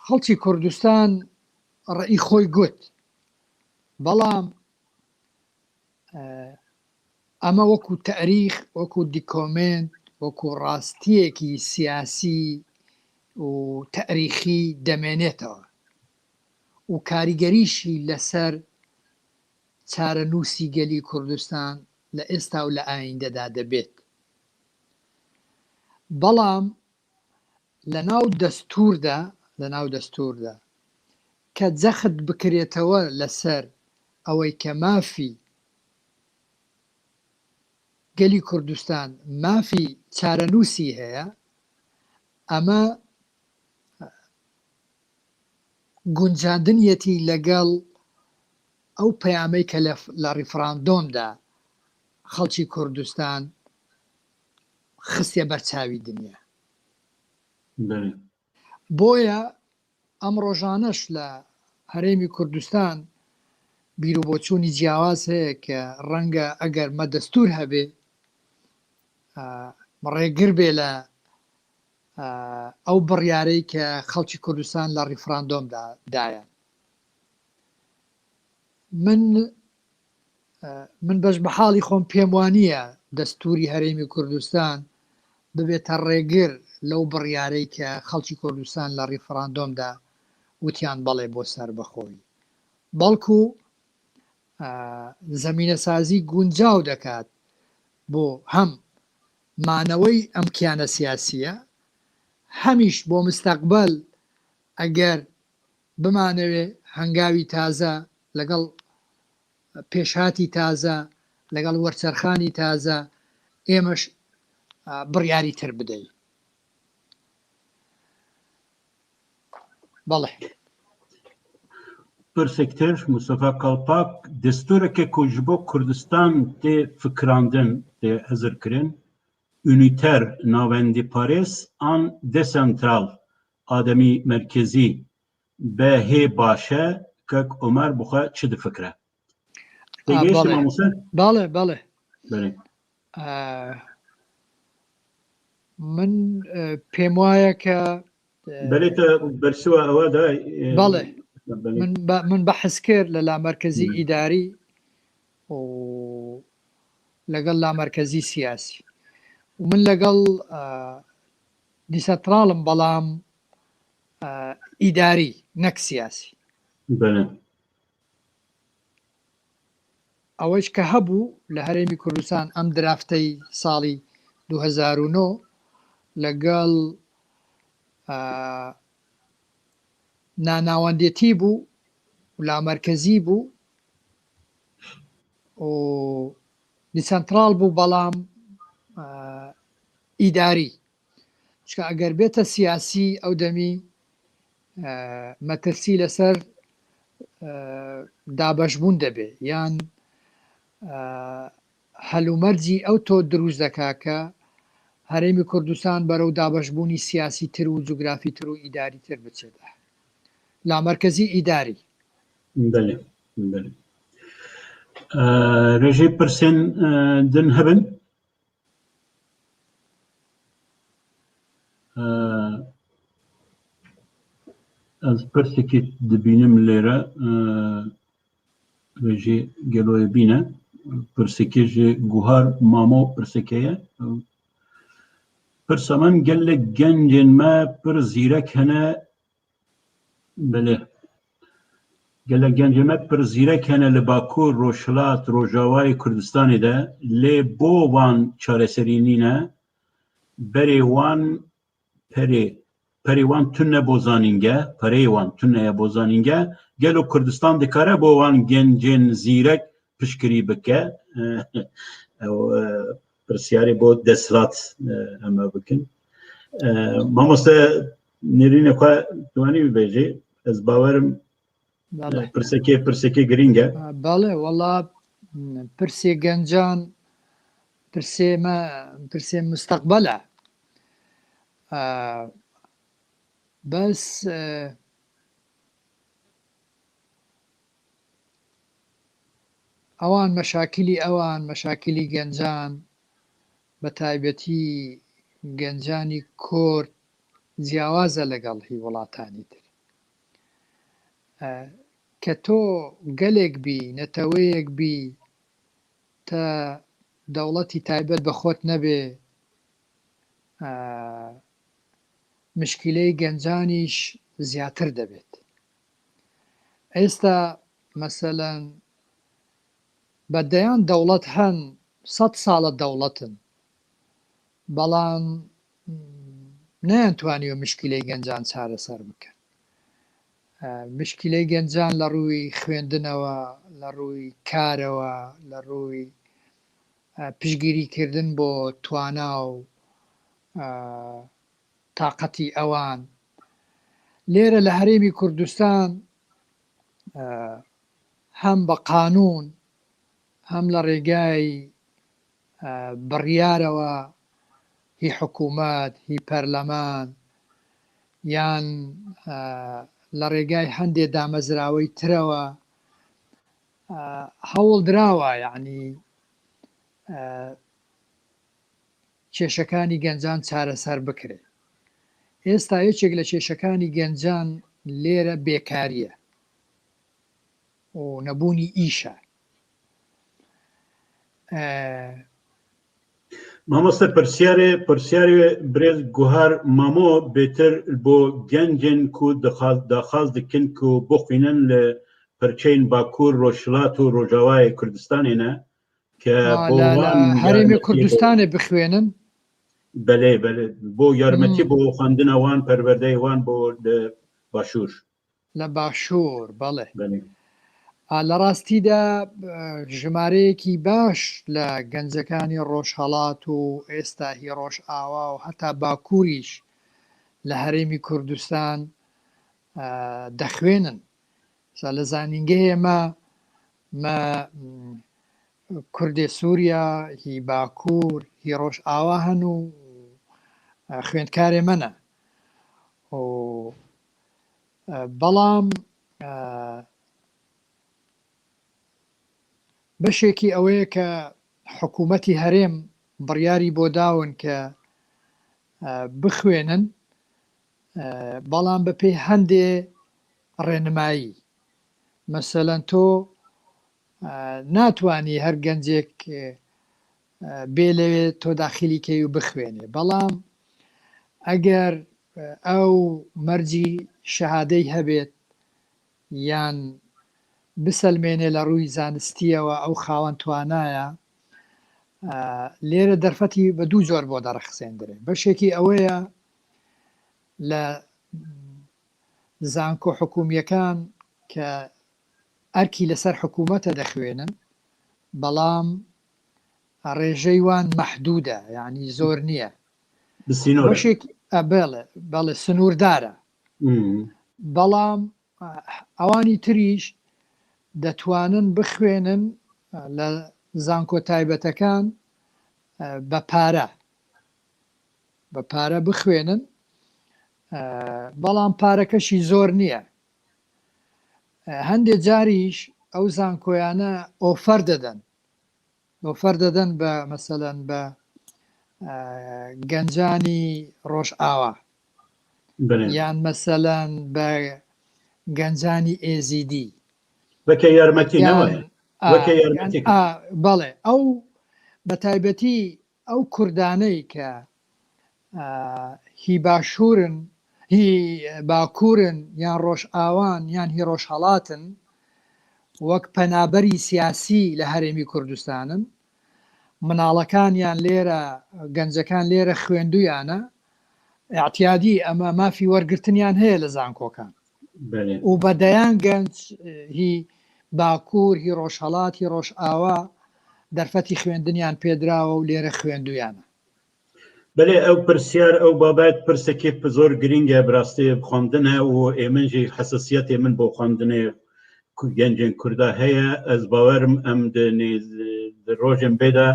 خەڵکی کوردستان ڕێی خۆی گوت، بەڵام ئەمە وەکو تەئریخ، وەکو دیکۆمێنت، وەکو ڕاستییەکی سیاسی و تەئریخی دەمێنێتەوە و کاریگەریشی لەسەر چارەنووسی گەلی کوردستان لە ئێستا و لە ئایندەدا دەبێت. بەڵام لەناو دەستووردا، لەناو دەستووردا کە جەخت بکرێتەوە لەسەر ئەوەی کە مافی گەلی کوردستان مافی چارەنووسی هەیە، ئەمە گونجاندنیەتی لەگەڵ ئەو پەیامەی کە لە ڕیفراندۆمدا خەڵکی کوردستان خستیە بەر چاوی دنیا. بۆیە ئەم ڕۆژانەش لە هەرێمی کوردستان بیروبۆچوونی جیاواز هەیە کە ڕەنگە ئەگەر مە دەستوور هەبێ ڕێگر بێ لە ئەو بڕیارەی کە خەڵکی کوردستان لە ڕیفراندۆمدا دایان. من من بەش بە حاڵی خۆم پێم وانییە دەستووری هەرێمی کوردستان ببێتە ڕێگر لەو بڕیارەی کە خەڵکی کوردستان لە ڕیفڕاندۆمدا وتیان بەڵێ بۆ سەربەخۆیی، بەڵکو زەمینەسازی گونجاو دەکات بۆ هەم مانەوەی ئەم کیانە سیاسییە، هەمیش بۆ مستەقبەل ئەگەر بمانەوێ هەنگاوی تازە لەگەڵ پێشهاتی تازە، لەگەڵ وەرچەرخانی تازە ئێمەش بڕیاری تر بدەین. بەڵێ.
پرسێک تر مستەفا کەڵپاک دەستوورەکە کو ji bo Kurdistan tê fikirandin tê hizirkirin unîter navendîparêz an desentral ademî merkezî be hê baş e kek Omer bi xwe çi difikire? Têgihiştî mamoste?
Bale bale. Belê. من پێم وایە کە
بەێ تە بەرسوە ئەوە دا
بەڵێ من بەحس کرد لە لامەرکزی ئیداری و لەگەڵ لامەرکزی سیاسی و من لەگەڵ دیسەتراڵم بەڵام ئیداری نەک سیاسی.
بەلێ.
ئەوەیش کە هەبوو لە هەرێمی کوردستان ئەم درافتەی ساڵی 2009 لەگەڵ ناناوەندێتی بوو و لامەرکەزی بوو و دیسەنتراڵ بوو بەڵام ئیداری چونکە ئەگەر بێتە سیاسی ئەو دەمی مەترسی لەسەر دابەشبوون دەبێ یان هەلومەرجی ئەو تۆ دروست دەکا کە هەرێمی کوردستان بەرەو دابەشبوونی سیاسی تر و جوگرافی تر و ئیداری تر بچێت لامەرکەزی ئیداری.
بەلێ بەلێ رێژەی پرسێن دن هەبن؟ ئەز پرسێکی دبینم لێرە رێژێ گەلۆیە بینە پرسێکێ ژێ گوهار مامۆ پرسێکەیە پرسە من gelek gencên me pir zîrek hene belê gelek gencên me pir zîrek hene li Bakur, Rojhilat, Rojavayê Kurdistanê de lê bo wan çareserî nîne berê wan perê perê wan tune bo zanîngeh pereyê wan tune ye bo zanîngeh gelo Kurdistan dikare bo wan gencên zîrek piştgirî bike ew pirsyarê bo desthilat em ew bikin mamoste nêrînê xwe tuanî bibêjî ez bawerim pirsekê pirsekê girîng e
Bale wala pirsê gencan pirsê me pirsê mustaqbel e bes ئەوان مەشاکلی ئەوان مەشاکلی گەنجان بە تایبەتی گەنجانی کۆرد جیاوازە لەگەڵ هی وڵاتانی تر کە تۆ گەلێک بی نەتەوەیەک بی تە دەوڵەتی تایبەت بە خۆت نەبێ مشکیلەی گەنجانیش زیاتر دەبێت ئێستا مەسەلەن بە دەیان دەوڵەت هەن سەد ساڵە دەوڵەتن بەڵام نەیانتوانیوە مشکیلەی گەنجان چارەسەر بکەن. مشکیلەی گەنجان لە ڕووی خوێندنەوە، لە ڕووی کارەوە، لە ڕووی پشتگیری کردن بۆ توانا و تاقەتی ئەوان. لێرە لە هەرێمی کوردستان هەم بە قانوون هەم لە ڕێگای بڕیارەوە هی حکوومەت، هی پەرلەمان یان لە ڕێگای هەندێ دامەزراوەی ترەوە هەوڵ دراوە یعنی کێشەکانی گەنجان چارەسەر بکرێت. ئێستا یەکێک لە کێشەکانی گەنجان لێرە بێکارییە و نەبوونی ئیشە.
مامۆستا پرسیارێ پرسیارێ برێز گوهار مامۆ بێتر بۆ گەنجێن کو داخاز دکن کو بخوینن لە پرچەین باکوور ڕۆژهەڵات و ڕۆژاوای کوردستانێ نە کە بۆ
لە هەرێمی کوردستانێ بخوێنن
بەلێ بەلێ بۆ یارمەتی بۆ خوێندنە وان پەروەردەی وان بۆ باشوور
لە باشوور بەڵێ. لە ڕاستیدا ژمارەیەکی باش لە گەنجەکانی ڕۆژهەڵات و ئێستا هی ڕۆژئاوا و هەتا باکووریش لە هەرێمی کوردستان دەخوێنن. لە زانینگەی ئێمە مە کوردێ سووریا، هی باکوور، هی ڕۆژئاوا هەن و خوێندکارێ مەنە. و بەڵام بەشێکی ئەوەیە کە حکوومەتی هەرێم بڕیاری بۆ داون کە بخوێنن بەڵام بەپێی هەندێ ڕێنمایی مەسەلەن تۆ ناتوانی هەر گەنجێک بێ لەوێ تۆ داخیلی کەی و بخوێنێ بەڵام ئەگەر ئەو مەرجی شەهادەی هەبێت یان بسەلمێنێ لە ڕووی زانستیەوە ئەو خاوەن توانایە لێرە دەرفەتی بە دوو جۆر بۆ دەڕەخسێندرێ بەشێکی ئەوەیە لە زانکۆ حکومیەکان کە ئەرکی لەسەر حکوومەتە دەخوێنن بەڵام ڕێژەی وان مەحدودە یعنی زۆر نییە بەشێک بەڵێ بەڵێ سنووردارە بەڵام ئەوانی تریش دەتوانن بخوێنن لە زانکۆ تایبەتەکان بە پارە. بە پارە بخوێنن بەڵام پارەکەشی زۆر نییە هەندێ جاریش ئەو زانکۆیانە ئۆفەر دەدەن ئۆفەر دەدەن بە مەسەلەن بە گەنجانی ڕۆژئاوا یان مەسەلەن بە گەنجانی ئێزیدی
بەکە یارمەتی یارمەتی
بەڵێ ئەو بە تایبەتی ئەو کوردانەی کە هی باشوورن هی باکوورن یان ڕۆژئاوان یان هی ڕۆژهەڵاتن وەک پەنابەری سیاسی لە هەرێمی کوردستانن مناڵەکانیان لێرە گەنجەکان لێرە خوێندویانە ئیعتیادی ئەمە مافی وەرگرتنیان هەیە لە زانکۆکان و بە دەیان گەنج هی باکوور هی ڕۆژهەڵات هی ڕۆژئاوا دەرفەتی خوێندنیان پێدراوە و لێرە خوێندویانە.
بەلێ ئەو پرسیار ئەو بابەت پرسێکی زۆر گرینگە براستی خواندنە و ئێمن ژی حەساسیەتێ من بۆ خواندنێ گەنجێن کوردا هەیە ئەز باوەرم ئەم ڕۆژێن بێدا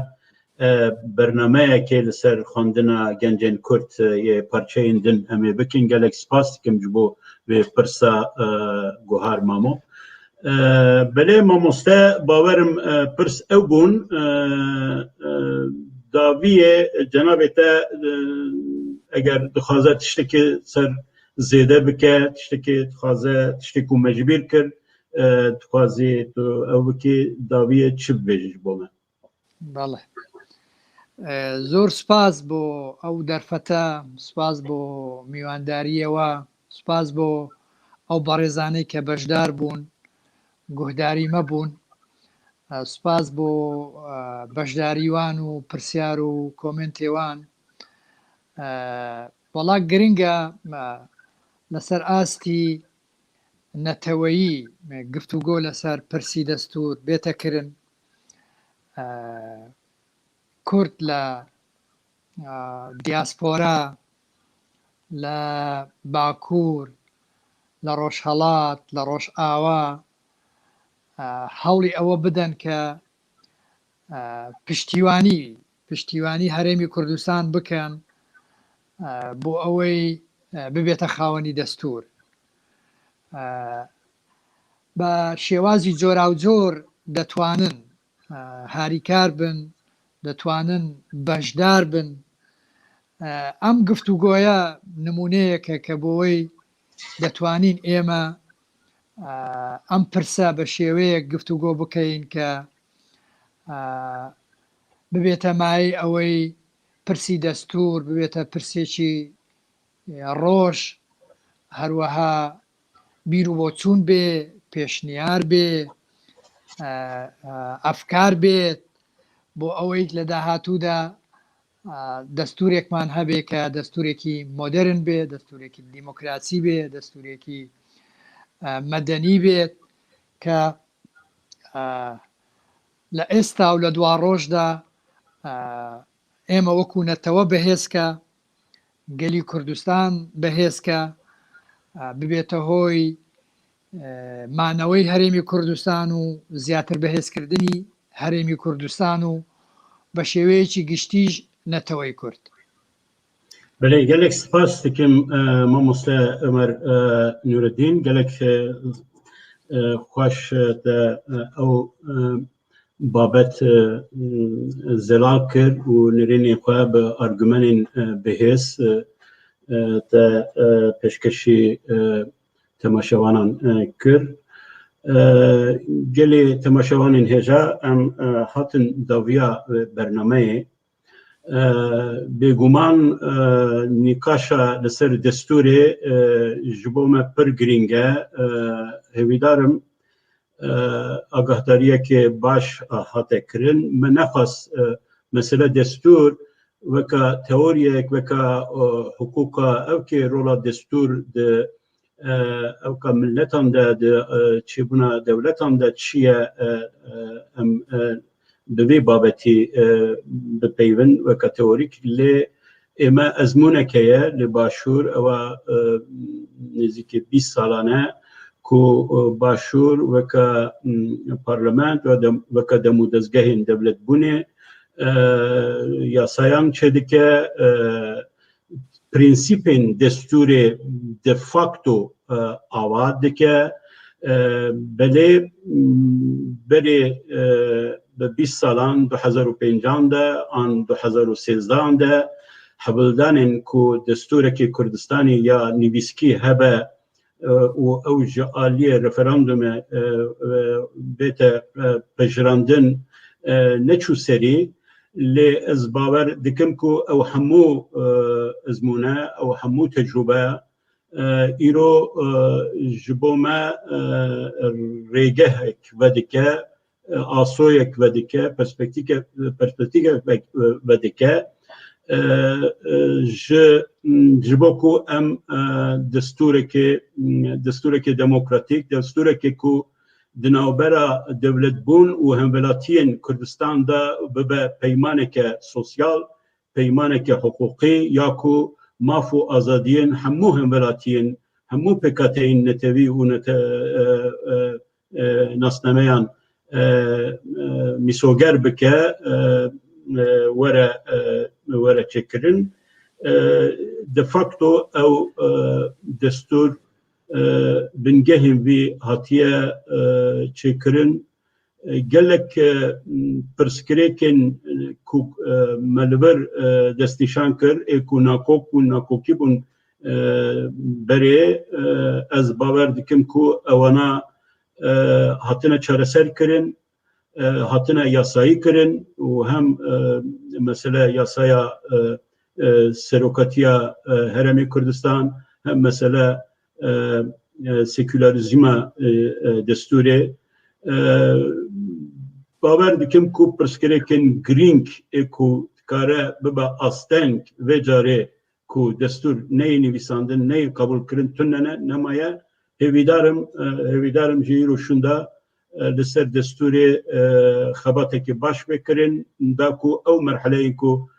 بەرنمەیەکێ لەسەر خوندنا گەنجێن کورد یە پارچەیên din em ê bikin gelek spas dikim ji bo vê pirsa guhar mamo belê mamoste bawerim pirs ew bûn daviyê cenabê te eger dixwaze tiştekê ser zêde bike tiştekê dixwaze tiştê ku me ji bîr kir dixwazî tu ew bikî daviyê çi bibêjî ji bo me
بەڵێ زۆر سپاس بۆ ئەو دەرفەتە سپاس بۆ میوانداریەوە سپاس بۆ ئەو بەڕێزانەی کە بەشدار بوون گوهداری مەبوون سپاس بۆ بەشداریوان و پرسیار و کۆمنتێوان وەڵا گرنگە لەسەر ئاستی نەتەوەیی گفتوگۆ لەسەر پرسی دەستور بێتە کرن کورد لە دیاسپۆرا لە باکوور لە ڕۆژهەڵات لە ڕۆژئاوا هەوڵی ئەوە بدەن کە پشتیوانی پشتیوانی هەرێمی کوردستان بکەن بۆ ئەوەی ببێتە خاوەنی دەستور بە شێوازی جۆراوجۆر دەتوانن هاریکار بن، دەتوانن بەشدار بن. ئەم گفتوگۆیە نموونەیەکە کە بۆی دەتوانین ئێمە ئەم پرسە بە شێوەیەک گفتوگۆ بکەین کە ببێتە مایەی ئەوەی پرسی دەستوور ببێتە پرسێکی ڕۆژ، هەروەها بیروبۆچوون بێ، پێشنیار بێ، ئەفکار بێت بۆ ئەوەی لە داهاتوودا دەستورێکمان هەبێ کە دەستورێکی مۆدرن بێ، دەستورێکی دیموکراسی بێ، دەستورێکی مەدەنی بێت کە لە ئێستا و لە دواڕۆژدا ئێمە وەکو نەتەوە بەهێزکە گەلی کوردستان بەهێزکە، ببێتە هۆی مانەوەی هەرێمی کوردستان و زیاتر بەهێزکردنی هەرێمی کوردستان و بە شێوەیەکی گشتیش نەتەوەی کورد.
بەێ گەلێک سپاس دەکەم مامۆستا عمر نورەدین گەلێک خوش ئەو بابەت zelal kir û nirînên xwe bi argumenên bihêz te pêşkeşî temaşevanan kir. Gelê temaşevanên hêja em hatin dawiya bernameyê. Bêguman nîqaşa li ser destûrê ji bo me pir girîng e. Hêvîdar im agahdariyekê baş hate kirin. Me nexwest mesele destûr weka teoriyek weka hiqûqa ew kê rola destûr di ewka miletan de di çêbûna dewletan de çi ye em bi vê babetî bipeyvin weka teorîk lê ême ezmûnek heye li Başûr ewa nêzîkî 20 salan e ku Başûr weka parlament weka dem û dezgehên dewletbûnê yasayan çêdike. Prensîpên destûrê de facto ava dike. Belê berê bi 20 salan 2005 de an 2013 an de hewldanên ku destûrekê Kurdistanê ya nivîskî hebe û ew ji aliyê referandumê bête pejirandin neçû serî lê ez bawer dikim ku ew hemû ezmûne ew hemû tecrûbe îro ji bo me rêgehek vedike asoyek vedike, perspektîfek vedike ji ji bo ku em destûrekê destûrekê demokratîk, destûrekê ku di navbera dewletbûn û hemwelatiyên Kurdistan de bibe peymaneke sosyal, peymaneke hiqûqî ya ku maf û azadiyên hemû hemwelatiyên hemû pêkhateyên netewî û nasnameyan mîsoger bike were were çêkirin. De facto ew destûr bingehên vî hatiye çêkirin. Gelek pirsgirêkên ku me li vir destnîşan kir ê ku nakok bûn nakokî bûn berê ez bawer dikim ku ewana hatine çareser kirin, hatine yasayî kirin û hem mesele yasaya serokatiya Herêmê Kurdistan hem mesele sekülerizma destûrê bawer dikim ku pirsgirêkên girîng ê ku dikare bibe asteng vê carê ku destûr neyê nivîsandin, neyê qebûlkirin tune ne, nemaye. Hêvîdar im, hêvîdar im ji îro şûnda li ser destûrê xebatekê baş bê kirin da ku ew merheleyên ku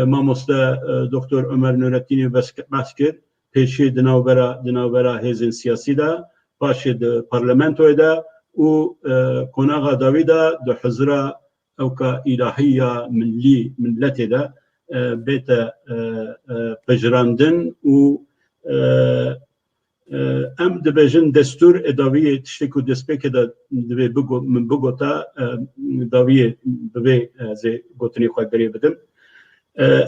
mamoste Doktor Ömer Nurettinê behs kir, pêşî di navbera di navbera hêzên siyasî de, paşê di parlamentoyê de û qonaxa dawî de di huzura ewka îlahî ya millî milletê de bête pejirandin û em dibêjin destûr ê dawiyê tiştê ku destpêkê de divê min bigota dawiyê bi vê ez ê gotinê xwe girê bidim.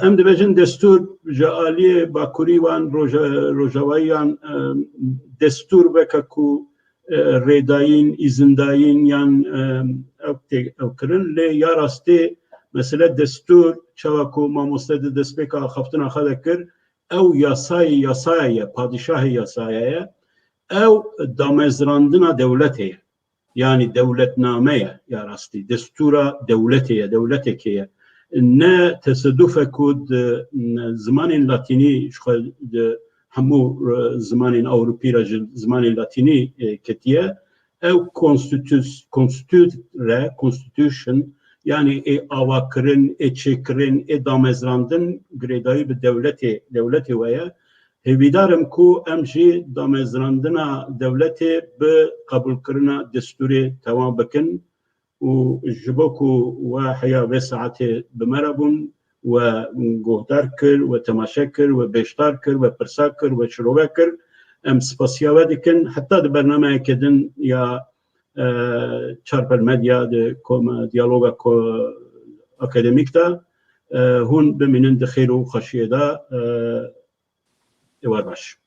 Em dibêjin destûr ji aliyê bakurî wan rojawayiyan destûr weke ku rêdayîn, îzindayîn yan ew tê ew kirin lê ya rastê mesele destûr çawa ku mamoste di destpêka axaftina xwe de kir ew yasayê yasaya ye, padîşahê yasaya ye, ew damezrandina dewletê ye. Yanî dewletname ye ya rastî, destûra dewletê ye, dewletekê ye. Ne teseduf e ku di zimanên latînî ji xwe di hemû zimanên Ewropî re ji zimanê latînî ketiye. Ew konstitûre, constitution, yanî ê avakirin, ê çêkirin, ê damezrandin girêdayî bi dewletê, dewletê we ye. Hêvîdar im ku em jî damezrandina dewletê bi qebûlkirina destûrê temam bikin û ji bo ku we heya vê saetê bi me re bûn, we guhdar kir, we temaşe kir, we bêşdar kir, we pirsa kir, we şirove kir, em spasiya we dikin. Heta di bernameyeke din ya Çarpel Medya di diyaloga akademîk de hûn bimînin di xêr û xweşiyê de. Êwar baş.